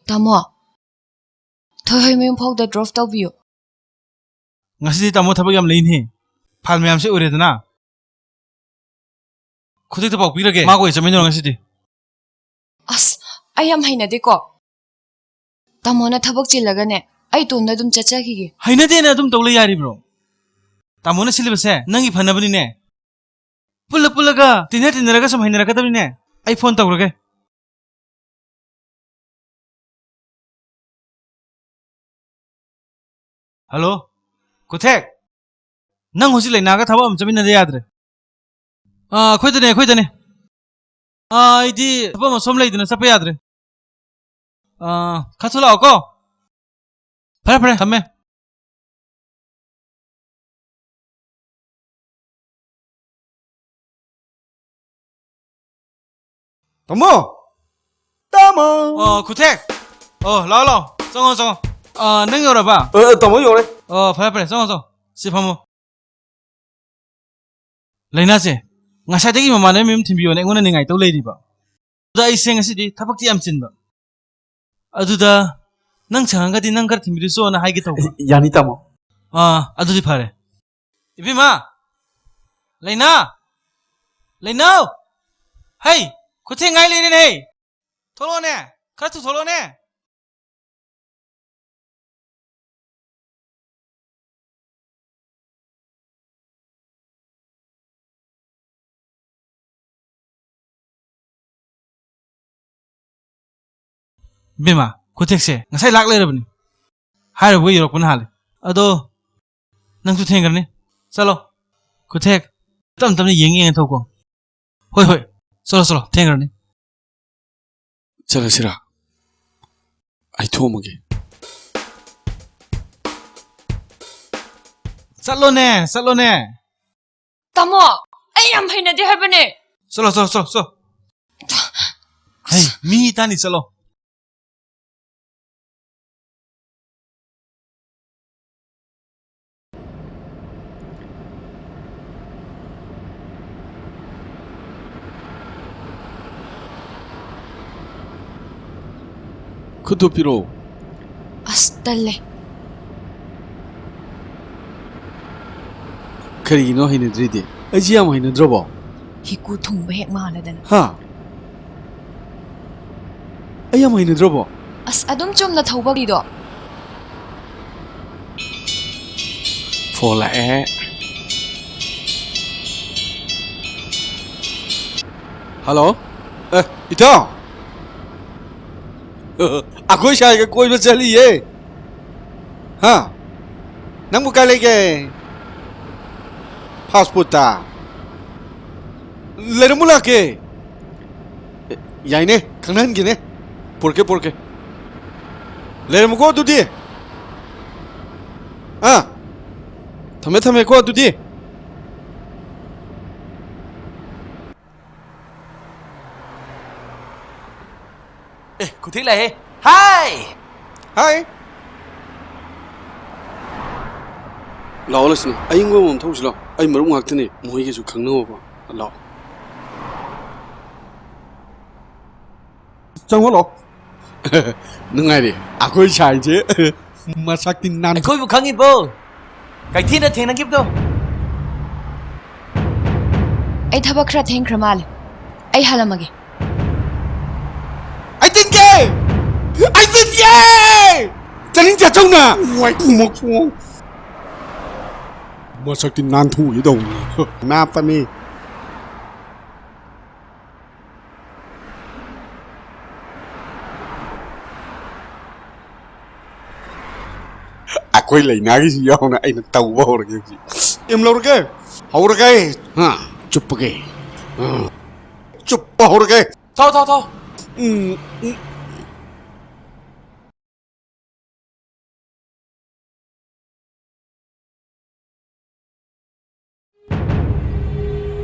ꯇꯥꯃꯣ, ꯊꯣꯏꯍꯣꯏ ꯃꯌꯨꯝ ꯐꯥꯎꯗ drop ꯇꯧꯕꯤꯌꯨ꯫ ꯉꯁꯤꯗꯤ ꯇꯥꯃꯣ ꯊꯕꯛ ꯌꯥꯝ ꯂꯩꯅꯦ꯫ File ꯃꯌꯥꯝꯁꯦ ꯎꯔꯦꯗꯅ꯫ ꯈꯨꯗꯛꯇ ꯄꯥꯎ ꯄꯤꯔꯒꯦ꯫ ꯃꯥꯒ ꯑꯣꯏꯅ ꯆꯠꯃꯤꯟꯅꯔꯣ ꯉꯁꯤꯗꯤ꯫ ꯑꯁ, ꯑꯩ ꯌꯥꯝ ꯍꯩꯅꯗꯦꯀꯣ꯫ ꯇꯥꯃꯣꯅ ꯊꯕꯛ ꯆꯤꯜꯂꯒꯅꯦ, ꯑꯩ ꯏꯇꯣꯝꯗ ꯑꯗꯨꯝ ꯆꯠꯆꯈꯤꯒꯦ꯫ ꯍꯩꯅꯗꯦꯅ ꯑꯗꯨꯝ ꯇꯧ ꯂꯩ ꯌꯥꯔꯤꯕ꯭ꯔꯣ? ꯇꯥꯃꯣꯅ ꯁꯤꯜꯂꯤꯕꯁꯦ ꯅꯪꯒꯤ ꯐꯅꯕꯅꯤꯅꯦ꯫ ꯄꯨꯜꯂ ꯄꯨꯜꯂꯒ, ꯇꯤꯟꯅ ꯇꯤꯟꯅꯔꯒ ꯁꯨꯝ ꯍꯩꯅꯔꯛꯀꯗꯕꯅꯤꯅꯦ꯫ ꯑꯩ phone ꯇꯧꯔꯒꯦ꯫ Hello, ꯈꯨꯊꯦꯛ꯫ ꯅꯪ ꯍꯧꯖꯤꯛ ꯂꯩꯅꯥꯒ ꯊꯕꯛ ꯑꯃ ꯆꯠꯃꯤꯟꯅꯗ ꯌꯥꯗ꯭ꯔꯦ꯫ ꯑꯥ, ꯑꯩꯈꯣꯏꯗꯅꯦ, ꯑꯩꯈꯣꯏꯗꯅꯦ꯫ ꯑꯥ, ꯑꯩꯗꯤ ꯊꯕꯛ ꯑꯃ ꯁꯨꯝ ꯂꯩꯗꯅ ꯆꯠꯄ ꯌꯥꯗ꯭ꯔꯦ꯫ ꯑꯥ, ꯈꯔ ꯊꯨꯂꯥꯛꯑꯣꯀꯣ꯫ ꯐꯔꯦ, ꯐꯔꯦ, ꯊꯝꯃꯦ꯫ ꯇꯥꯃꯣ! ꯇꯥꯃꯣ! ꯑꯣ, ꯈꯨꯊꯦꯛ! ꯑꯣ, ꯂꯥꯛꯑꯣ, ꯂꯥꯛꯑꯣ꯫ ꯆꯪꯉꯣ, ꯆꯪꯉꯣ꯫ ꯑ, ꯅꯪ ꯌꯧꯔꯕ? ꯑ, ꯇꯥꯃꯣ ꯌꯧꯔꯦ꯫ ꯑꯣ, ꯐꯔꯦ, ꯐꯔꯦ꯫ ꯆꯪꯉꯣ, ꯆꯪꯉꯣ꯫ ꯁꯤ ꯐꯝꯃꯣ꯫ ꯂꯩꯅꯥꯁꯦ, ꯉꯁꯥꯏꯗꯒꯤ ꯃꯃꯥꯟꯅꯕ ꯃꯌꯨꯝ ꯊꯤꯟꯕꯤꯌꯣꯅ ꯑꯩꯉꯣꯟꯗ ꯅꯤꯡꯉꯥꯏ ꯇꯧ ꯂꯩꯔꯤꯕ꯫ ꯑꯗꯨꯗ ꯑꯩꯁꯦ ꯉꯁꯤꯗꯤ ꯊꯕꯛꯇꯤ ꯌꯥꯝ ꯆꯤꯟꯕ꯫ ꯑꯗꯨꯗ ꯅꯪ ꯁꯪꯉꯒꯗꯤ ꯅꯪ ꯈꯔ ꯊꯤꯟꯕꯤꯔꯨꯆꯣꯅ ꯍꯥꯏꯒꯦ ꯇꯧꯕ꯫ ꯌꯥꯅꯤ, ꯇꯥꯃꯣ꯫ ꯑꯥ, ꯑꯗꯨꯗꯤ ꯐꯔꯦ꯫ ꯏꯕꯦꯝꯃ! ꯂꯩꯅꯥ! ꯂꯩꯅꯥꯎ! ꯍꯩ! ꯈꯨꯊꯦꯡ ꯉꯥꯏ ꯂꯩꯔꯦꯅꯦ! ꯊꯣꯛꯂꯛꯑꯣꯅꯦ! ꯈꯔ ꯊꯨ ꯊꯣꯛꯂꯛꯑꯣꯅꯦ! ꯕꯦꯝꯃ, ꯈꯨꯊꯦꯛꯁꯦ ꯉꯁꯥꯏ ꯂꯥꯛ ꯂꯩꯔꯕꯅꯤ꯫ ꯍꯥꯏꯔꯨꯕꯒ ꯌꯧꯔꯛꯄꯅ ꯍꯥꯜꯂꯦ꯫ ꯑꯗꯣ ꯅꯪꯁꯨ ꯊꯦꯡꯈ꯭ꯔꯅꯤ꯫ ꯆꯠꯂꯣ꯫ ꯈꯨꯊꯦꯛ, ꯇꯞ ꯇꯞꯅ ꯌꯦꯡ ꯌꯦꯡꯉ ꯊꯧꯀꯣ꯫ ꯍꯣꯏ, ꯍꯣꯏ꯫ ꯆꯠꯂꯣ, ꯆꯠꯂꯣ꯫ ꯊꯦꯡꯈ꯭ꯔꯅꯤ꯫ ꯆꯠꯂꯁꯤꯔꯥ? ꯑꯩ ꯊꯣꯛꯑꯝꯃꯒꯦ꯫ ꯆꯠꯂꯣꯅꯦ, ꯆꯠꯂꯣꯅꯦ꯫ ꯇꯥꯃꯣ, ꯑꯩ ꯌꯥꯝ ꯍꯩꯅꯗꯦ ꯍꯥꯏꯕꯅꯦ꯫ ꯆꯠꯂꯣ, ꯆꯠꯂꯣ, ꯆꯠꯂꯣ, ꯆꯠꯂꯣ꯫ ꯍꯩ, ꯃꯤ ꯇꯥꯅꯤ, ꯆꯠꯂꯣ꯫ ꯈꯨꯠꯇꯨ ꯄꯤꯔꯛꯑꯣ꯫ ꯑꯁ, ꯇꯜꯂꯦ꯫ ꯀꯔꯤꯒꯤꯅꯣ ꯍꯩꯅꯗ꯭ꯔꯤꯗꯤ? ꯑꯩꯁꯤ ꯌꯥꯝ ꯍꯩꯅꯗ꯭ꯔꯕꯣ? ꯍꯤꯀꯨ ꯊꯨꯡꯕ ꯍꯦꯛ ꯃꯥꯜꯂꯗꯅ꯫ ꯍꯥ? ꯑꯩ ꯌꯥꯝ ꯍꯩꯅꯗ꯭ꯔꯕꯣ? ꯑꯁ, ꯑꯗꯨꯝ ꯆꯨꯝꯅ ꯊꯧꯕꯒꯤꯗꯣ꯫ ꯐꯣꯟ ꯂꯥꯛꯑꯦ꯫ ꯍꯜꯂꯣ? ꯑꯦ, ꯏꯇꯥꯎ! ꯑꯩꯈꯣꯏ ꯁꯥꯏꯒ ꯀꯣꯏꯕ ꯆꯠꯂꯤꯌꯦ꯫ ꯍꯥ? ꯅꯪꯕꯨ ꯀꯥꯏ ꯂꯩꯒꯦ? ꯐꯥꯁ ꯐꯨꯗꯇ? ꯂꯩꯔꯝꯃꯨ, ꯂꯥꯛꯀꯦ꯫ ꯑꯦ, ꯌꯥꯏꯅꯦ, ꯈꯪꯅꯍꯟꯒꯦꯅꯦ꯫ ꯄꯨꯔꯛꯀꯦ, ꯄꯨꯔꯛꯀꯦ꯫ ꯂꯩꯔꯝꯃꯨꯀꯣ ꯑꯗꯨꯗꯤ꯫ ꯑꯥ, ꯊꯝꯃꯦ, ꯊꯝꯃꯦꯀꯣ ꯑꯗꯨꯗꯤ꯫ ꯑꯦ, ꯈꯨꯊꯦꯛ ꯂꯥꯛꯑꯦ꯫ ꯍꯥꯏ! ꯍꯥꯏ! ꯂꯥꯛꯑꯣ, ꯂꯛꯁꯃꯤ, ꯑꯌꯤꯡꯕ ꯑꯃꯃꯝ ꯊꯧꯁꯤ ꯂꯥꯛꯑꯣ꯫ ꯑꯩ ꯃꯔꯨꯞ ꯉꯥꯛꯇꯅꯦ, ꯃꯈꯣꯏꯒꯁꯨ ꯈꯪꯅꯍꯧꯕ꯫ ꯂꯥꯛꯑꯣ꯫ ꯆꯪꯉꯣ, ꯂꯥꯛꯑꯣ꯫ ꯅꯨꯡꯉꯥꯏꯔꯦ, ꯑꯩꯈꯣꯏ ꯁꯥꯏꯁꯦ꯫ ꯃꯁꯛꯇꯤ ꯅꯥꯟ- ꯑꯩꯈꯣꯏꯕꯨ ꯈꯪꯉꯤꯕꯣ? ꯀꯩꯊꯦꯜꯗ ꯊꯦꯡꯅꯈꯤꯕꯗꯣ? ꯑꯩ ꯊꯕꯛ ꯈꯔ ꯊꯦꯡꯈ꯭ꯔ ꯃꯥꯜꯂꯦ꯫ ꯑꯩ ꯍꯜꯂꯝꯃꯒꯦ꯫ ꯑꯩ ꯇꯤꯟꯒꯦ! ꯑꯩ ꯇꯤꯟꯒꯦ! ꯆꯥꯅꯤꯡ ꯆꯥꯊꯧꯅ! ꯋꯥꯏ, ꯃꯈꯣꯡ! ꯃꯁꯛꯇꯤ ꯅꯥꯟꯊꯣꯛꯏꯗꯧꯅꯤ꯫ ꯅꯥꯞꯄꯅꯤ꯫ ꯑꯩꯈꯣꯏ ꯂꯩꯅꯥꯒꯤꯁꯨ ꯌꯥꯎꯅ ꯑꯩꯅ ꯇꯧꯕ ꯍꯧꯔꯒꯦ ꯍꯧꯖꯤꯛ꯫ ꯑꯦꯝ ꯂꯧꯔꯒꯦ꯫ ꯍꯧꯔꯒꯦ꯫ ꯍꯥ, ꯆꯨꯞꯄꯒꯦ꯫ ꯍꯥ, ꯆꯨꯞꯄ ꯍꯧꯔꯒꯦ꯫ ꯊꯥꯎ, ꯊꯥꯎ, ꯊꯥꯎ꯫ ꯎꯝ, ꯎꯝ꯫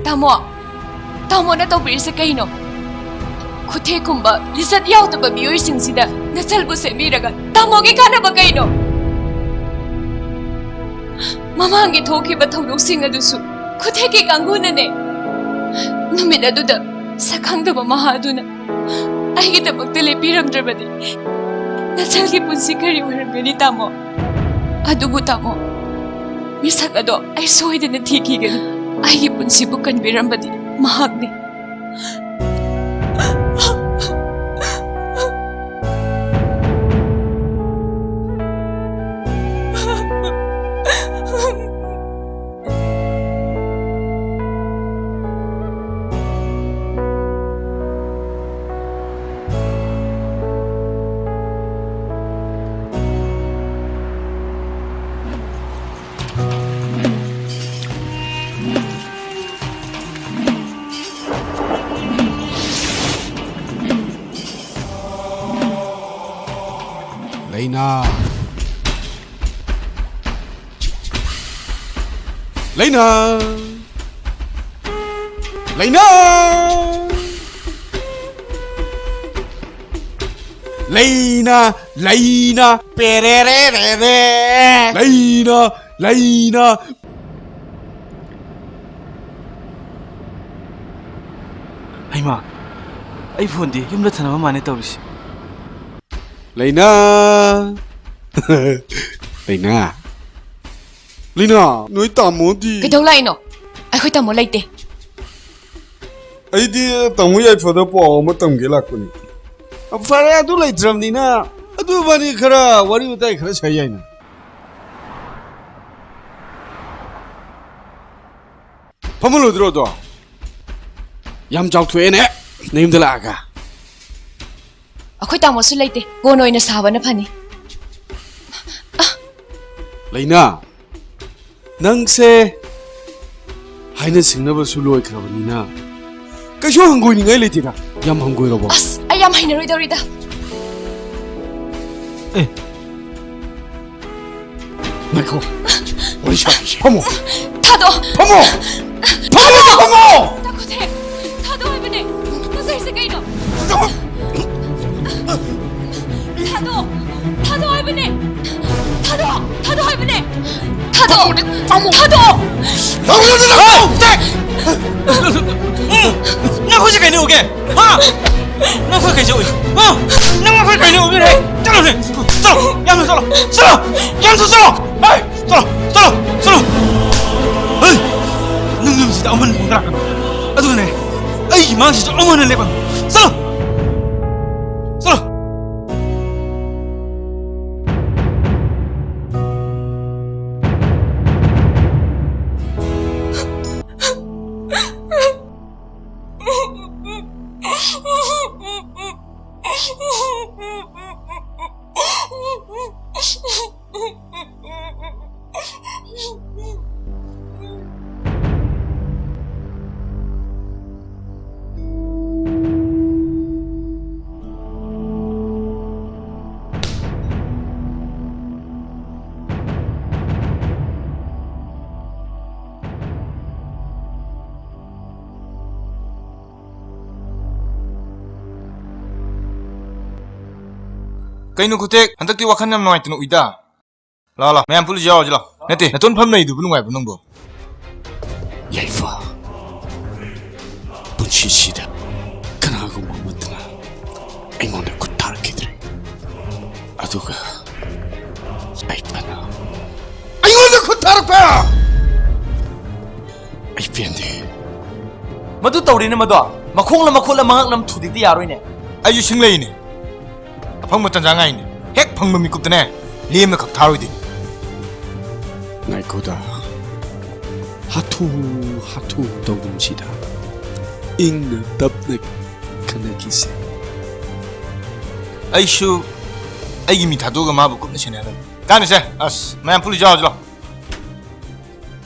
ꯇꯥꯃꯣ, ꯇꯥꯃꯣꯅ ꯇꯧꯕꯤꯔꯤꯁꯦ ꯀꯩꯅꯣ? ꯈꯨꯊꯦꯛꯀꯨꯝꯕ ꯂꯤꯆꯠ ꯌꯥꯎꯗꯕ ꯃꯤꯑꯣꯏꯁꯤꯡꯁꯤꯗ ꯅꯆꯜꯕꯨ ꯁꯦꯝꯕꯤꯔꯒ ꯇꯥꯃꯣꯒꯤ ꯀꯥꯟꯅꯕ ꯀꯩꯅꯣ? ꯃꯃꯥꯡꯒꯤ ꯊꯣꯛꯈꯤꯕ ꯊꯧꯗꯣꯛꯁꯤꯡ ꯑꯗꯨꯁꯨ ꯈꯨꯊꯦꯛꯀꯤ ꯀꯥꯡꯕꯨꯅꯅꯦ꯫ ꯅꯨꯃꯤꯠ ꯑꯗꯨꯗ ꯁꯛꯈꯪꯗꯕ ꯃꯍꯥ ꯑꯗꯨꯅ ꯑꯩꯒꯤꯗꯃꯛꯇ ꯂꯦꯞꯄꯤꯔꯝꯗ꯭ꯔꯕꯗꯤ ꯅꯆꯜꯒꯤ ꯄꯨꯟꯁꯤ ꯀꯔꯤ ꯑꯣꯏꯔꯝꯒꯅꯤ, ꯇꯥꯃꯣ? ꯑꯗꯨꯕꯨ, ꯇꯥꯃꯣ, ꯃꯤꯁꯛ ꯑꯗꯣ ꯑꯩ ꯁꯣꯏꯗꯅ ꯊꯤꯈꯤꯒꯅꯤ꯫ ꯑꯩꯒꯤ ꯄꯨꯟꯁꯤꯕꯨ ꯀꯟꯕꯤꯔꯝꯕꯗꯤ ꯃꯍꯥꯛꯅꯤ꯫ ꯂꯩꯅꯥ꯫ ꯂꯩꯅꯥ꯫ ꯂꯩꯅꯥ꯫ ꯂꯩꯅꯥ꯫ ꯂꯩꯅꯥ꯫ ꯄꯦꯔꯦꯔꯦꯔꯦꯔꯦ꯫ ꯂꯩꯅꯥ꯫ ꯂꯩꯅꯥ꯫ ꯍꯩꯃꯥ, ꯑꯩ ꯐꯣꯟꯗꯤ ꯌꯨꯝꯗ ꯊꯅꯝꯕ ꯃꯥꯜꯂꯦ ꯇꯧꯔꯤꯁꯦ꯫ ꯂꯩꯅꯥ꯫ ꯂꯩꯅꯥ꯫ ꯂꯩꯅꯥ, ꯅꯣꯏ ꯇꯥꯃꯣꯗꯤ? ꯀꯩꯗꯧ ꯂꯥꯛꯏꯅꯣ? ꯑꯩꯈꯣꯏ ꯇꯥꯃꯣ ꯂꯩꯇꯦ꯫ ꯑꯩꯗꯤ ꯇꯥꯃꯣ ꯌꯥꯏꯐꯗ ꯄꯥꯎ ꯑꯃ ꯇꯝꯒꯦ ꯂꯥꯛꯄꯅꯤ꯫ ꯐꯔꯦ, ꯑꯗꯨ ꯂꯩꯇ꯭ꯔꯕꯅꯤꯅ ꯑꯗꯨ ꯏꯕꯥꯅꯤ ꯈꯔ ꯋꯥꯔꯤ ꯋꯥꯇꯥꯏ ꯈꯔ ꯁꯥ ꯌꯥꯏꯅ꯫ ꯐꯝꯍꯜꯂꯣꯏꯗ꯭ꯔꯣ ꯑꯗꯣ? ꯌꯥꯝ ꯆꯥꯎꯊꯣꯛꯑꯦꯅꯦ ꯅꯌꯨꯝꯗ ꯂꯥꯛꯑꯒ꯫ ꯑꯩꯈꯣꯏ ꯇꯥꯃꯣꯁꯨ ꯂꯩꯇꯦ, ꯀꯣꯟ ꯑꯣꯏꯅ ꯁꯥꯕꯅ ꯐꯅꯤ꯫ ꯂꯩꯅꯥ, ꯅꯪꯁꯦ ꯍꯥꯏꯅ ꯁꯤꯡꯅꯕꯁꯨ ꯂꯣꯏꯈ꯭ꯔꯕꯅꯤꯅ ꯀꯩꯁꯨ ꯍꯪꯒꯣꯏꯅꯤꯡꯉꯥꯏ ꯂꯩꯇꯦꯗ꯫ ꯌꯥꯝ ꯍꯪꯒꯣꯏꯔꯕꯣ? ꯑꯁ, ꯑꯩ ꯌꯥꯝ ꯍꯩꯅꯔꯣꯏꯗꯧꯔꯤꯗ꯫ ꯑꯦ, ꯉꯥꯏꯈꯣ꯫ ꯋꯥꯔꯤ ꯁꯥꯈꯤꯁꯤ꯫ ꯐꯝꯃꯣ꯫ ꯊꯥꯗꯣ! ꯐꯝꯃꯣ! ꯐꯝꯃꯣ! ꯐꯝꯃꯣ! ꯇꯥꯈꯣ ꯊꯦ! ꯊꯥꯗꯣ ꯍꯥꯏꯕꯅꯦ! ꯅꯪ ꯇꯧꯔꯤꯁꯦ ꯀꯩꯅꯣ? ꯊꯥꯗꯣ! ꯊꯥꯗꯣ ꯍꯥꯏꯕꯅꯦ! ꯊꯥꯗꯣ! ꯊꯥꯗꯣ ꯍꯥꯏꯕꯅꯦ! ꯊꯥꯗꯣ! ꯐꯝꯃꯣ! ꯊꯥꯗꯣ! ꯐꯝꯃꯣ! ꯅꯪ ꯍꯧꯖꯤꯛ ꯀꯩꯅꯣ ꯎꯒꯦ? ꯍꯥ? ꯅꯪ ꯑꯩꯈꯣꯏ ꯀꯩꯗꯧꯏ? ꯍꯥ? ꯅꯪ ꯑꯩꯈꯣꯏ ꯀꯩꯗꯧꯏ? ꯆꯠꯂꯣꯅꯦ! ꯆꯠꯂꯣ! ꯌꯥꯝꯅ ꯆꯠꯂꯣ! ꯆꯠꯂꯣ! ꯌꯥꯝꯅ ꯆꯠꯂꯣ! ꯍꯦ! ꯆꯠꯂꯣ! ꯆꯠꯂꯣ! ꯆꯠꯂꯣ! ꯍꯦ! ꯅꯪ ꯌꯨꯝꯁꯤꯗ ꯑꯃꯟ ꯍꯣꯡꯗꯔꯛꯀꯅꯨ꯫ ꯑꯗꯨꯒꯅꯦ, ꯑꯩꯒꯤ ꯃꯥꯡꯁꯤꯁꯨ ꯑꯃꯟꯅ ꯂꯦꯞꯀꯅꯨ꯫ ꯆꯠꯂꯣ! ꯆꯠꯂꯣ! ꯀꯩꯅꯣ ꯈꯨꯇꯦꯛ, ꯍꯟꯗꯛꯇꯤ ꯋꯥꯈꯜ ꯌꯥꯝ ꯅꯨꯡꯉꯥꯏꯇꯅ ꯎꯏꯗ꯫ ꯂꯥꯛꯑꯣ, ꯂꯥꯛꯑꯣ, ꯃꯌꯥꯝ ꯄꯨꯜꯂꯨꯁꯤ, ꯌꯥꯎꯔꯁꯤ, ꯂꯥꯛꯑꯣ꯫ ꯅꯠꯇꯦ, ꯅꯇꯣꯟ ꯐꯝ ꯂꯩꯗꯨꯕꯨ ꯅꯨꯡꯉꯥꯏꯕ꯭ꯔꯣ ꯅꯪꯕꯣ? ꯌꯥꯏꯐ, ꯄꯨꯟꯁꯤꯁꯤꯗ ꯀꯅꯥꯒꯨꯝꯕ ꯑꯃꯠꯇꯅ ꯑꯩꯉꯣꯟꯗ ꯈꯨꯠ ꯊꯥꯔꯛꯈꯤꯗ꯭ꯔꯦ꯫ ꯑꯗꯨꯒ ꯌꯥꯏꯐꯅ ꯑꯩꯉꯣꯟꯗ ꯈꯨꯠ ꯊꯥꯔꯛꯄ! ꯑꯩ ꯄꯦꯟꯗꯦ꯫ ꯃꯗꯨ ꯇꯧꯔꯤꯅꯦ ꯃꯗꯣ꯫ ꯃꯈꯣꯡꯂ ꯃꯈꯨꯠꯂ ꯃꯉꯛꯂꯝ ꯊꯨꯗꯦꯛꯇ ꯌꯥꯔꯣꯏꯅꯦ꯫ ꯑꯩꯁꯨ ꯁꯤꯡꯂꯩꯅꯦ꯫ ꯑꯐꯪꯕ ꯇꯟꯖꯥ ꯉꯥꯏꯅꯦ꯫ ꯍꯦꯛ ꯐꯪꯕ ꯃꯤꯀꯨꯞꯇꯅꯦ, ꯂꯦꯝꯅ ꯈꯛ ꯊꯥꯔꯣꯏꯗꯣꯏꯅꯤ꯫ ꯉꯥꯏꯈꯣꯗ꯫ ꯍꯥꯊꯨ ꯍꯥꯊꯨ ꯇꯧꯒꯨꯝꯁꯤꯗ꯫ ꯏꯪꯅ ꯇꯞꯅ ꯈꯟꯅꯈꯤꯁꯦ꯫ ꯑꯩꯁꯨ ꯑꯩꯒꯤ ꯃꯤ ꯊꯥꯗꯣꯛꯑꯒ ꯃꯥꯕꯨ ꯀꯨꯞꯅ ꯁꯦꯟꯅꯔꯝꯃꯤ꯫ ꯀꯥꯟꯅꯁꯦ꯫ ꯑꯁ, ꯃꯌꯥꯝ ꯄꯨꯂꯤ ꯆꯥꯎꯁꯤ ꯂꯥꯎ꯫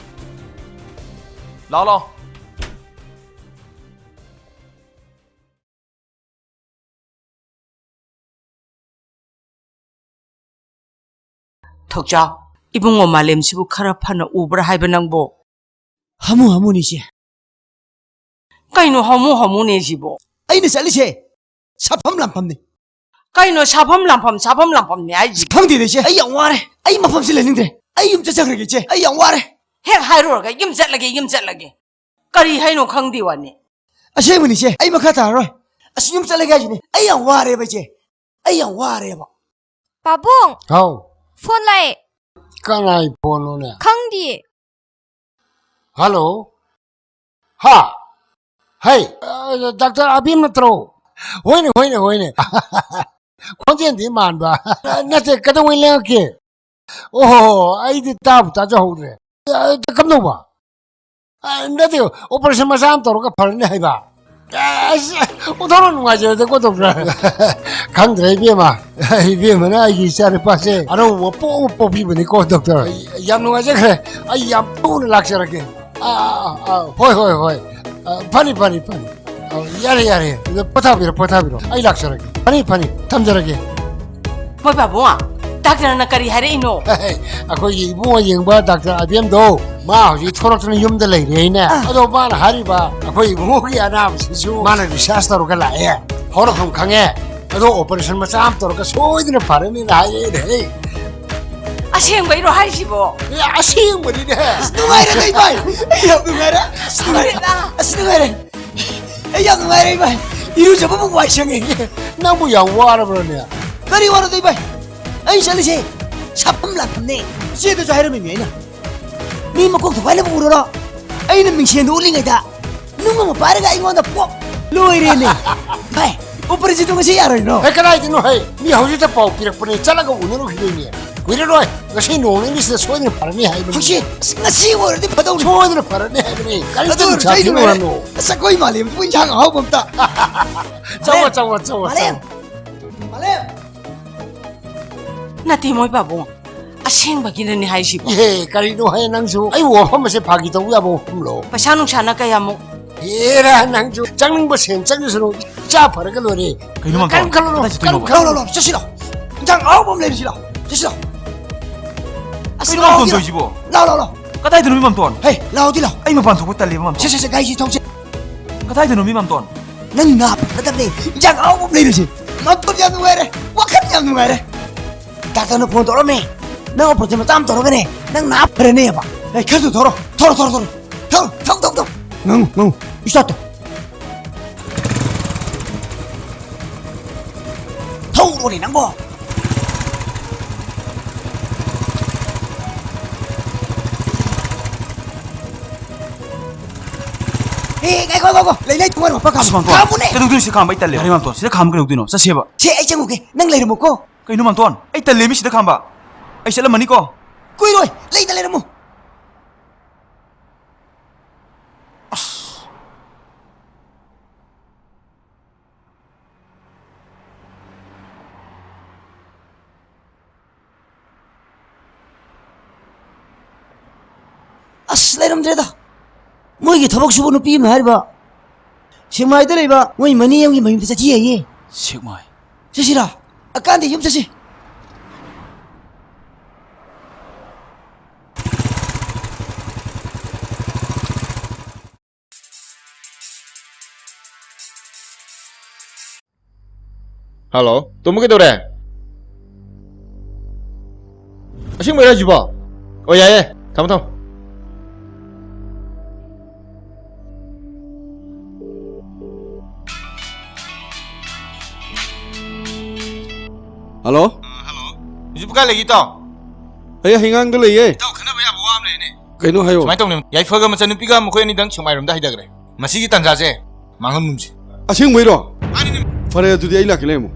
ꯂꯥꯎ, ꯂꯥꯎ꯫ ꯊꯣꯛꯆꯥꯎ, ꯏꯕꯨꯡꯉꯣ ꯃꯥꯂꯦꯝꯁꯤꯕꯨ ꯈꯔ ꯐꯅ ꯎꯕ꯭ꯔꯥ ꯍꯥꯏꯕ ꯅꯪꯕꯣ? ꯍꯥꯃꯨ ꯍꯥꯃꯨꯅꯤ, ꯏꯆꯦ꯫ ꯀꯩꯅꯣ ꯍꯥꯃꯨ ꯍꯥꯃꯨꯅꯦ ꯁꯤꯕꯣ? ꯑꯩꯅ ꯆꯠꯂꯤꯁꯦ ꯁꯥꯐꯝ ꯂꯥꯝꯐꯝꯅꯤ꯫ ꯀꯩꯅꯣ ꯁꯥꯐꯝ ꯂꯥꯝꯐꯝ, ꯁꯥꯐꯝ ꯂꯥꯝꯐꯝꯅꯤ ꯍꯥꯏꯁꯤ? ꯈꯪꯗꯦꯗ, ꯏꯆꯦ, ꯑꯩ ꯌꯥꯝ ꯋꯥꯔꯦ꯫ ꯑꯩ ꯃꯐꯝꯁꯤ ꯂꯩꯅꯤꯡꯗ꯭ꯔꯦ꯫ ꯑꯩ ꯌꯨꯝ ꯆꯠꯆꯈ꯭ꯔꯒꯦ, ꯏꯆꯦ, ꯑꯩ ꯌꯥꯝ ꯋꯥꯔꯦ꯫ ꯍꯦꯛ ꯍꯥꯏꯔꯨꯔꯒ "ꯌꯨꯝ ꯆꯠꯂꯒꯦ, ꯌꯨꯝ ꯆꯠꯂꯒꯦ" ꯀꯔꯤ ꯍꯥꯏꯅꯣ ꯈꯪꯗꯦ ꯋꯥꯅꯤ꯫ ꯑꯁꯦꯡꯕꯅꯤ, ꯏꯆꯦ, ꯑꯩ ꯃꯈꯥ ꯇꯥꯔꯔꯣꯏ꯫ ꯑꯁ, ꯌꯨꯝ ꯆꯠꯂꯒꯦ ꯍꯥꯏꯁꯤꯅꯦ꯫ ꯑꯩ ꯌꯥꯝ ꯋꯥꯔꯦꯕ, ꯏꯆꯦ꯫ ꯑꯩ ꯌꯥꯝ ꯋꯥꯔꯦꯕ꯫ ꯄꯥꯕꯨꯡ! ꯍꯥꯎ꯫ ꯐꯣꯟ ꯂꯥꯛꯑꯦ꯫ ꯀꯅꯥꯏ ꯐꯣꯟꯅꯣꯅꯦ? ꯈꯪꯗꯤꯌꯦ꯫ ꯍꯜꯂꯣ꯫ ꯍꯥ? ꯍꯩ, ꯑ, ꯗꯥꯛꯇꯔ ꯑꯕꯤꯝ ꯅꯠꯇ꯭ꯔꯣ? ꯍꯣꯏꯅꯦ, ꯍꯣꯏꯅꯦ, ꯍꯣꯏꯅꯦ꯫ ꯈꯣꯟꯖꯦꯜꯗꯤ ꯃꯥꯟꯕ꯫ ꯅꯠꯇꯦ, ꯀꯩꯗꯧꯉꯩ ꯂꯦꯡꯉꯛꯀꯦ? ꯑꯣꯍꯣ, ꯑꯩꯗꯤ ꯇꯥꯕꯨ ꯇꯥꯖꯍꯧꯗ꯭ꯔꯦ꯫ ꯑ, ꯀꯝꯗꯧꯕ? ꯑ, ꯅꯠꯇꯦ, operation ꯃꯆꯥ ꯑꯃ ꯇꯧꯔꯒ ꯐꯔꯅꯤ ꯍꯥꯏꯕ꯫ ꯑꯁ, ꯑꯣꯟꯊꯣꯛꯅ ꯅꯨꯡꯉꯥꯏꯖꯔꯦꯗꯀꯣ, ꯗꯣꯛꯇꯔ꯫ ꯈꯪꯗ꯭ꯔꯦ, ꯏꯕꯦꯝꯃ꯫ ꯏꯕꯦꯝꯃꯅ ꯑꯩꯒꯤ ꯏꯆꯥ ꯅꯨꯄꯥꯁꯦ ꯑꯅꯧꯕ ꯄꯣꯛ ꯑꯃ ꯄꯣꯛꯄꯤꯕꯅꯤꯀꯣ, ꯗꯣꯛꯇꯔ꯫ ꯑꯩ ꯌꯥꯝ ꯅꯨꯡꯉꯥꯏꯖꯈ꯭ꯔꯦ꯫ ꯑꯩ ꯌꯥꯝ ꯊꯨꯅ ꯂꯥꯛꯆꯔꯒꯦ꯫ ꯑꯥ, ꯑꯥ, ꯑꯥ, ꯍꯣꯏ, ꯍꯣꯏ, ꯍꯣꯏ꯫ ꯑ, ꯐꯅꯤ, ꯐꯅꯤ, ꯐꯅꯤ꯫ ꯑ, ꯌꯥꯔꯦ, ꯌꯥꯔꯦ꯫ ꯑꯗꯣ ꯄꯣꯊꯥꯕꯤꯔꯣ, ꯄꯣꯊꯥꯕꯤꯔꯣ꯫ ꯑꯩ ꯂꯥꯛꯆꯔꯒꯦ꯫ ꯐꯅꯤ, ꯐꯅꯤ꯫ ꯊꯝꯖꯔꯒꯦ꯫ ꯃꯣꯏ ꯄꯥꯕꯨꯡ, ꯗꯥꯛꯇꯔꯅ ꯀꯔꯤ ꯍꯥꯏꯔꯛꯏꯅꯣ? ꯑꯩꯈꯣꯏꯒꯤ ꯏꯕꯨꯡꯉꯣ ꯌꯦꯡꯕ ꯗꯥꯛꯇꯔ ꯑꯕꯦꯝꯗꯣ, ꯃꯥ ꯍꯧꯖꯤꯛ ꯊꯣꯛꯂꯛꯇꯅ ꯌꯨꯝꯗ ꯂꯩꯔꯦ ꯍꯥꯏꯅꯦ꯫ ꯑꯥ꯫ ꯑꯗꯣ ꯃꯥꯅ ꯍꯥꯏꯔꯤꯕ ꯑꯩꯈꯣꯏ ꯏꯕꯨꯡꯉꯣꯒꯤ ꯑꯅꯥꯕꯁꯤꯁꯨ ꯃꯥꯅ research ꯇꯧꯔꯒ ꯂꯥꯛꯑꯦ꯫ ꯍꯧꯔꯛꯐꯝ ꯈꯪꯉꯦ꯫ ꯑꯗꯣ operation ꯃꯆꯥ ꯑꯃ ꯇꯧꯔꯒ ꯁꯣꯏꯗꯅ ꯐꯔꯅꯤꯅ ꯍꯥꯏꯔꯛꯏꯅꯦ꯫ ꯑꯁꯦꯡꯕꯩꯔꯣ ꯍꯥꯏꯁꯤꯕꯣ? ꯑꯦ, ꯑꯁꯦꯡꯕꯅꯤꯅꯦ꯫ ꯑꯁ, ꯅꯨꯡꯉꯥꯏꯔꯦꯗ, ꯏꯕꯥꯏ꯫ ꯑꯩ ꯌꯥꯝ ꯅꯨꯡꯉꯥꯏꯔꯦ꯫ ꯑꯁ, ꯅꯨꯡꯉꯥꯏꯔꯦ꯫ ꯅꯨꯡꯉꯥꯏꯔꯦꯗ꯫ ꯑꯁ, ꯅꯨꯡꯉꯥꯏꯔꯦ꯫ ꯑꯩ ꯌꯥꯝ ꯅꯨꯡꯉꯥꯏꯔꯦ, ꯏꯕꯥꯏ꯫ ꯏꯔꯨꯖꯕꯕꯨ ꯋꯥꯏ ꯁꯪꯉꯦ꯫ ꯅꯪꯕꯨ ꯌꯥꯝ ꯋꯥꯔꯕ꯭ꯔꯅꯦ? ꯀꯔꯤ ꯋꯥꯔꯗꯣꯏ, ꯏꯕꯥꯏ? ꯑꯩ ꯆꯠꯂꯤꯁꯦ ꯁꯥꯐꯝ ꯂꯥꯛꯐꯝꯅꯦ꯫ ꯏꯆꯦꯗꯁꯨ ꯍꯥꯏꯔꯝꯃꯤꯅꯦ ꯑꯩꯅ꯫ ꯃꯤ ꯃꯀꯣꯛ ꯊꯨꯒꯥꯏꯅꯕ ꯎꯔꯔꯣ? ꯑꯩꯅ ꯃꯤꯡꯁꯦꯟꯗꯣ ꯎꯠꯂꯤꯉꯩꯗ ꯅꯨꯡ ꯑꯃ ꯄꯥꯏꯔꯒ ꯑꯩꯉꯣꯟꯗ ꯄꯣꯛ! ꯂꯣꯏꯔꯦꯅꯦ꯫ ꯚꯥꯏ, operation ꯗꯣ ꯉꯁꯤ ꯌꯥꯔꯣꯏꯗ꯭ꯔꯣ? ꯑꯦ, ꯀꯗꯥꯏꯗꯅꯣ ꯍꯩ? ꯃꯤ ꯍꯧꯖꯤꯛꯇ ꯄꯥꯎ ꯄꯤꯔꯛꯄꯅꯦ, ꯆꯠꯂꯒ ꯎꯅꯔꯨꯈꯤꯗꯣꯏꯅꯦ꯫ ꯀꯨꯏꯔꯔꯣꯏ, ꯉꯁꯤ ꯅꯣꯡ ꯅꯤꯅꯤꯁꯤꯗ ꯁꯣꯏꯗꯅ ꯐꯔꯅꯤ ꯍꯥꯏꯕꯅꯤ꯫ ꯍꯧꯖꯤꯛ, ꯑꯁ, ꯉꯁꯤ ꯑꯣꯏꯔꯗꯤ ꯐꯗꯧꯅꯤ꯫ ꯁꯣꯏꯗꯅ ꯐꯔꯅꯤ ꯍꯥꯏꯕꯅꯤ꯫ ꯀꯔꯤꯝꯇ ꯑꯗꯨ ꯑꯣꯏꯔꯁꯨ ꯅꯨꯡꯁꯥ ꯑꯩ ꯊꯤꯔꯨꯔꯅꯨ꯫ ꯅꯨꯡꯉꯥꯏꯔꯦ꯫ ꯑꯁ, ꯑꯩꯈꯣꯏ ꯃꯥꯂꯦꯝꯗꯕꯨ ꯏꯟꯁꯥꯡ ꯑꯍꯥꯎꯕ ꯑꯝꯇ꯫ ꯆꯪꯉꯣ, ꯃꯥꯂꯦꯝ! ꯆꯪꯉꯣ, ꯆꯪꯉꯣ, ꯃꯥꯂꯦꯝ! ꯆꯪꯉꯣ꯫ ꯃꯥꯂꯦꯝ! ꯅꯠꯇꯦ, ꯃꯣꯏ ꯄꯥꯕꯨꯡ꯫ ꯑꯁꯦꯡꯕꯒꯤꯅꯅꯦ ꯍꯥꯏꯁꯤꯕꯣ? ꯏꯍꯦ, ꯀꯔꯤꯅꯣ ꯍꯦ ꯅꯪꯁꯨ? ꯑꯩꯕꯨ ꯋꯥꯐꯝ ꯑꯁꯦ ꯐꯥꯒꯤ ꯇꯧꯕ ꯌꯥꯕ ꯋꯥꯐꯝꯂꯣ? ꯄꯩꯁꯥ ꯅꯨꯡꯁꯥꯅ ꯀꯌꯥꯃꯨꯛ? ꯍꯦꯔꯥ, ꯅꯪꯁꯨ ꯆꯪꯅꯤꯡꯕ ꯁꯦꯟ ꯆꯪꯖꯁꯅꯨ, ꯏꯆꯥ ꯐꯔꯒ ꯂꯣꯏꯔꯦ꯫ ꯀꯩꯅꯣ, ꯃꯥꯝꯇꯣꯟ? ꯀꯔꯤꯝ ꯈꯜꯂꯨꯅꯨ, ꯀꯗꯥꯏ ꯆꯠꯇꯣꯏꯅꯣꯕ? ꯀꯔꯤꯝ ꯂꯥꯎ, ꯂꯥꯎ, ꯈꯜꯂꯨꯅꯨ꯫ ꯂꯥꯎ, ꯆꯠꯁꯤ ꯂꯥꯎ꯫ ꯏꯟꯖꯥꯡ ꯑꯍꯥꯎꯕ ꯑꯃ ꯂꯩꯔꯨꯁꯤ ꯂꯥꯎ꯫ ꯆꯠꯁꯤ ꯂꯥꯎ꯫ ꯑꯁ, ꯀꯩꯅꯣ, ꯂꯥꯎ, ꯃꯥꯝꯇꯣꯟ, ꯂꯥꯎ꯫ ꯇꯧꯔꯤꯁꯤꯕꯣ? ꯂꯥꯎ, ꯂꯥꯎ, ꯂꯥꯎ꯫ ꯀꯗꯥꯏꯗꯅꯣ, ꯃꯤ ꯃꯥꯝꯇꯣꯟ? ꯍꯦ, ꯂꯥꯎꯗꯤ ꯂꯥꯎ꯫ ꯑꯩ ꯃꯄꯥꯟ ꯊꯣꯛꯄ ꯇꯜꯂꯦꯕ, ꯃꯥꯝꯇꯣꯟ꯫ ꯁꯦ, ꯁꯦ, ꯁꯦ, ꯒꯥꯔꯤꯁꯤ ꯊꯧꯁꯦ꯫ ꯀꯗꯥꯏꯗꯅꯣ, ꯃꯤ ꯃꯥꯝꯇꯣꯟ? ꯅꯪ ꯅꯥ ꯐꯠꯇꯕꯅꯦ꯫ ꯏꯟꯖꯥꯡ ꯑꯍꯥꯎꯕ ꯑꯃ ꯂꯩꯔꯨꯁꯤ꯫ ꯃꯥꯝꯇꯣꯟ ꯌꯥꯝ ꯅꯨꯡꯉꯥꯏꯔꯦ꯫ ꯋꯥꯈꯜ ꯌꯥꯝ ꯅꯨꯡꯉꯥꯏꯔꯦ꯫ ꯗꯥꯛꯇꯔꯅ ꯐꯣꯟ ꯇꯧꯔꯛꯑꯝꯃꯦ꯫ ꯅꯪ ꯑꯣꯄꯔꯦꯁꯟ ꯃꯆꯥ ꯑꯃ ꯇꯧꯔꯒꯅꯦ, ꯅꯪ ꯅꯥ ꯐꯔꯅꯦꯕ꯫ ꯑꯦ, ꯈꯔ ꯊꯨꯅ ꯊꯧꯔꯣ꯫ ꯊꯧꯔꯣ, ꯊꯧꯔꯣ, ꯊꯧꯔꯣ꯫ ꯊꯧꯔꯣ, ꯊꯧ, ꯊꯧ, ꯊꯧ꯫ ꯉꯥꯡꯉꯨ, ꯉꯥꯡꯉꯨ꯫ ꯏꯁꯇꯥꯔꯠ ꯇꯧ꯫ ꯅꯪꯕꯣ꯫ ꯑꯦ, ꯉꯥꯏꯈꯣ, ꯉꯥꯏꯈꯣ, ꯉꯥꯏꯈꯣ꯫ ꯂꯩ, ꯂꯩ, ꯊꯣꯡ ꯍꯥꯡꯉꯣ, ꯄꯛ ꯍꯥꯡꯉꯣ꯫ ꯑꯁ, ꯃꯥꯝꯇꯣꯟ, ꯈꯥꯝꯃꯨꯅꯦ꯫ ꯀꯩꯗꯧꯗꯣꯏꯅꯣ ꯁꯤ ꯈꯥꯝꯕ? ꯑꯩ ꯇꯜꯂꯦ꯫ ꯌꯥꯔꯦ, ꯃꯥꯝꯇꯣꯟ, ꯁꯤꯗ ꯈꯥꯝꯕ ꯀꯩꯗꯧꯗꯣꯏꯅꯣ? ꯆꯠꯁꯦꯕ꯫ ꯁꯦ, ꯑꯩ ꯆꯪꯉꯨꯒꯦ꯫ ꯅꯪ ꯂꯩꯔꯝꯃꯨꯀꯣ꯫ ꯀꯩꯅꯣ, ꯃꯥꯝꯇꯣꯟ? ꯑꯩ ꯇꯜꯂꯦ, ꯃꯤ ꯁꯤꯗ ꯈꯥꯝꯕ꯫ ꯑꯩ ꯆꯠꯂꯝꯃꯅꯤꯀꯣ꯫ ꯀꯨꯏꯔꯣꯏ, ꯂꯩꯗ ꯂꯩꯔꯝꯃꯨ꯫ ꯑꯁ꯫ ꯑꯁ, ꯂꯩꯔꯝꯗ꯭ꯔꯦꯗ꯫ ꯃꯣꯏꯒꯤ ꯊꯕꯛ ꯁꯨꯕ ꯅꯨꯄꯤ ꯑꯃꯅ ꯍꯥꯏꯔꯤꯕ, ꯁꯦꯛꯃꯥꯏꯗ ꯂꯩꯕ ꯃꯣꯏ ꯃꯅꯦ ꯑꯃꯒꯤ ꯃꯌꯨꯝꯗ ꯆꯠꯁꯤ ꯍꯥꯏꯌꯦ꯫ ꯁꯦꯛꯃꯥꯏ? ꯆꯠꯁꯤꯔꯥ? ꯑꯀꯥꯟꯗꯤ ꯌꯨꯝ ꯆꯠꯁꯤ꯫ ꯍꯜꯂꯣ, ꯇꯣꯝꯕ, ꯀꯩꯗꯧꯔꯦ? ꯑꯁꯦꯡꯕꯩꯔꯣ ꯍꯥꯏꯁꯤꯕꯣ? ꯑꯣ, ꯌꯥꯏꯌꯦ, ꯊꯝꯃꯣ, ꯊꯝꯃꯣ꯫ ꯍꯜꯂꯣ? ꯑ, ꯍꯜꯂꯣ꯫ ꯍꯧꯖꯤꯛꯄꯨ ꯀꯥꯏ ꯂꯩꯒꯦ, ꯏꯇꯥꯎ? ꯑꯩ ꯍꯩꯉꯥꯡꯗ ꯂꯩꯌꯦ꯫ ꯏꯇꯥꯎ, ꯈꯟꯅꯕ ꯌꯥꯕ ꯋꯥ ꯑꯃ ꯂꯩꯅꯦ꯫ ꯀꯩꯅꯣ ꯍꯥꯏꯌꯣ꯫ ꯁꯨꯃꯥꯏꯅ ꯇꯧꯅꯦ, ꯌꯥꯏꯐꯒ ꯃꯆꯟꯅꯨꯄꯤꯒ ꯃꯈꯣꯏ ꯑꯅꯤꯗꯪ ꯁꯦꯛꯃꯥꯏꯔꯣꯝꯗ ꯍꯥꯏꯊꯈ꯭ꯔꯦ꯫ ꯃꯁꯤꯒꯤ ꯇꯥꯟꯖꯥꯁꯦ ꯃꯥꯡꯍꯟꯒꯨꯝꯁꯤ꯫ ꯑꯁꯦꯡꯕꯩꯔꯣ? ꯃꯥꯅꯤꯅꯦ꯫ ꯐꯔꯦ, ꯑꯗꯨꯗꯤ ꯑꯩ ꯂꯥꯛꯀꯦ, ꯂꯩꯔꯝꯃꯣ꯫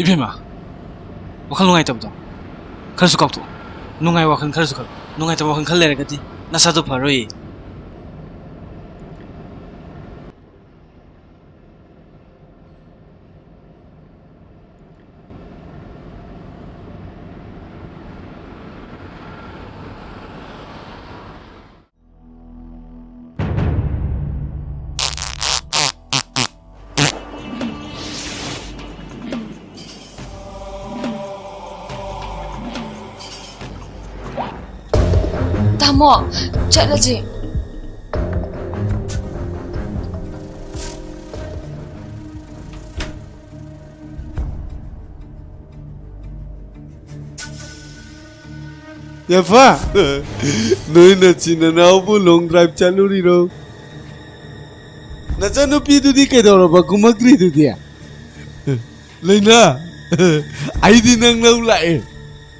ꯏꯕꯦꯝꯃ, ꯋꯥꯈꯜ ꯅꯨꯡꯉꯥꯏꯇꯕꯗꯣ ꯈꯔꯁꯨ ꯀꯥꯎꯊꯣꯛꯑꯣ꯫ ꯅꯨꯡꯉꯥꯏꯕ ꯋꯥꯈꯜ ꯈꯔꯁꯨ ꯈꯜꯂꯨ꯫ ꯅꯨꯡꯉꯥꯏꯇꯕ ꯋꯥꯈꯜ ꯈꯜ ꯂꯩꯔꯒꯗꯤ ꯅꯁꯥꯗꯣ ꯐꯔꯣꯏꯌꯦ꯫ ꯇꯥꯃꯣ, ꯆꯠꯂꯁꯤ꯫ ꯌꯥꯐꯥ, ꯅꯣꯏ ꯅꯆꯤꯟ ꯅꯅꯥꯎꯕꯨ long drive ꯆꯠꯂꯨꯔꯤꯔꯣ? ꯅꯆꯟꯅꯨꯄꯤꯗꯨꯗꯤ ꯀꯩꯗꯧꯔꯕ, ꯀꯨꯝꯃꯛꯇ꯭ꯔꯤꯗꯨꯗꯤ? ꯂꯩꯅꯥ, ꯑꯩꯗꯤ ꯅꯪ ꯂꯧ ꯂꯥꯛꯑꯦ꯫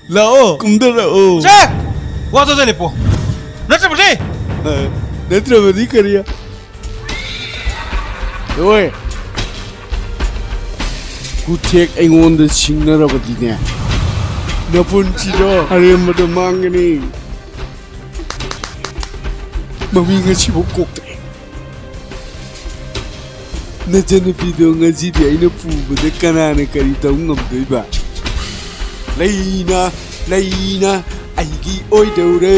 ꯂꯥꯛꯑꯣ, ꯀꯨꯝꯗꯔꯛꯑꯣ꯫ ꯁꯦ! ꯋꯥꯗꯨꯗ ꯂꯦꯞꯄꯣ꯫ ꯅꯠꯇ꯭ꯔꯕꯗꯤ? ꯑ, ꯅꯠꯇ꯭ꯔꯕꯗꯤ ꯀꯔꯤ? ꯑꯣꯏ! ꯈꯨꯊꯦꯛ ꯑꯩꯉꯣꯟꯗ ꯁꯤꯡꯅꯔꯕꯗꯤꯅꯦ, ꯅꯄꯨꯟꯁꯤꯗꯣ ꯑꯔꯦꯝꯕꯗ ꯃꯥꯡꯒꯅꯤ꯫ ꯃꯃꯤ ꯉꯁꯤꯐꯥꯎ ꯀꯣꯛꯇ꯭ꯔꯤ꯫ ꯅꯆꯟꯅꯨꯄꯤꯗꯣ ꯉꯁꯤꯗꯤ ꯑꯩꯅ ꯄꯨꯕꯗ ꯀꯅꯥꯅ ꯀꯔꯤ ꯇꯧ ꯉꯝꯗꯣꯏꯕ? ꯂꯩꯅ, ꯂꯩꯅ ꯑꯩꯒꯤ ꯑꯣꯏꯗꯧꯔꯦ,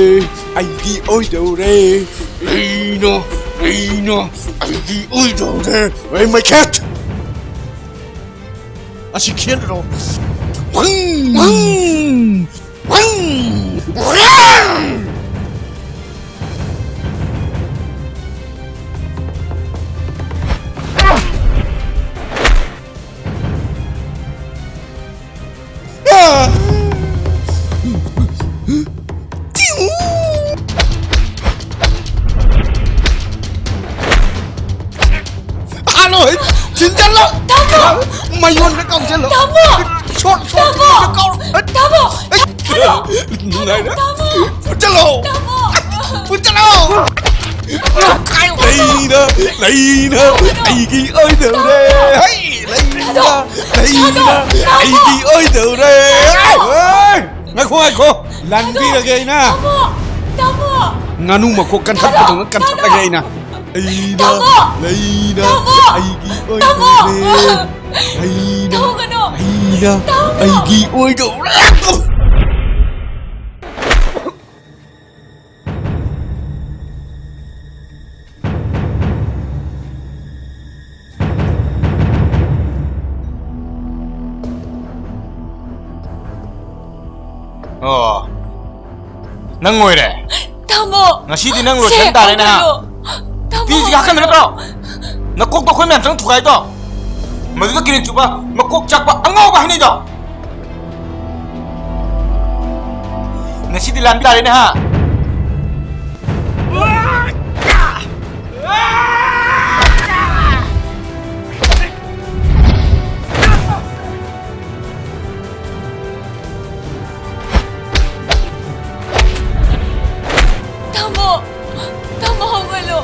ꯑꯩꯒꯤ ꯑꯣꯏꯗꯧꯔꯦ꯫ ꯂꯩꯅ, ꯂꯩꯅ ꯑꯩꯒꯤ ꯑꯣꯏꯗꯧꯔꯦ꯫ ꯍꯣꯏ, ꯃꯩꯈꯦꯠ! ꯑꯁꯤ ꯈꯦꯠꯅꯔꯣ꯫ ꯋꯪ! ꯋꯪ! ꯋꯪ! ꯋꯪ! ꯍꯥꯠꯂꯣ! ꯆꯤꯟꯖꯜꯂꯣ! ꯇꯥꯃꯣ! ꯃꯌꯣꯟꯗ ꯀꯥꯎꯁꯜꯂꯣ! ꯇꯥꯃꯣ! ꯁꯣꯠ, ꯁꯣꯠ, ꯇꯥꯃꯣ! ꯁꯣꯠ ꯀꯥꯎꯔꯣ! ꯇꯥꯃꯣ! ꯅꯨꯡꯉꯥꯏꯔꯦ! ꯇꯥꯃꯣ! ꯐꯨꯠꯆꯜꯂꯣ! ꯇꯥꯃꯣ! ꯐꯨꯠꯆꯜꯂꯣ! ꯂꯩꯅ, ꯂꯩꯅ, ꯑꯩꯒꯤ ꯑꯣꯏꯗꯧꯔꯦ! ꯍꯩ! ꯂꯩꯅ, ꯂꯩꯅ, ꯑꯩꯒꯤ ꯑꯣꯏꯗꯧꯔꯦ! ꯍꯩ! ꯉꯥꯏꯈꯣ, ꯉꯥꯏꯈꯣ! ꯂꯥꯟꯕꯤꯔꯒꯦ ꯑꯩꯅ! ꯇꯥꯃꯣ! ꯇꯥꯃꯣ! ꯉꯥꯅꯨ ꯃꯀꯣꯛ ꯀꯟꯊꯠꯄꯗꯧꯅ ꯀꯟꯊꯠꯂꯒꯦ ꯑꯩꯅ! ꯂꯩꯅ, ꯇꯥꯃꯣ! ꯂꯩꯅ, ꯇꯥꯃꯣ! ꯑꯩꯒꯤ ꯇꯥꯃꯣ! ꯑꯣꯏꯗꯧꯔꯦ! ꯂꯩꯅ, ꯇꯧꯒꯅꯣ! ꯂꯩꯅ, ꯇꯥꯃꯣ! ꯑꯩꯒꯤ ꯑꯣꯏꯗꯧꯔꯦ! ꯑꯣ, ꯅꯪ ꯑꯣꯏꯔꯦ? ꯇꯥꯃꯣ! ꯉꯁꯤꯗꯤ ꯅꯪ ꯁꯦ, ꯂꯣꯏꯁꯟ ꯇꯥꯔꯦꯅꯦ, ꯍꯥ? ꯍꯧꯒꯠꯂꯣ꯫ ꯇꯥꯃꯣ, ꯅꯨꯄꯤꯁꯤꯒꯤ ꯍꯥꯀꯝ ꯅꯠꯇ꯭ꯔꯣ? ꯍꯧꯒꯠꯂꯣ꯫ ꯅꯀꯣꯛꯇꯣ ꯑꯩꯈꯣꯏ ꯃꯌꯥꯝ ꯆꯪ ꯊꯨꯒꯥꯏꯗꯣ꯫ ꯃꯗꯨꯗ ꯀꯤꯔꯤꯛ ꯆꯨꯕ, ꯃꯀꯣꯛ ꯆꯥꯛꯄ ꯑꯉꯥꯎꯕ ꯍꯥꯏꯅꯩꯗꯣ꯫ ꯉꯁꯤꯗꯤ ꯂꯥꯟ ꯇꯥꯔꯦꯅꯦ, ꯍꯥ? ꯇꯥꯃꯣ! ꯇꯥꯃꯣ, ꯍꯧꯒꯠꯂꯣ!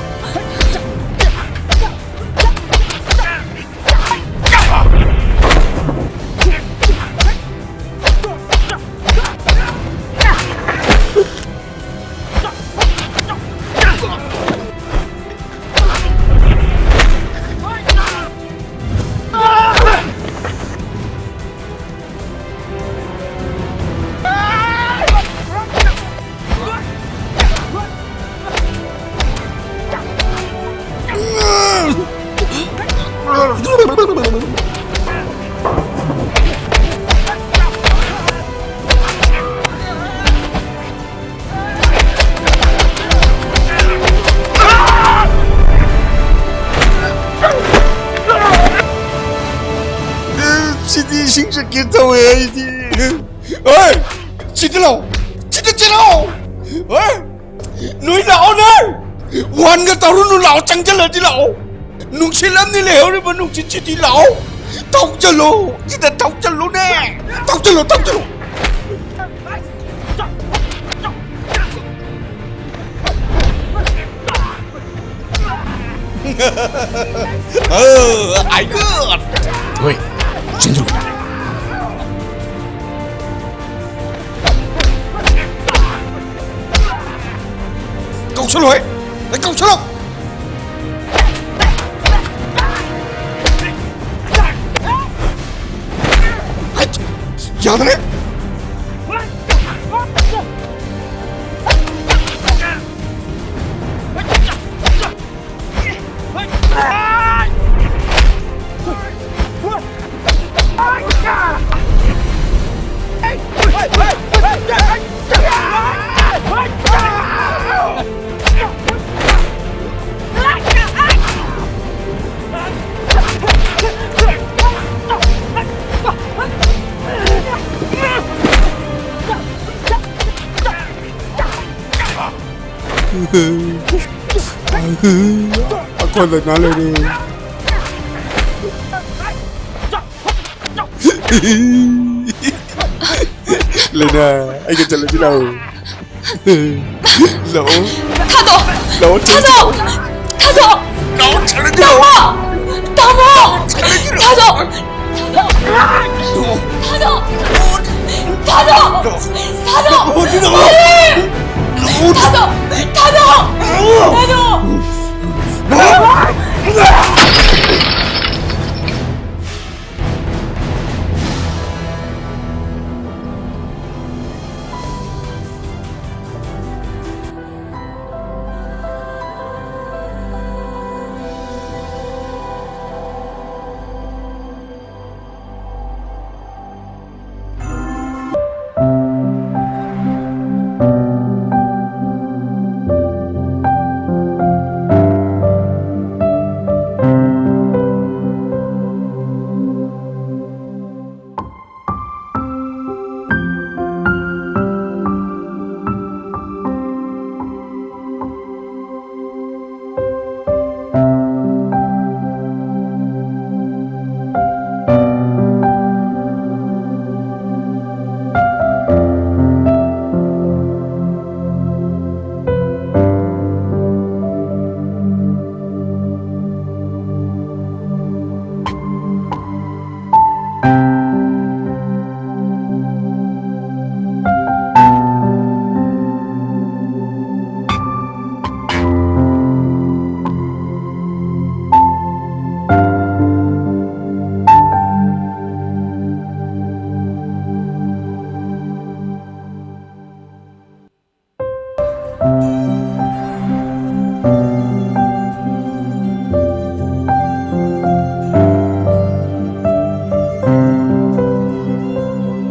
ꯁꯤꯗꯤ ꯏꯁꯤꯡ ꯆꯠꯀꯦ ꯇꯧꯋꯦ ꯑꯩꯗꯤ꯫ ꯍꯣꯏ! ꯁꯤꯗ ꯂꯥꯛꯑꯣ! ꯁꯤꯗ ꯆꯦꯜꯂꯛꯑꯣ! ꯍꯣꯏ! ꯅꯣꯏ ꯂꯥꯛꯑꯣꯅꯦ! ꯋꯥꯟꯒ ꯇꯧꯔꯨꯅꯨ, ꯂꯥꯛꯑꯣ, ꯆꯪꯁꯤꯜꯂꯗꯤ ꯂꯥꯛꯑꯣ! ꯅꯨꯡꯁꯤꯠ ꯑꯃꯅꯤ ꯂꯩꯍꯧꯔꯤꯕ ꯅꯨꯡꯁꯤꯠꯁꯤꯗꯤ, ꯂꯥꯛꯑꯣ! ꯊꯧꯖꯜꯂꯣ! ꯁꯤꯗ ꯊꯧꯖꯜꯂꯨꯅꯦ! ꯊꯧꯖꯜꯂꯣ, ꯊꯧꯖꯜꯂꯣ! Oh, I good. ꯍꯣꯏ, ꯆꯦꯟꯁꯤꯜꯂꯨ꯫ ꯀꯧꯁꯜꯂꯣ, ꯍꯦ꯫ ꯑꯩ ꯀꯧꯁꯜꯂꯣ꯫ ꯍꯩꯠ, ꯌꯥꯗ꯭ꯔꯦ꯫ ꯑꯩꯈꯣꯏꯗ ꯉꯥꯏ ꯂꯩꯔꯦ꯫ ꯂꯩꯅꯥ, ꯑꯩꯒ ꯆꯠꯂꯁꯤ ꯂꯥꯛꯑꯣ꯫ ꯂꯥꯛꯑꯣ꯫ ꯊꯥꯗꯣꯛ! ꯂꯥꯛꯑꯣ, ꯆꯠꯂꯁꯤ ꯊꯥꯗꯣꯛ! ꯂꯥꯛꯑꯣ꯫ ꯊꯥꯗꯣꯛ! ꯂꯥꯛꯑꯣ, ꯆꯠꯂꯁꯤ ꯂꯥꯛꯑꯣ꯫ ꯇꯥꯃꯣ! ꯇꯥꯃꯣ! ꯆꯠꯂꯁꯤ ꯂꯥꯛꯑꯣ꯫ ꯊꯥꯗꯣꯛ! ꯊꯥꯗꯣꯛ! ꯊꯥꯗꯣꯛ! ꯊꯥꯗꯣꯛ! ꯂꯥꯛꯑꯣ, ꯆꯠꯂꯁꯤ ꯂꯥꯛꯑꯣ꯫ ꯊꯥꯗꯣꯛ! ꯂꯥꯛꯑꯣ꯫ ꯊꯥꯗꯣꯛ! ꯊꯥꯗꯣꯛ! ꯂꯥꯛꯑꯣ꯫ ꯊꯥꯗꯣꯛ!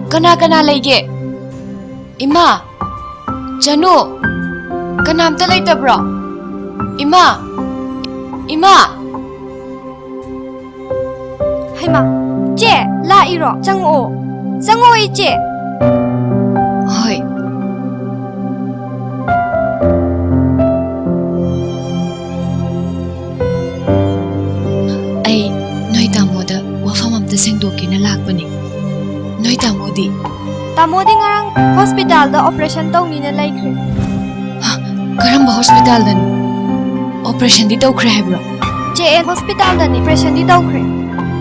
ꯀꯅꯥ ꯀꯅꯥ ꯂꯩꯒꯦ? ꯏꯃꯥ! ꯆꯅꯨ! ꯀꯅꯥꯝꯇ ꯂꯩꯇꯕ꯭ꯔꯣ? ꯏꯃꯥ! ꯏꯃꯥ! ꯍꯩꯃꯥ! ꯆꯦ, ꯂꯥꯛꯏꯔꯣ? ꯆꯪꯉꯛꯑꯣ꯫ ꯆꯪꯉꯛꯑꯣ, ꯏꯆꯦ꯫ ꯍꯣꯏ꯫ ꯂꯥꯛꯄꯅꯤ꯫ ꯅꯣꯏ ꯇꯥꯃꯣꯗꯤ? ꯇꯥꯃꯣꯗꯤ ꯉꯔꯥꯡ ꯍꯣꯁꯄꯤꯇꯥꯜꯗ ꯑꯣꯄꯔꯦꯁꯟ ꯇꯧꯅꯤꯅ ꯂꯩꯈ꯭ꯔꯦ꯫ ꯍ, ꯀꯔꯝꯕ ꯍꯣꯁꯄꯤꯇꯥꯜꯗꯅꯣ? ꯑꯣꯄꯔꯦꯁꯟꯗꯤ ꯇꯧꯈ꯭ꯔꯦ ꯍꯥꯏꯕ꯭ꯔꯣ? ꯖꯦ ꯑꯦꯟ ꯍꯣꯁꯄꯤꯇꯥꯜꯗꯅꯤ ꯑꯣꯄꯔꯦꯁꯟꯗꯤ ꯇꯧꯈ꯭ꯔꯦ꯫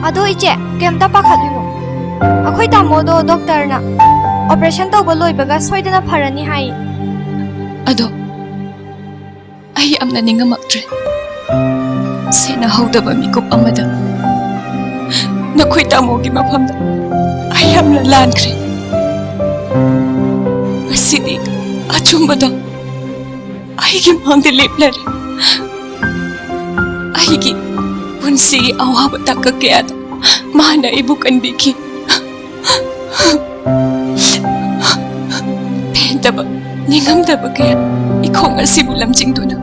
ꯑꯗꯣ ꯏꯆꯦ, ꯀꯩꯝꯇ ꯄꯥꯈꯠꯂꯨꯅꯨ꯫ ꯑꯩꯈꯣꯏ ꯇꯥꯃꯣꯗꯣ ꯗꯣꯛꯇꯔꯅ ꯑꯣꯄꯔꯦꯁꯟ ꯇꯧꯕ ꯂꯣꯏꯕꯒ ꯁꯣꯏꯗꯅ ꯐꯔꯅꯤ ꯍꯥꯏꯌꯦ꯫ ꯑꯗꯣ ꯑꯩ ꯌꯥꯝꯅ ꯅꯤꯡꯉꯝꯃꯛꯇ꯭ꯔꯦ꯫ ꯁꯦꯟꯅꯍꯧꯗꯕ ꯃꯤꯀꯨꯞ ꯑꯃꯗ ꯅꯈꯣꯏ ꯇꯥꯃꯣꯒꯤ ꯃꯐꯝꯗ ꯑꯩ ꯌꯥꯝꯅ ꯂꯥꯟꯈ꯭ꯔꯦ꯫ ꯉꯁꯤꯗꯤ ꯑꯆꯨꯝꯕꯗꯣ ꯑꯩꯒꯤ ꯃꯥꯡꯗ ꯂꯦꯞꯂꯔꯦ꯫ ꯑꯩꯒꯤ ꯄꯨꯟꯁꯤꯒꯤ ꯑꯋꯥꯕ ꯇꯥꯡꯀꯛ ꯀꯌꯥꯗ ꯃꯥꯅ ꯑꯩꯕꯨ ꯀꯟꯕꯤꯈꯤ꯫ ꯄꯦꯟꯗꯕ, ꯅꯤꯡꯉꯝꯗꯕ ꯀꯌꯥ ꯏꯈꯣꯡ ꯑꯁꯤꯕꯨ ꯂꯝꯖꯤꯡꯗꯨꯅ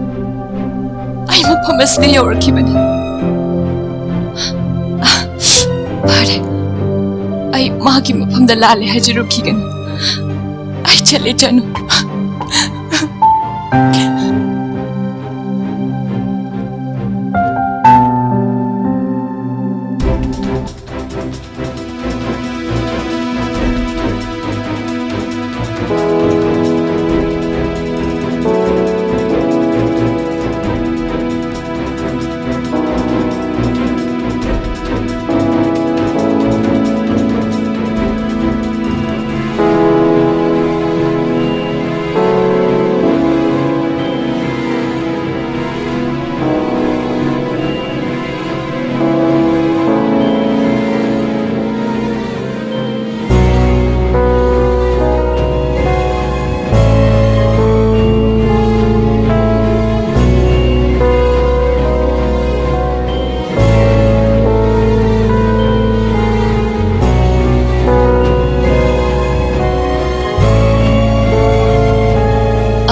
ꯑꯩ ꯃꯐꯝ ꯑꯁꯤꯗ ꯌꯧꯔꯛꯈꯤꯕꯅꯤ꯫ ꯐꯔꯦ, ꯑꯩ ꯃꯥꯒꯤ ꯃꯐꯝꯗ ꯂꯥꯜꯂꯦ ꯍꯥꯏꯖꯔꯨꯈꯤꯒꯅꯤ꯫ ꯑꯩ ꯆꯠꯂꯦ, ꯆꯅꯨ꯫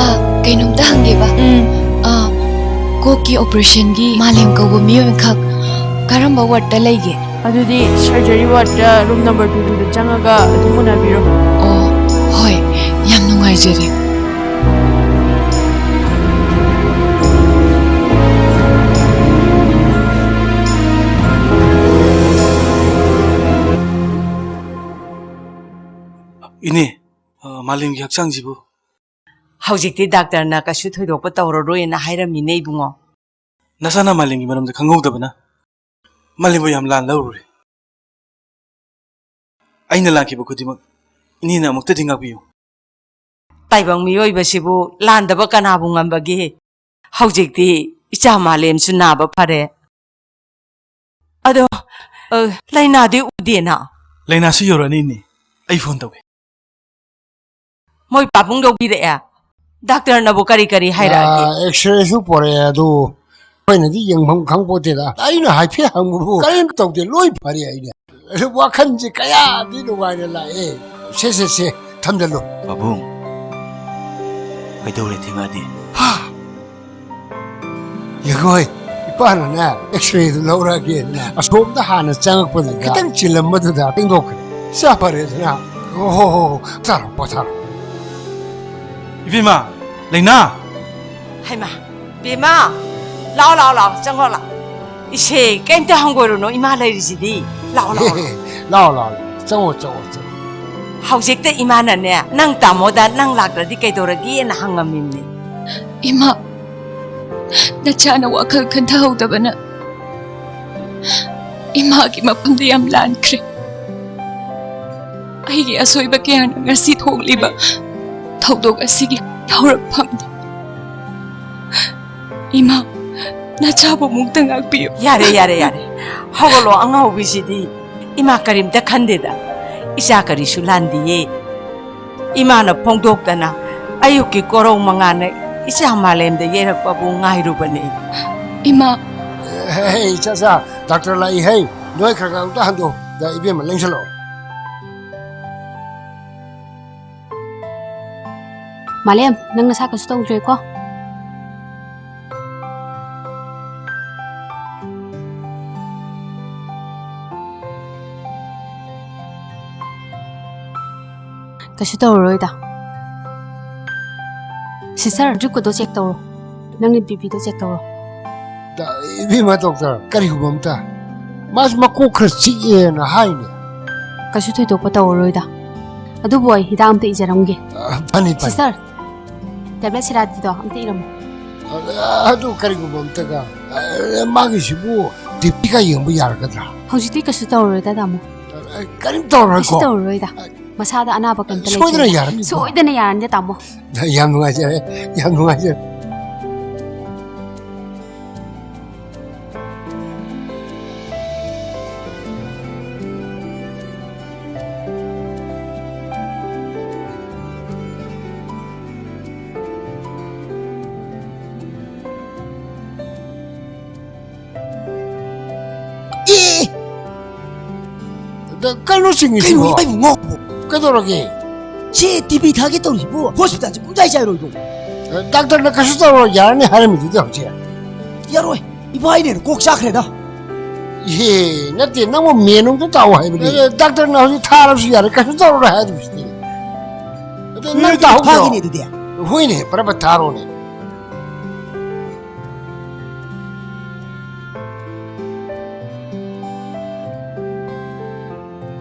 ꯑꯥ, ꯀꯩꯅꯣꯝꯇ ꯍꯪꯒꯦꯕ꯫ ꯎꯝ꯫ ꯑꯥ, ꯀꯣꯛꯀꯤ ꯑꯣꯄꯔꯦꯁꯟꯒꯤ ꯃꯥꯂꯦꯝ ꯀꯧꯕ ꯃꯤꯑꯣꯏ ꯑꯃꯈꯛ ꯀꯔꯝꯕ ꯋꯥꯔꯗꯇ ꯂꯩꯒꯦ? ꯑꯗꯨꯗꯤ ꯁꯔꯖꯔꯤ ꯋꯥꯔꯗꯇ ꯔꯨꯝ ꯅꯝꯕꯔ ꯇꯨꯗ ꯆꯪꯉꯒ ꯑꯗꯨꯝ ꯎꯅꯕꯤꯔꯣ꯫ ꯑꯣ, ꯍꯣꯏ, ꯌꯥꯝ ꯅꯨꯡꯉꯥꯏꯖꯔꯦ꯫ ꯃꯥꯂꯦꯝꯒꯤ ꯍꯛꯆꯥꯡꯁꯤꯕꯨ? ꯍꯧꯖꯤꯛꯇꯤ ꯗꯥꯛꯇꯔꯅ ꯀꯩꯁꯨ ꯊꯣꯏꯗꯣꯛꯄ ꯇꯧꯔꯔꯣꯏꯅ ꯍꯥꯏꯔꯝꯃꯤꯅꯦ, ꯏꯕꯨꯡꯉꯣ꯫ ꯅꯁꯥꯅ ꯃꯥꯂꯦꯝꯒꯤ ꯃꯔꯝꯗ ꯈꯪꯍꯧꯗꯕꯅ ꯃꯥꯂꯦꯝꯕꯨ ꯌꯥꯝ ꯂꯥꯟ ꯂꯧꯔꯨꯔꯦ꯫ ꯑꯩꯅ ꯂꯥꯟꯈꯤꯕ ꯈꯨꯗꯤꯡꯃꯛ ꯏꯅꯦꯅ ꯑꯃꯨꯛꯇꯗꯤ ꯉꯥꯛꯄꯤꯌꯨ꯫ ꯇꯥꯏꯕꯪ ꯃꯤꯑꯣꯏꯕꯁꯤꯕꯨ ꯂꯥꯟꯗꯕ ꯀꯅꯥꯕꯨ ꯉꯝꯕꯒꯦ? ꯍꯧꯖꯤꯛꯇꯤ ꯏꯆꯥ ꯃꯥꯂꯦꯝꯁꯨ ꯅꯥꯕ ꯐꯔꯦ꯫ ꯑꯗꯣ, ꯑ, ꯂꯥꯏꯅꯥꯗꯤ ꯎꯗꯦꯅ? ꯂꯥꯏꯅꯥꯁꯨ ꯌꯧꯔꯛꯑꯅꯤ, ꯏꯅꯦ꯫ ꯑꯩ ꯐꯣꯟ ꯇꯧꯒꯦ꯫ ꯃꯣꯏ ꯄꯥꯕꯨꯡ ꯌꯧꯕꯤꯔꯛꯑꯦ꯫ ꯗꯥꯛꯇꯔꯅꯕꯨ ꯀꯔꯤ ꯀꯔꯤ ꯍꯥꯏꯔꯛꯑꯒꯦ? ꯑ, X-ray-ꯁꯨ ꯄꯣꯔꯛꯑꯦ, ꯑꯗꯨ ꯑꯩꯈꯣꯏꯅꯗꯤ ꯌꯦꯡꯐꯝ ꯈꯪꯄꯣꯠꯇꯦꯗ꯫ ꯑꯩꯅ ꯍꯥꯏꯐꯦꯠ ꯍꯪꯕꯕꯨ ꯀꯔꯤꯝ ꯇꯧꯗꯦ, ꯂꯣꯏ ꯐꯔꯦ ꯍꯥꯏꯅꯦ꯫ ꯑꯗꯨ ꯋꯥꯈꯜꯁꯦ ꯀꯌꯥꯗꯤ ꯅꯨꯡꯉꯥꯏꯅ ꯂꯥꯛꯑꯦ꯫ ꯁꯦ, ꯁꯦ, ꯁꯦ, ꯊꯝꯖꯜꯂꯨ꯫ ꯄꯥꯕꯨꯡ, ꯀꯩꯗꯧꯔꯦ ꯊꯦꯡꯉꯛꯑꯗꯤ? ꯍꯥ? ꯌꯦꯡꯉꯣꯏ, ꯏꯄꯥꯅꯅꯦ X-ray-ꯗꯨ ꯂꯧꯔꯛꯑꯒꯦꯅ ꯑꯁꯣꯝꯗ ꯍꯥꯟꯅ ꯆꯪꯉꯛꯄꯗꯨꯗ ꯈꯤꯇꯪ ꯆꯤꯜꯂꯝꯕꯗꯨꯗ ꯊꯦꯡꯗꯣꯛꯈ꯭ꯔꯦ꯫ ꯆꯥ ꯐꯔꯦꯗꯅ꯫ ꯍꯣ, ꯍꯣ, ꯍꯣ, ꯄꯣꯊꯥꯔꯣ, ꯄꯣꯊꯥꯔꯣ꯫ ꯏꯕꯦꯝꯃ, ꯂꯩꯅꯥ! ꯍꯩꯃꯥ, ꯕꯦꯝꯃ, ꯂꯥꯛꯑꯣ, ꯂꯥꯛꯑꯣ, ꯂꯥꯛꯑꯣ, ꯆꯪꯉꯣ, ꯂꯥꯛꯑꯣ꯫ ꯏꯁꯦ, ꯀꯩꯝꯇ ꯍꯪꯒꯣꯏꯔꯨꯅꯨ, ꯏꯃꯥ ꯂꯩꯔꯤꯁꯤꯗꯤ꯫ ꯂꯥꯛꯑꯣ, ꯂꯥꯛꯑꯣ, ꯂꯥꯛꯑꯣ꯫ ꯂꯥꯛꯑꯣ, ꯂꯥꯛꯑꯣ, ꯂꯥꯛꯑꯣ꯫ ꯆꯪꯉꯣ, ꯆꯪꯉꯣ, ꯆꯪꯉꯣ꯫ ꯍꯧꯖꯤꯛꯇ ꯏꯃꯥꯅꯅꯦ, ꯅꯪ ꯇꯥꯃꯣꯗ ꯅꯪ ꯂꯥꯛꯇ꯭ꯔꯗꯤ ꯀꯩꯗꯧꯔꯒꯦꯅ ꯍꯪꯉꯝꯃꯤꯕꯅꯦ꯫ ꯏꯃꯥ, ꯅꯆꯥꯅ ꯋꯥꯈꯜ ꯈꯟꯊꯍꯧꯗꯕꯅ ꯏꯃꯥꯒꯤ ꯃꯐꯝꯗ ꯌꯥꯝ ꯂꯥꯟꯈ꯭ꯔꯦ꯫ ꯑꯩꯒꯤ ꯑꯁꯣꯏꯕ ꯀꯌꯥꯅ ꯉꯁꯤ ꯊꯣꯛꯂꯤꯕ ꯊꯧꯗꯣꯛ ꯑꯁꯤꯒꯤ ꯍꯧꯔꯛꯐꯝꯅꯤ꯫ ꯏꯃꯥ, ꯅꯆꯥꯕꯨ ꯑꯃꯨꯛꯇ ꯉꯥꯛꯄꯤꯌꯨ꯫ ꯌꯥꯔꯦ, ꯌꯥꯔꯦ, ꯌꯥꯔꯦ꯫ ꯍꯧꯒꯠꯂꯣ, ꯑꯉꯥꯎꯕꯤꯁꯤꯗꯤ꯫ ꯏꯃꯥ ꯀꯔꯤꯝꯇ ꯈꯟꯗꯦꯗ꯫ ꯏꯆꯥ ꯀꯔꯤꯁꯨ ꯂꯥꯟꯗꯤꯌꯦ꯫ ꯏꯃꯥꯅ ꯐꯣꯡꯗꯣꯛꯇꯅ ꯑꯌꯨꯛꯀꯤ ꯀꯣꯔꯧ ꯃꯉꯥꯅ ꯏꯆꯥ ꯃꯥꯂꯦꯝꯗ ꯌꯩꯔꯛꯄꯕꯨ ꯉꯥꯏꯔꯨꯕꯅꯦ꯫ ꯏꯃꯥ꯫ ꯍꯦ, ꯍꯦ, ꯏꯆꯥ, ꯏꯆꯥ, ꯗꯥꯛꯇꯔ ꯂꯥꯛꯏ ꯍꯦ꯫ ꯅꯣꯏ ꯈꯔ ꯈꯔ ꯑꯝꯇ ꯍꯟꯗꯣꯛ꯫ ꯗ, ꯏꯕꯦꯝꯃ, ꯂꯦꯡꯁꯜꯂꯛꯑꯣ꯫ ꯃꯥꯂꯦꯝ, ꯅꯪ ꯅꯁꯥ ꯀꯩꯁꯨ ꯇꯧꯗ꯭ꯔꯦꯀꯣ? ꯀꯩꯁꯨ ꯇꯧꯔꯔꯣꯏꯗ꯫ Sister, drip-ꯀꯗꯣ check ꯇꯧꯔꯣ꯫ ꯅꯪꯒꯤ BP-ꯗꯣ check ꯇꯧꯔꯣ꯫ ꯗ-, ꯏꯕꯦꯝꯃ ꯗꯣꯛꯇꯔ, ꯀꯔꯤꯒꯨꯝꯕ ꯑꯝꯇ, ꯃꯥꯁꯨ ꯃꯀꯣꯛ ꯈꯔ ꯆꯤꯛꯑꯦꯅ ꯍꯥꯏꯅꯦ꯫ ꯀꯩꯁꯨ ꯊꯣꯏꯗꯣꯛꯄ ꯇꯧꯔꯔꯣꯏꯗ꯫ ꯑꯗꯨꯕꯨ ꯑꯩ ꯍꯤꯗꯥꯛ ꯑꯝꯇ ꯏꯖꯔꯝꯒꯦ꯫ ꯑ, ꯐꯅꯤ, ꯐꯅꯤ꯫ ꯁꯤꯁꯇꯔ, ꯇꯦꯕ꯭ꯂꯦꯠ ꯁꯤꯔꯥꯇꯤꯗꯣ ꯑꯝꯇ ꯏꯔꯝꯃꯣ꯫ ꯑ, ꯑꯗꯨ ꯀꯔꯤꯒꯨꯝꯕ ꯑꯝꯇꯒ, ꯑ, ꯃꯥꯒꯤꯁꯤꯕꯨ ꯇꯤꯚꯤꯒ ꯌꯦꯡꯕ ꯌꯥꯔꯒꯗ꯭ꯔꯥ? ꯍꯧꯖꯤꯛꯇꯤ ꯀꯩꯁꯨ ꯇꯧꯔꯔꯣꯏꯗ, ꯇꯥꯃꯣ꯫ ꯑ, ꯀꯔꯤꯝ ꯇꯧꯔꯔꯣꯏꯀꯣ? ꯀꯩꯁꯨ ꯇꯧꯔꯔꯣꯏꯗ꯫ ꯑ, ꯃꯁꯥꯗ ꯑꯅꯥꯕ ꯀꯩꯝꯇ ꯁꯣꯏꯗꯅ ꯂꯩꯇ꯭ꯔꯦ꯫ ꯌꯥꯔꯅꯤꯀꯣ? ꯁꯣꯏꯗꯅ ꯌꯥꯔꯅꯤꯗ, ꯇꯥꯃꯣ꯫ ꯌꯥꯝ ꯅꯨꯡꯉꯥꯏꯖꯔꯦ, ꯌꯥꯝ ꯅꯨꯡꯉꯥꯏꯖꯔꯦ꯫ ꯑꯦ! ꯗ-, ꯀꯩꯅꯣ ꯆꯤꯡꯉꯤꯁꯤꯕꯣ? ꯀꯩꯅꯣ ꯏꯕꯨꯡꯉꯣ? ꯀꯩꯗꯧꯔꯒꯦ? ꯁꯤ ꯇꯤꯚꯤ ꯊꯥꯒꯦ ꯇꯧꯔꯤꯁꯤꯕꯨ ꯍꯣꯁꯄꯤꯇꯥꯜꯁꯦ ꯄꯨꯡꯆꯥꯏ ꯆꯥꯏꯔꯣꯏꯗ꯭ꯔꯣ? ꯑ, ꯗꯥꯛꯇꯔꯅ ꯀꯩꯁꯨ ꯇꯧꯔꯣꯏ, ꯌꯥꯔꯅꯤ ꯍꯥꯏꯔꯝꯃꯤꯗꯨꯗꯤ ꯍꯧꯖꯤꯛ꯫ ꯌꯥꯔꯣꯏ, ꯏꯕꯥꯏꯅꯦꯅ ꯀꯣꯛ ꯆꯥꯈ꯭ꯔꯦꯗ꯫ ꯏꯍꯦ, ꯅꯠꯇꯦ, ꯅꯪꯕꯨ ꯃꯦꯟ ꯑꯝꯇ ꯇꯥꯎ ꯍꯥꯏꯕꯅꯦ꯫ ꯑꯦ, ꯗꯥꯛꯇꯔꯅ ꯍꯧꯖꯤꯛ ꯊꯥꯔꯕꯁꯨ ꯌꯥꯔꯦ, ꯀꯩꯁꯨ ꯇꯧꯔꯔꯣꯏ ꯍꯥꯏꯗꯨꯕꯨꯗꯤ꯫ ꯑꯗꯨ ꯅꯪ ꯃꯦꯟꯗꯨ ꯇꯥꯍꯧꯗ꯭ꯔꯣ? ꯊꯥꯈꯤꯅꯦ ꯑꯗꯨꯗꯤ꯫ ꯍꯣꯏꯅꯦ, ꯐꯔꯥ ꯐꯠ ꯊꯥꯔꯣꯅꯦ꯫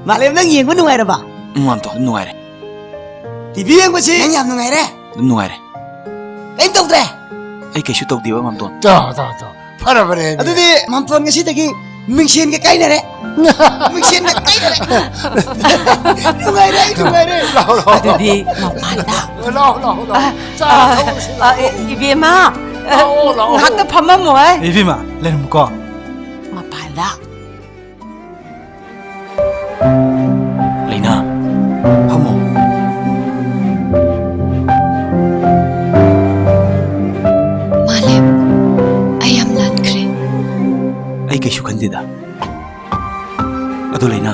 ꯃꯥꯂꯦꯝ, ꯅꯪ ꯌꯦꯡꯕ ꯅꯨꯡꯉꯥꯏꯔꯕ? ꯎꯝ, ꯃꯥꯝꯇꯣꯟ, ꯑꯗꯨꯝ ꯅꯨꯡꯉꯥꯏꯔꯦ꯫ ꯇꯤꯚꯤ ꯌꯦꯡꯕꯁꯤ ꯅꯪ ꯌꯥꯝ ꯅꯨꯡꯉꯥꯏꯔꯦ? ꯑꯗꯨꯝ ꯅꯨꯡꯉꯥꯏꯔꯦ꯫ ꯀꯩꯝ ꯇꯧꯗ꯭ꯔꯦ? ꯑꯩ ꯀꯩꯁꯨ ꯇꯧꯗꯦꯕ, ꯃꯥꯝꯇꯣꯟ꯫ ꯇꯣ, ꯇꯣ, ꯇꯣ꯫ ꯐꯔꯕꯅꯦ ꯑꯗꯨꯗꯤ꯫ ꯑꯗꯨꯗꯤ ꯃꯥꯝꯇꯣꯟ ꯉꯁꯤꯗꯒꯤ ꯃꯤꯡꯁꯦꯟꯒ ꯀꯥꯏꯅꯔꯦ꯫ ꯃꯤꯡꯁꯦꯟꯒ ꯀꯥꯏꯅꯔꯦ꯫ ꯅꯨꯡꯉꯥꯏꯔꯦ, ꯑꯩ ꯅꯨꯡꯉꯥꯏꯔꯦ꯫ ꯂꯥꯛꯑꯣ, ꯂꯥꯛꯑꯣ, ꯂꯥꯛꯑꯣ꯫ ꯑꯗꯨꯗꯤ ꯃꯄꯥꯟꯗ꯫ ꯂꯥꯛꯑꯣ, ꯂꯥꯛꯑꯣ, ꯂꯥꯛꯑꯣ꯫ ꯑ, ꯆꯥ ꯑ, ꯊꯛꯎꯁꯤ, ꯑ, ꯂꯥꯛꯑꯣ꯫ ꯏꯕꯦꯝꯃ, ꯑ, ꯂꯥꯛꯑꯣ, ꯂꯥꯛꯑꯣ꯫ ꯉꯥꯛꯇ ꯐꯝꯃꯝꯃꯣ, ꯍꯥꯏ꯫ ꯏꯕꯦꯝꯃ, ꯂꯩꯔꯝꯃꯨꯀꯣ꯫ ꯃꯄꯥꯟꯗ꯫ ꯂꯩꯅꯥ, ꯐꯝꯃꯣ꯫ ꯃꯥꯂꯦꯝ, ꯑꯩ ꯌꯥꯝ ꯂꯥꯟꯈ꯭ꯔꯦ꯫ ꯑꯩ ꯀꯩꯁꯨ ꯈꯟꯗꯦꯗ꯫ ꯑꯗꯨ ꯂꯩꯅꯥ꯫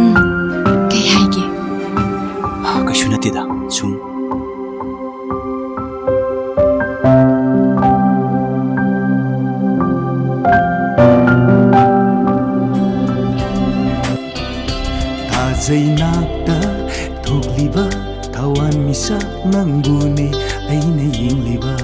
ꯎꯝ, ꯀꯩ ꯍꯥꯏꯒꯦ? ꯀꯩꯁꯨ ꯅꯠꯇꯦꯗ, ꯁꯨꯝ꯫ ꯊꯥꯖꯩ ꯅꯥꯛꯇ ꯊꯣꯛꯂꯤꯕ ꯊꯋꯥꯟ ꯃꯤꯁꯛ ꯅꯪꯕꯨꯅꯦ ꯑꯩꯅ ꯌꯦꯡꯂꯤꯕ꯫